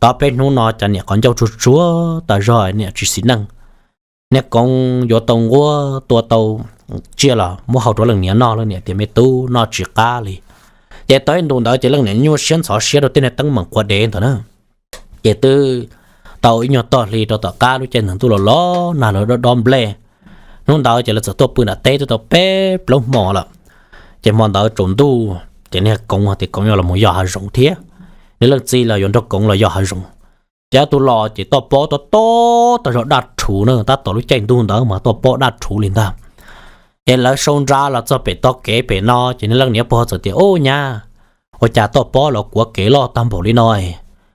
Tau peb hnub no cas niam qhov ncauj tsuag tsuag tas zog, niam tsis xis neej. Niag Koov yuav tau nquab tua tau tsiaj los muab hau rau leej niam noj, leej niam tias me tub, noj tsis qab li. Ces tau ib ntu ntawd ces leej niam nyuaj siab ntxhov siab rau tej niag teeb meem quav dev ntawd na. Ces twb tau ib nyuag toj hli rau tom qab lub caij ntuj los los nag los dob dob nplej. Hnub ntawd ces lawv txawm tuaj pw nram teb twb tau peb plaub hmo lawm. Ces hmo ntawd tsaus ntuj ces niag Koov tias Koov yuav los mus yos hav zoov thiab. Niag leej txiv los yuav nrog Koov los yos hav zoov. Ces ob tug los ces toj pob tob tob tas zog daj rhuv na, tab tom lub caij ntuj ntawd mas toj pob daj rhuv li ntag. Ces lawv sau nra los txog pem tog kev pem no ces niag leej niam pog txawm tias ub nyab, ua cas toj pob los kuav kev loj tag npaum li no,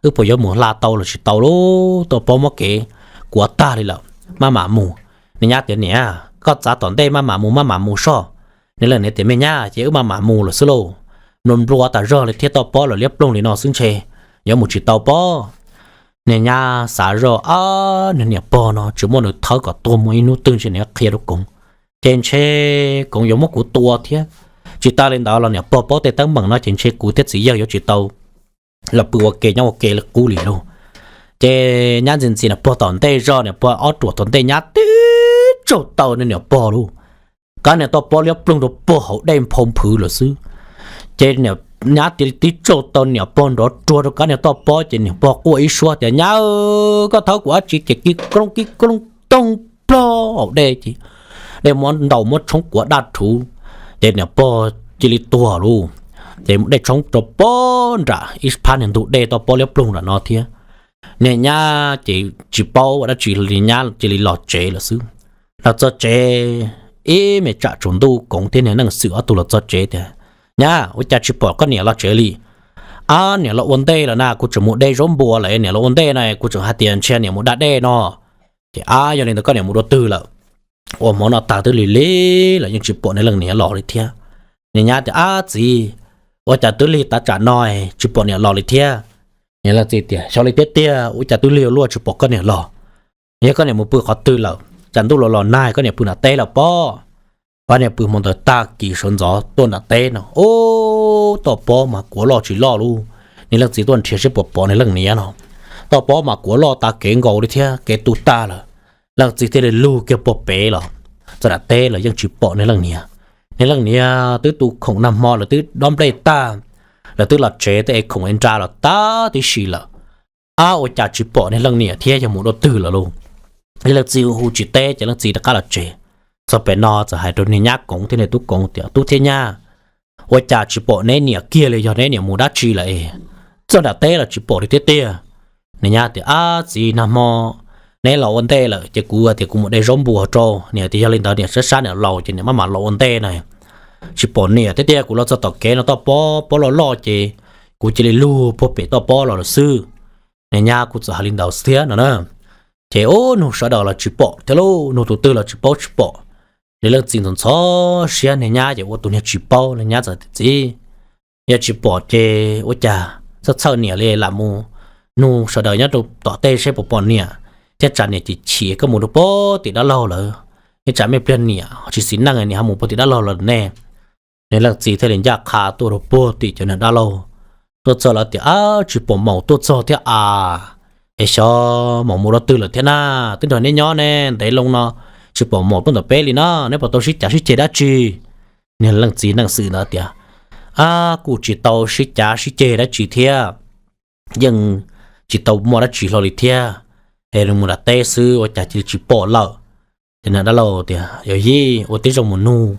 wb puas yuav mus hla tau los tsis tau lauj, toj pob muab kev kuav tag li lawm, maj mam mus. Niag nyab tias niam, koj txav tom ntej maj mam mus maj mam mus soj. Niag leej niam tias me nyab, ces wb maj mam mus lawm xwb lauj, nplua nplua tas zog li thiab toj pob los liab ploog li no xwb ntshe yuav mus tsis tau pob. Niag nyab xav zoj, ab, niag niam pog no tsis muab nws thawb kom tuag mus ib hnub twg ntshe nws yuav qhia rau Koov, ces ntshe Koov yuav muab kuv tua thiab. Tsis tas li ntawd los niam pog paub tej teeb meem no ces ntshe kuv thiab txiv yawg yuav tsis tau los pw ua ke nyob ua ke li qub li lauj. Ces nyab ntxim ntxim niam pog tom ntej zog, niam pog ob ruam tom ntej, nyab tib tsaug tau niag niam pog lauj, kab niag toj pob liab ploog rau pog hauv dej nphau nphwv lawm xwb. Ces nyab cia li tib tsaug tau niam pog nrov ruag rau kab niag toj pob ces niam pog quaj ib suab tias nyab, koj thawb kuv dab tsi? Ces kib kroob kib kroob toog plog hauv dej ces dej muab ntaus muab tshoob kuav daj rhuv, ces niam pog cia li tuag lauj. Ces dej tshoob rau pob nram ib phab niag ntug dej toj pob liab ploog nram no thiab. Niag nyab ces tsis paub ua dab tsi li, nyab cia li los tsev lawm xwb. Los txog tsev, ib me tsam tsaus ntuj Koov thiab niag Neej Xwm ob tug los txog tsev tias nyab, ua cas tsis pom koj niam los tsev li? Ab, niam los ua ntej lawm na, kuv tseem mus de zaub npua lawm, niam los ua ntej no kuv tseem hais tias ntshe niam mus da dej no. Ces ab, yog li ntawd koj niam mus dua twg lawm? Ua hmo no tag twb lig lig los yeej tsis pom niag leej niam los li thiab. Niag nyab tias ab txiv, ua cas twb lig tav tsam no tsis pom niam los li thiab? Niag leej txiv tias xyov li tiag tiag, ua cas twb lig ua luaj tsis pom koj niam los. Yog koj niam mus pw qhov twg lawm? Tsam ntuj los los nag koj niam pw nram teb lawm pob. Pab niag pw hmo ntawd tag kis sawv ntxov tuaj nram teb no, ub, toj pob mas kuav loj tsis loj lauj. Niag leej txiv tuaj nrhiav seb puas pom niag leej niam no, toj pob mas kuav loj tas kev nkaus li thiab kev tu tag lawm. Leej txiv thiaj li lug kiag puag pem los txog nram teb los yeej tsis pom niag leej niam. Niag leej niam twb tu khoom nag hmo, lawv twb dob nplej tag, lawv twb los tsev twb ev khoom ev nra los tag tib si lawm. Ab, ua cas tsis pom niag leej niam thiab, yog mus dua twg lawm lauj? Leej txiv hu tsis teb ces leej txiv rov qab los tsev. Txog pem no txawm hais rau niag nyab Koov thiab niag tub Koov tias tub thiab nyab, ua cas tsis pom neb niam kiag li, yog neb niam mus dab tsi lawm es txog nram teb los tsis pom li thiab tiag? Niag nyab tias ab txiv, nag hmo neb los ua ntej lawm ces kuv tias kuv mus de zaub npua rau, niam tias yog li ntawd niam sab sab niam laus ces niam maj mam los ua ntej na. Tsis pom niam thiab tiag, kuv los txog tom kev no toj pob pob loj loj ces kuv cia li lug puag pem toj pob los lawm xwb. Niag nyab kuj txawm hais li ntawd thiab no na. Ces ub, nug sawv daws los tsis pom thiab lauj, nug tus twg los tsis paub tsis pom. Ces leej txiv ntxhov ntxhov siab, niag nyab ces ua tus niag tsis paub, niag nyab txawm tias, Txiv, yog tsis pom ces ua cas txhawj txhawj niam li, lam mus nug sawv daws nyob rau tom tej seb puas pom niam, thiab tsam niam chim chim koj mus rau puag tim dab laug lawm, thiab tsam me pliag niam ho tsis xis neej, niam ho mus puag tim dab laug lawm ne. Niag leej txiv thiaj li ncaj qha tuaj rau puag tim cov niag dab laug. Tuaj txog lawv tias, Ab, tsis pom maum tuaj txog thiab as. Es xyov maum mus rau twg lawm thiab na? Twb nrog neb nyob ne, ntev loo no tsis pom maum tuaj ntawm peb li na, neb puas tau sib cav sib ceg dab tsi? Niag leej txiv neej xwm ntawd tias, Ab, kuj tsis tau sib cav sib ceg dab tsi thiab, yeej tsis tau muaj dab tsi hlo li thiab. Es nws mus nram teb xwb ua cas cia li tsis pom lawm. Ces niag dab laug tias, Yog yij, ua tib zoo mus nug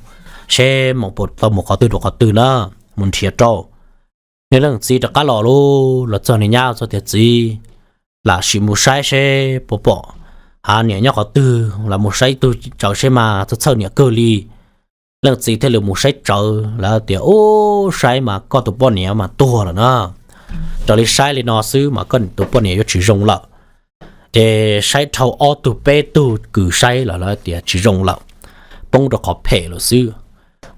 seb maum puas tau mus qhov twg rau qhov twg na, mus nrhiav rau. Niag leej txiv rov qab los lauj, los txog niag nyab txog tias, Txiv, lam sim mus saib seb puas pom, ha, niam nyob qhov twg, lam mus saib ib tug tsawv seb mas, txhawj txhawj niam kawg li. Leej txiv thiaj li mus saib tsawv, lawv tias, Ub, saib mas koj tus poj niam mas tuag lawm na. Raws li saib li no xwb mas koj tus poj niam yuav tsis zoo lawm. Ces saib dhau ob tug peb tug kws saib los lawv tias tsis zoo lawm, poob rau qhov phem lawm xwb.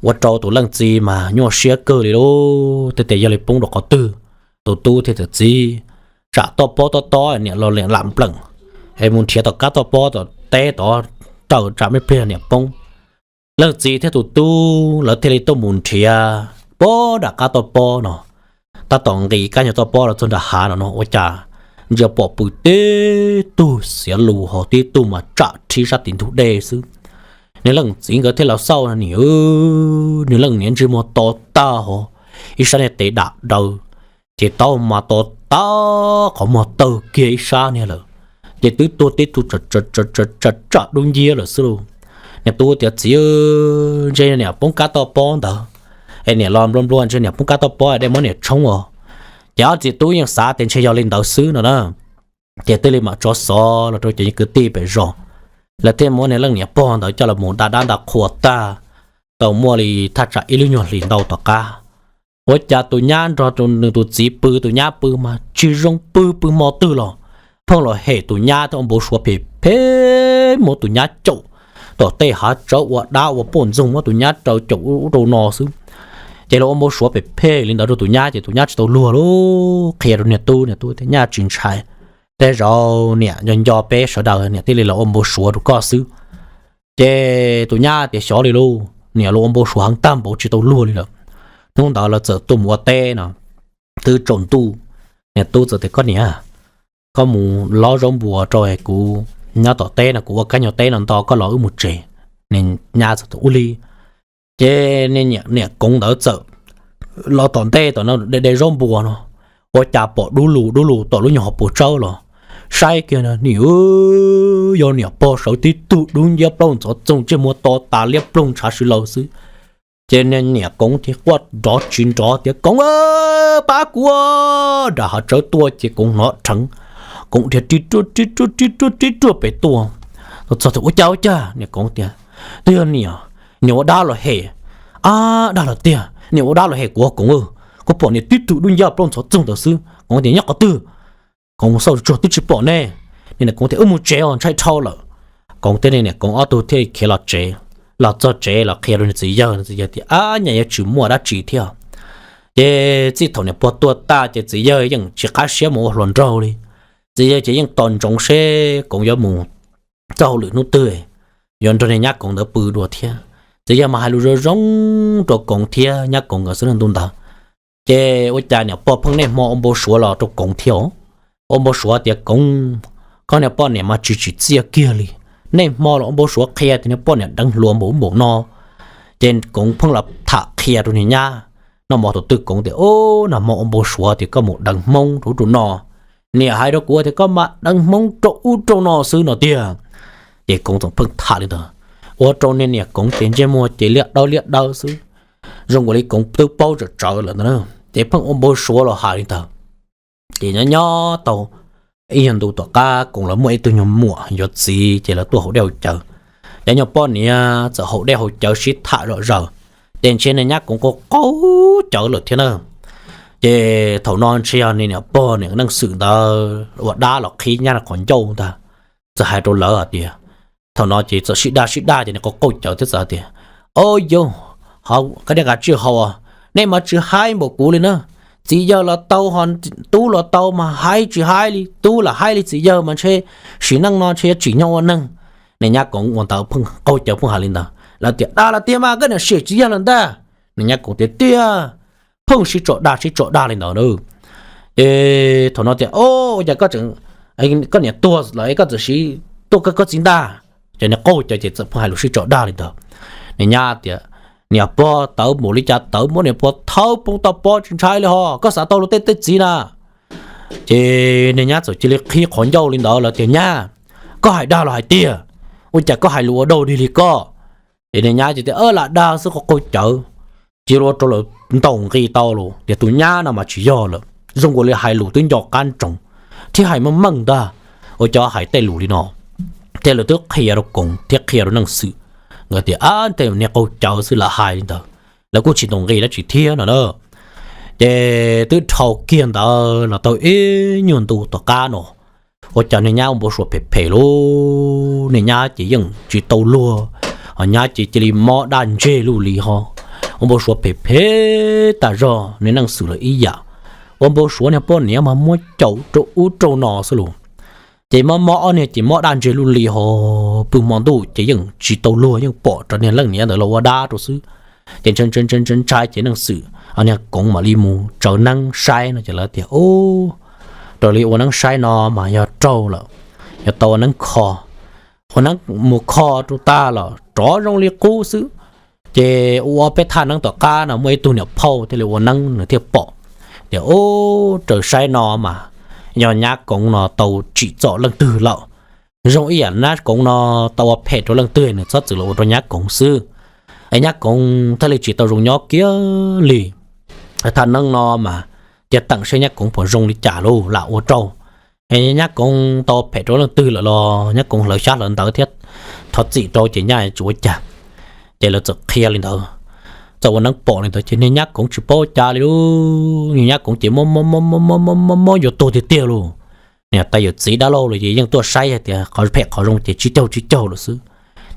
Ua rau tus leej txiv mas nyuaj siab kawg li lauj, thiaj tias yog li poob rau qhov twg. Tus tub thiaj tias, Txiv, tsam toj pob tob tob niam los liam lam npleem, es mus nrhiav tom kab toj pob tom teb tod, raws tsam me pliag niam poob. Leej txiv thiab tus tub lawv thiaj li tuaj mus nrhiav pob nram qab toj pob no. Tab tom nqis kab nyuag toj pob los txog nram hav no no ua cas ntsia pom pw tib tug xiav lus ho tib tug mas tsam rhib sab tim ntug dej xwb. Niag leej txiv nkawd thiaj los xauj no, niag leej niam ntsej muag to tag ho, ib sab niag tes dam daws, ces taub mas to tag, qhov muag tawg kiag ib sab niag lawm, ces twb tuag tib tug tsam dub nciab lawm xwb lauj. Niag tub tias, Txiv, ntshe niam poob kab toj pob ntawd, es niam los nplua nplua ntshe niam poob kab toj pob, dej muab niam tshoob os. Ces ob txiv tub yeej xav tias ntshe yog li ntawd xwb no na. Ces thiaj li mam tso xov los rau cov kwv tij pem zos, lawv thiaj muab niag leej niam pog ntawd coj los mus da dab nta qhua tag, tau muaj li thaj tsam ib lub nyuag hlis ntau tom qab, ua cas tus nyab nrog nws tus txiv pw, tus nyab pw mas tsis zoo pw, pw hmo twg los pheej los hem tus nyab thiab ua npau suav phem phem, muab tus nyab caum tom tej hav tsawb ua dab ua poj ntxoog, muab tus nyab raws caum ub rau no xwb. Ces los ua npau suav phem phem li ntawd rau tus nyab ces tus nyab tsis tau luag lauj, qhia rau niag tub, niag tub tias, Nyaj tsis ntshai, tej zaum niam nco nco peb sawv daws niam thiaj li los ua npau suav rau koj xwb. Ces tus nyab tias, Xyov li lauj, niam los ua npau suav heev tag npaum tsis tau luag li lawm. Hnub ntawd lawv txawm tuaj mus ua teb no, twb tsaus ntuj, niag tub txawm tias, Koj niam, koj mus lob zaub npua rau kuv nyob tom teb no, kuv ua kab nyuag teb no nto, koj los wb mus tsev. Niag nyab txawm tias, Ua li. Ces niam koov ntawd txawm los tom ntej tom no de de zaub npua no, ua cas pom dub lug dub lug tom lub nyuag hauv paus tsawb los, saib kiag no, nim yog niam pog sawv tib tug dub nciab plaub ntxhov txoog, ntsej muag to tas liab ploog ntshav si laws xwb. Ces niam koov ces quaj nrov tsis nrov tias, Koov, pab kuv! Nram hav tsawb tuaj ces koov hnov rheev, koov dhia ri ruaj ri ruaj ri ruaj ri ruaj pem tuaj. Txog tias, Ua cas ua cas? Niam koov tias, Twb yog niam, niam ua dab los hem. Ab, dag los tiag, niam ua dab los hem kuv, koov, kuv pom niam tib tug dub nciab plaub ntxhov txoog ntawd xwb. Koov tias, Nyob qhov twg? Koov mus xauj tsuag twb tsis pom ne. Niam koov tias, Wb mus tsev os, ntshai dhau lawm. Koov thiab niam koov ob tug thiaj li khiav los tsev. Los txog tsev los qhia rau niag txiv yawg, txiv yawg tias, Ab, nyaj yuav tsis muaj dab tsi thiab. Ces txij thaum niam pog tuag tag ces txiv yawg yeej tsis qab siab mus ua hluas nraug li. Txiv yawg ces yeej tos ntsoov seb koov yuav mus txoj hauj lwm hnub twg, yuav nrog niag nyab koov ntawd pw dua thiab. Txiv yawg mas hais lus zoo zoo rau koov thiab nyab koov nkawd xwb ntu ntawd. Ces ua cas niam pog pheej niaj hmo ua npau suav los rau koov thiab. Ua npau suav tias, Koov, koj niag poj niam mas tsis tsim txiaj kiag li, niaj hmo los ua npau suav qhia tias niag poj niam deev hluas npaum npaum no. Ces koov pheej los tham qhia rau niag nyab. Noj mov thaum twg koov tias, Ub, nag hmo ua npau suav tias koj mus deev hmoob rau ub rau no. Niam hais rau kuv tias koj mas deev hmoob rau ub rau no xwb no tiag. Ces koov txawm pheej tham li ntawd, ua rau niag niam koov ces ntsej muag ces liab dawb liab dawb xwb, zoo ua li koov twb paub tsawm tsawv lawm ntag. Ces pheej ua npau suav los hais li ntawd. Ces nyob nyob tau ib nyuag ntu tom qab koov lawv muaj ib tug nyuag muam yuav txiv ces lawv tuaj haus dej haus cawv. Cov nyuag poj niam txawm haus dej haus cawv sib tham zom zaws, ces ntshe niag nyab koov qaug qaug cawv lawm thiab na. Ces thaum no ntshe yog niag niam pog niam neej xwm ntawd ua dab los qhib nyab qhov ncauj ntag. txawm hais rau lawv hais tias, thaum no ces txawm sib dag sib dag ces niag qau qaug cawv thiab txawm hais tias, Au yau, koj niag nqa tsij haus, nej mas tsis haib npaum kuv li na. Txiv yawg los tau, tub los tau mas haib tsis haib li, tub lam haib li txiv yawg mas ntshe sim neej no ntshe yuav tsim nyog ua neeg. Niag nyab koov ua ntawd pheej qaug cawv pheej hais li ntawd, lawv tias, Dag lawm tiag mas koj niam sim txiv yawg lawm ntag. Niag nyab koov tias, Tiag. Pheej sib tso dag sib tso dag li ntawd na. Ces thaum no tias, Ua cas koj niam tuag lawm koj txawm siv tuaj kawg koj txiv ntag? Ces niag qaug cawv ces txawm pheej hais lus sib tso dag li ntawd. Niag nyab tias, Niam pog tawv npaum li cas tawv, muab niam pog thawb poob toj pob tsis ntshai li ho, koj xav tau luag tej txiv na? Ces niag nyab txawm cia li qhib qhov ncauj li ntawd lawm tias, Nyab, koj hais dag los hais tiag? Ua cas koj hais lus ua dog dig li koj? Ces niag nyab ces tias, Lam dag xwb, qaug qaug cawv. Cia li ua rau lawv ntaus nqi tau lawm tias tus nyab no mas tsis yog lawm, zoo ua li hais lus twb nco qab ntsoov thiab hais meej meej ntag. Ua cas hais tej lus li no? Thiab lawv twb qhia rau koov thiab qhia rau Neej Xwm, nkawd tias, Ab, tej niag qaug cawv xwb lam hais li ntawd, lawv kuj tsis ntaus nqi dab tsi thiab no na. Ces twb dhau kiag ntawd los tau ib nyuag ntu tom qab no, ua cas niag nyab ua npau suav phem phem lauj. Niag nyab ces yeej tsis tau luag, ho nyab ces cia li mob daj ntseg luj li ho, ua npau suav phem phem tas zog. Niag Neej Xwm lawm ib yam, ua npau suav niag poj niam mas muab caum rau ub rau no xwb lauj. Ces mob mob ob niag ces mob daj ntseg luj li ho, pw hmo ntuj ces yeej tsis tau luag, yeej pom rau niag leej niam ntawd los ua dab rau xwb. Ces ntshai ntshai ntshai ntshai ces Neej Xwm, niag koov mam li mus tsaws neeb saib no ces lawv tias, Ub, raws li ua neeb saib no mas yog raug lawm, yog tau ua neeb kho, ua neeb mus kho rau tag los rov zoo li qub xwb. Ces ua ob peb thaj neeb tom qab no muaj ib tug niam phauj thiaj li ua neeb nws thiaj pom tias, Ub, raws saib no mas yog nyab koov no tau tsim txom leej twg lawm. Zoo ib yam nyab koov no tau ua phem rau leej twg nws txhob txwm los ua rau nyab koov xwb, es nyab koov thiaj li tsis tau zoo nyob kiag li. Thaj neeb no mas cia teem seb nyab koov puas zoo li cas lauj, lam ua rau. Es nyab koov tau phem rau leej twg lawm los nyab koov hlawv xyab hlawv ntawv thiab thov txim rau ces nyaj tsis ua cas. Ces lawv txawm qhia li ntawd, txawm ua neeb pom li ntawd ces niag nyab koov tsis paub ua cas li lauj. Niag nyab koov ces mob mob mob mob mob mob yuav tuag tiag tiag lauj. Niam tais yawm txiv dab laug los ces yeej tuaj saib hais tias qhov phem qhov zoo ces tsib caug tsib caug lawm xwb.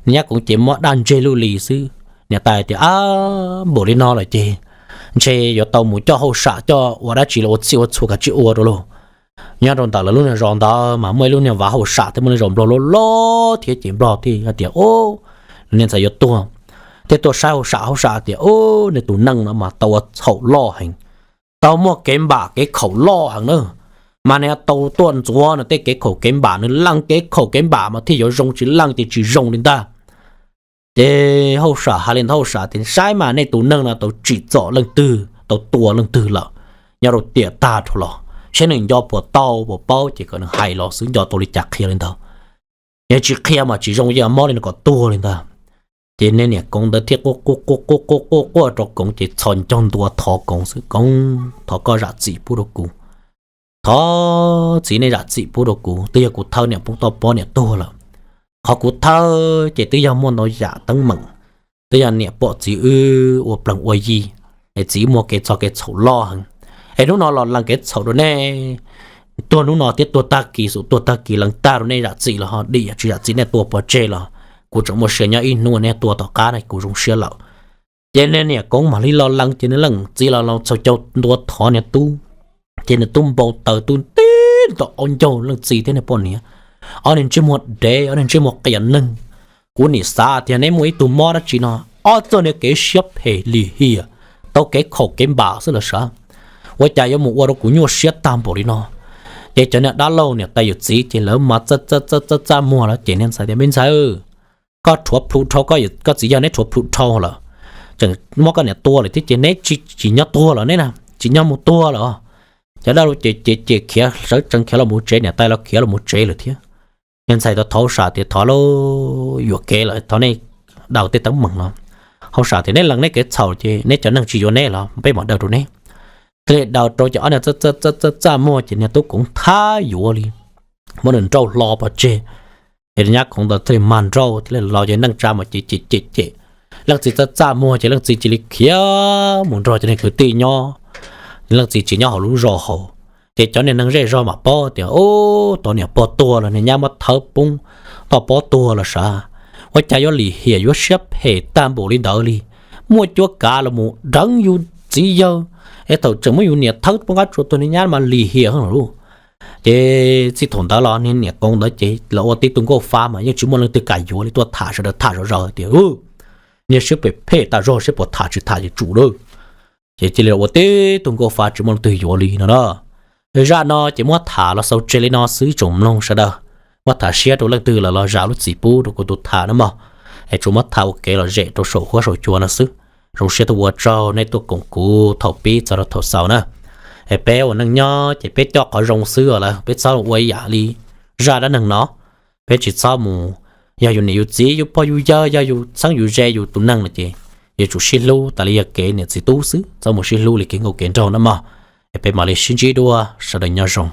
Niag nyab koov ces mob daj ntseg luj li xwb. Niam tais tias, Ab, npaum li no lawm ces ntshe yuav tau mus coj hauj sam coj ua dab tsi los ua txhij ua txhua kav tsij ua rau lauj. Nyob rau ntawm lawv lub niag zos ntawd mas muaj ib lub niag vav hauj sam thiab muaj niag zos nplog loj loj thiab ces nplog thiaj hais tias, Ub, niag ntxhais yuav tuag, thiaj tuaj saib hauj sam, hauj sam tias, Ub, nws tus neeg no mas tau ua txhaum loj heev, tau muaj kev npam kev khaum loj heev na, mas nws tau tuaj ntxuav nws tej kev khaum kev npam, nws lees kev khaum kev npam mas thiaj yuav zoo, tsis lees ces tsis zoo li ntag. Ces hauj sam hais li ntawd, hauj sam tias, Saib mas nej tus neeg no tau tsim txom leej twg, tau tua leej twg lawm, nyob rau tiam tag dhau los, saib nws nco puas tau puas paub ces kom nws hais los xwb, nco tau li cas qhia li ntawd. Yog tsis qhia mas tsis zoo, yeej mob li no kom tuag li ntag. Ces niag niam koov ntawd thiaj quaj quaj quaj quaj quaj quaj rau koov ces txhos ncaug ntua thov koov xwb, Koov, thov koj zam txim pub rau kuv. Thov txiv nej zam txim pub rau kuv, twb yog kuv thawb niam poob toj pob niam tuag lawm. Qhov kuv thawb ces twb yog muaj ntau yam teeb meem, twb yog niam pom txiv wb ua plees ua yi, es txiv wb muaj kev txog kev txhaum loj heev. Es hnub no los lees kev txhaum rau nej, tuag hnub no thiab tuag tag kis, xub tuag tag kis lees tag rau nej zam txim los ho dim, tsis zam txim nej tua pov tseg los kuv tseem muaj sia nyob ib hnub, nej tua tom qab no kuv zoo siab lawm. Ces niag niam koov mam li los lees ces nws leej txiv los los txhos caug ntua thov niag tub. Ces niag tub npau taws, tub tib tom aub ncaug leej txiv thiab niag poj niam. Ob niag ntsej muag dev, ob niag ntsej muag qias neeg. Kuv nim xav tias neb muaj ib tug mob dab tsi no, ob txoj niag kev siab phem lim hiam, tau kev khaum kev npam xwb los sav, ua cas yuav mus ua rau kuv nyuaj siab tag npaum li no. Ces cov niag dab laug niam tais yawm txiv ces lawv mas txaj txaj txaj muag lawm ces niag ntxhais tias, Me ntxhais, koj rhuav plhu dhau, koj txiv yawg neb rhuav plhu dhau lawm, tseem muab koj niam tua lawm thiab ces neb tsis nyob tuag los neb na, tsis nyob mus tuag lawm. Cov dab laug ces ces khiav sawv tsees khiav los mus tsev, niam tais los khiav los mus tsev lawm thiab. Niag ntxhais tau thov hauj sam tias, Thov lauj, yuam kev lawm, thov nej daws tej teeb meem no. Hauj sam tias, Neb lees neb kev txhaum ces neb cov neeg tsis yuav neb los peb mam daws rau neb. Thiaj li daws rau ces ob niag txaj txaj txaj muag ces niag tub koov thab yuav li, muab nws nrauj hlo pov tseg. Ces nyab koov ntawd thiaj li mag nrauj thiaj li los ces neej tsa mas ces cem cem cem. Leej txiv txaj txaj muag ces leej txiv cia li khiav mus nrog cov niag kwv tij nyob, leej txiv tsis nyob hauv lub zos hauv. Ces cov niag neeg zej zog mam paub tias, Ub, tos niam pog tuag los niag nyab muab thawb poob, toj pob tuag los sav, ua cas yuav lim hiam yuav siab phem tag npaum li ntawd li. Muaj cuab kav los mus deev yus txiv yawg, es thaum tseem muab yus niam thawb poj nqab tsuas tuag niag nyab mas lim hiam heev lawm. Ces txij thaum ntawd los niag niam qoob ntawd ces los ua tib tug nkauj fa mas yeej tsis muaj leej twg kam yuav li, tuaj tham sawv daws tham zom zaws tias niag siab phem phem tas zog, siab puas tham tsis tham ces tsum lawm. Ces cia li ua tib tug nkauj fa tsis muaj leej twg yuav li no na. Zaj no ces muab tham los xaus tseg li no xwb ib tsoom mloog sawv daws. Muab tham siab rau leej twg lawm los zam lub txim pub rau kuv tus tham na mog. Es tsuas muab tham ua kev lom zem rau saum huab saum cua no xwb. Zoo siab tuaj ua tsaug nej tuaj koom kuv thaum pib txog rau thaum xaus na. Es peb ua neej nyob ces peb coj qhov zoo xwb lawm, peb txhob ua ib yam li zaj dab neeg no. Peb tsis txhob mus, yog yus niam yus txiv yus pog yus yawg yog yus txheeb yus ze yus tus neeg no ces yuav tsum sib hlub tas li yog kev niam txiv tub xwb, txhob mus sib hlub li kev nkauj kev nraug na mog. Es peb mam li sib ntsib dua, sawv daws nyob zoo.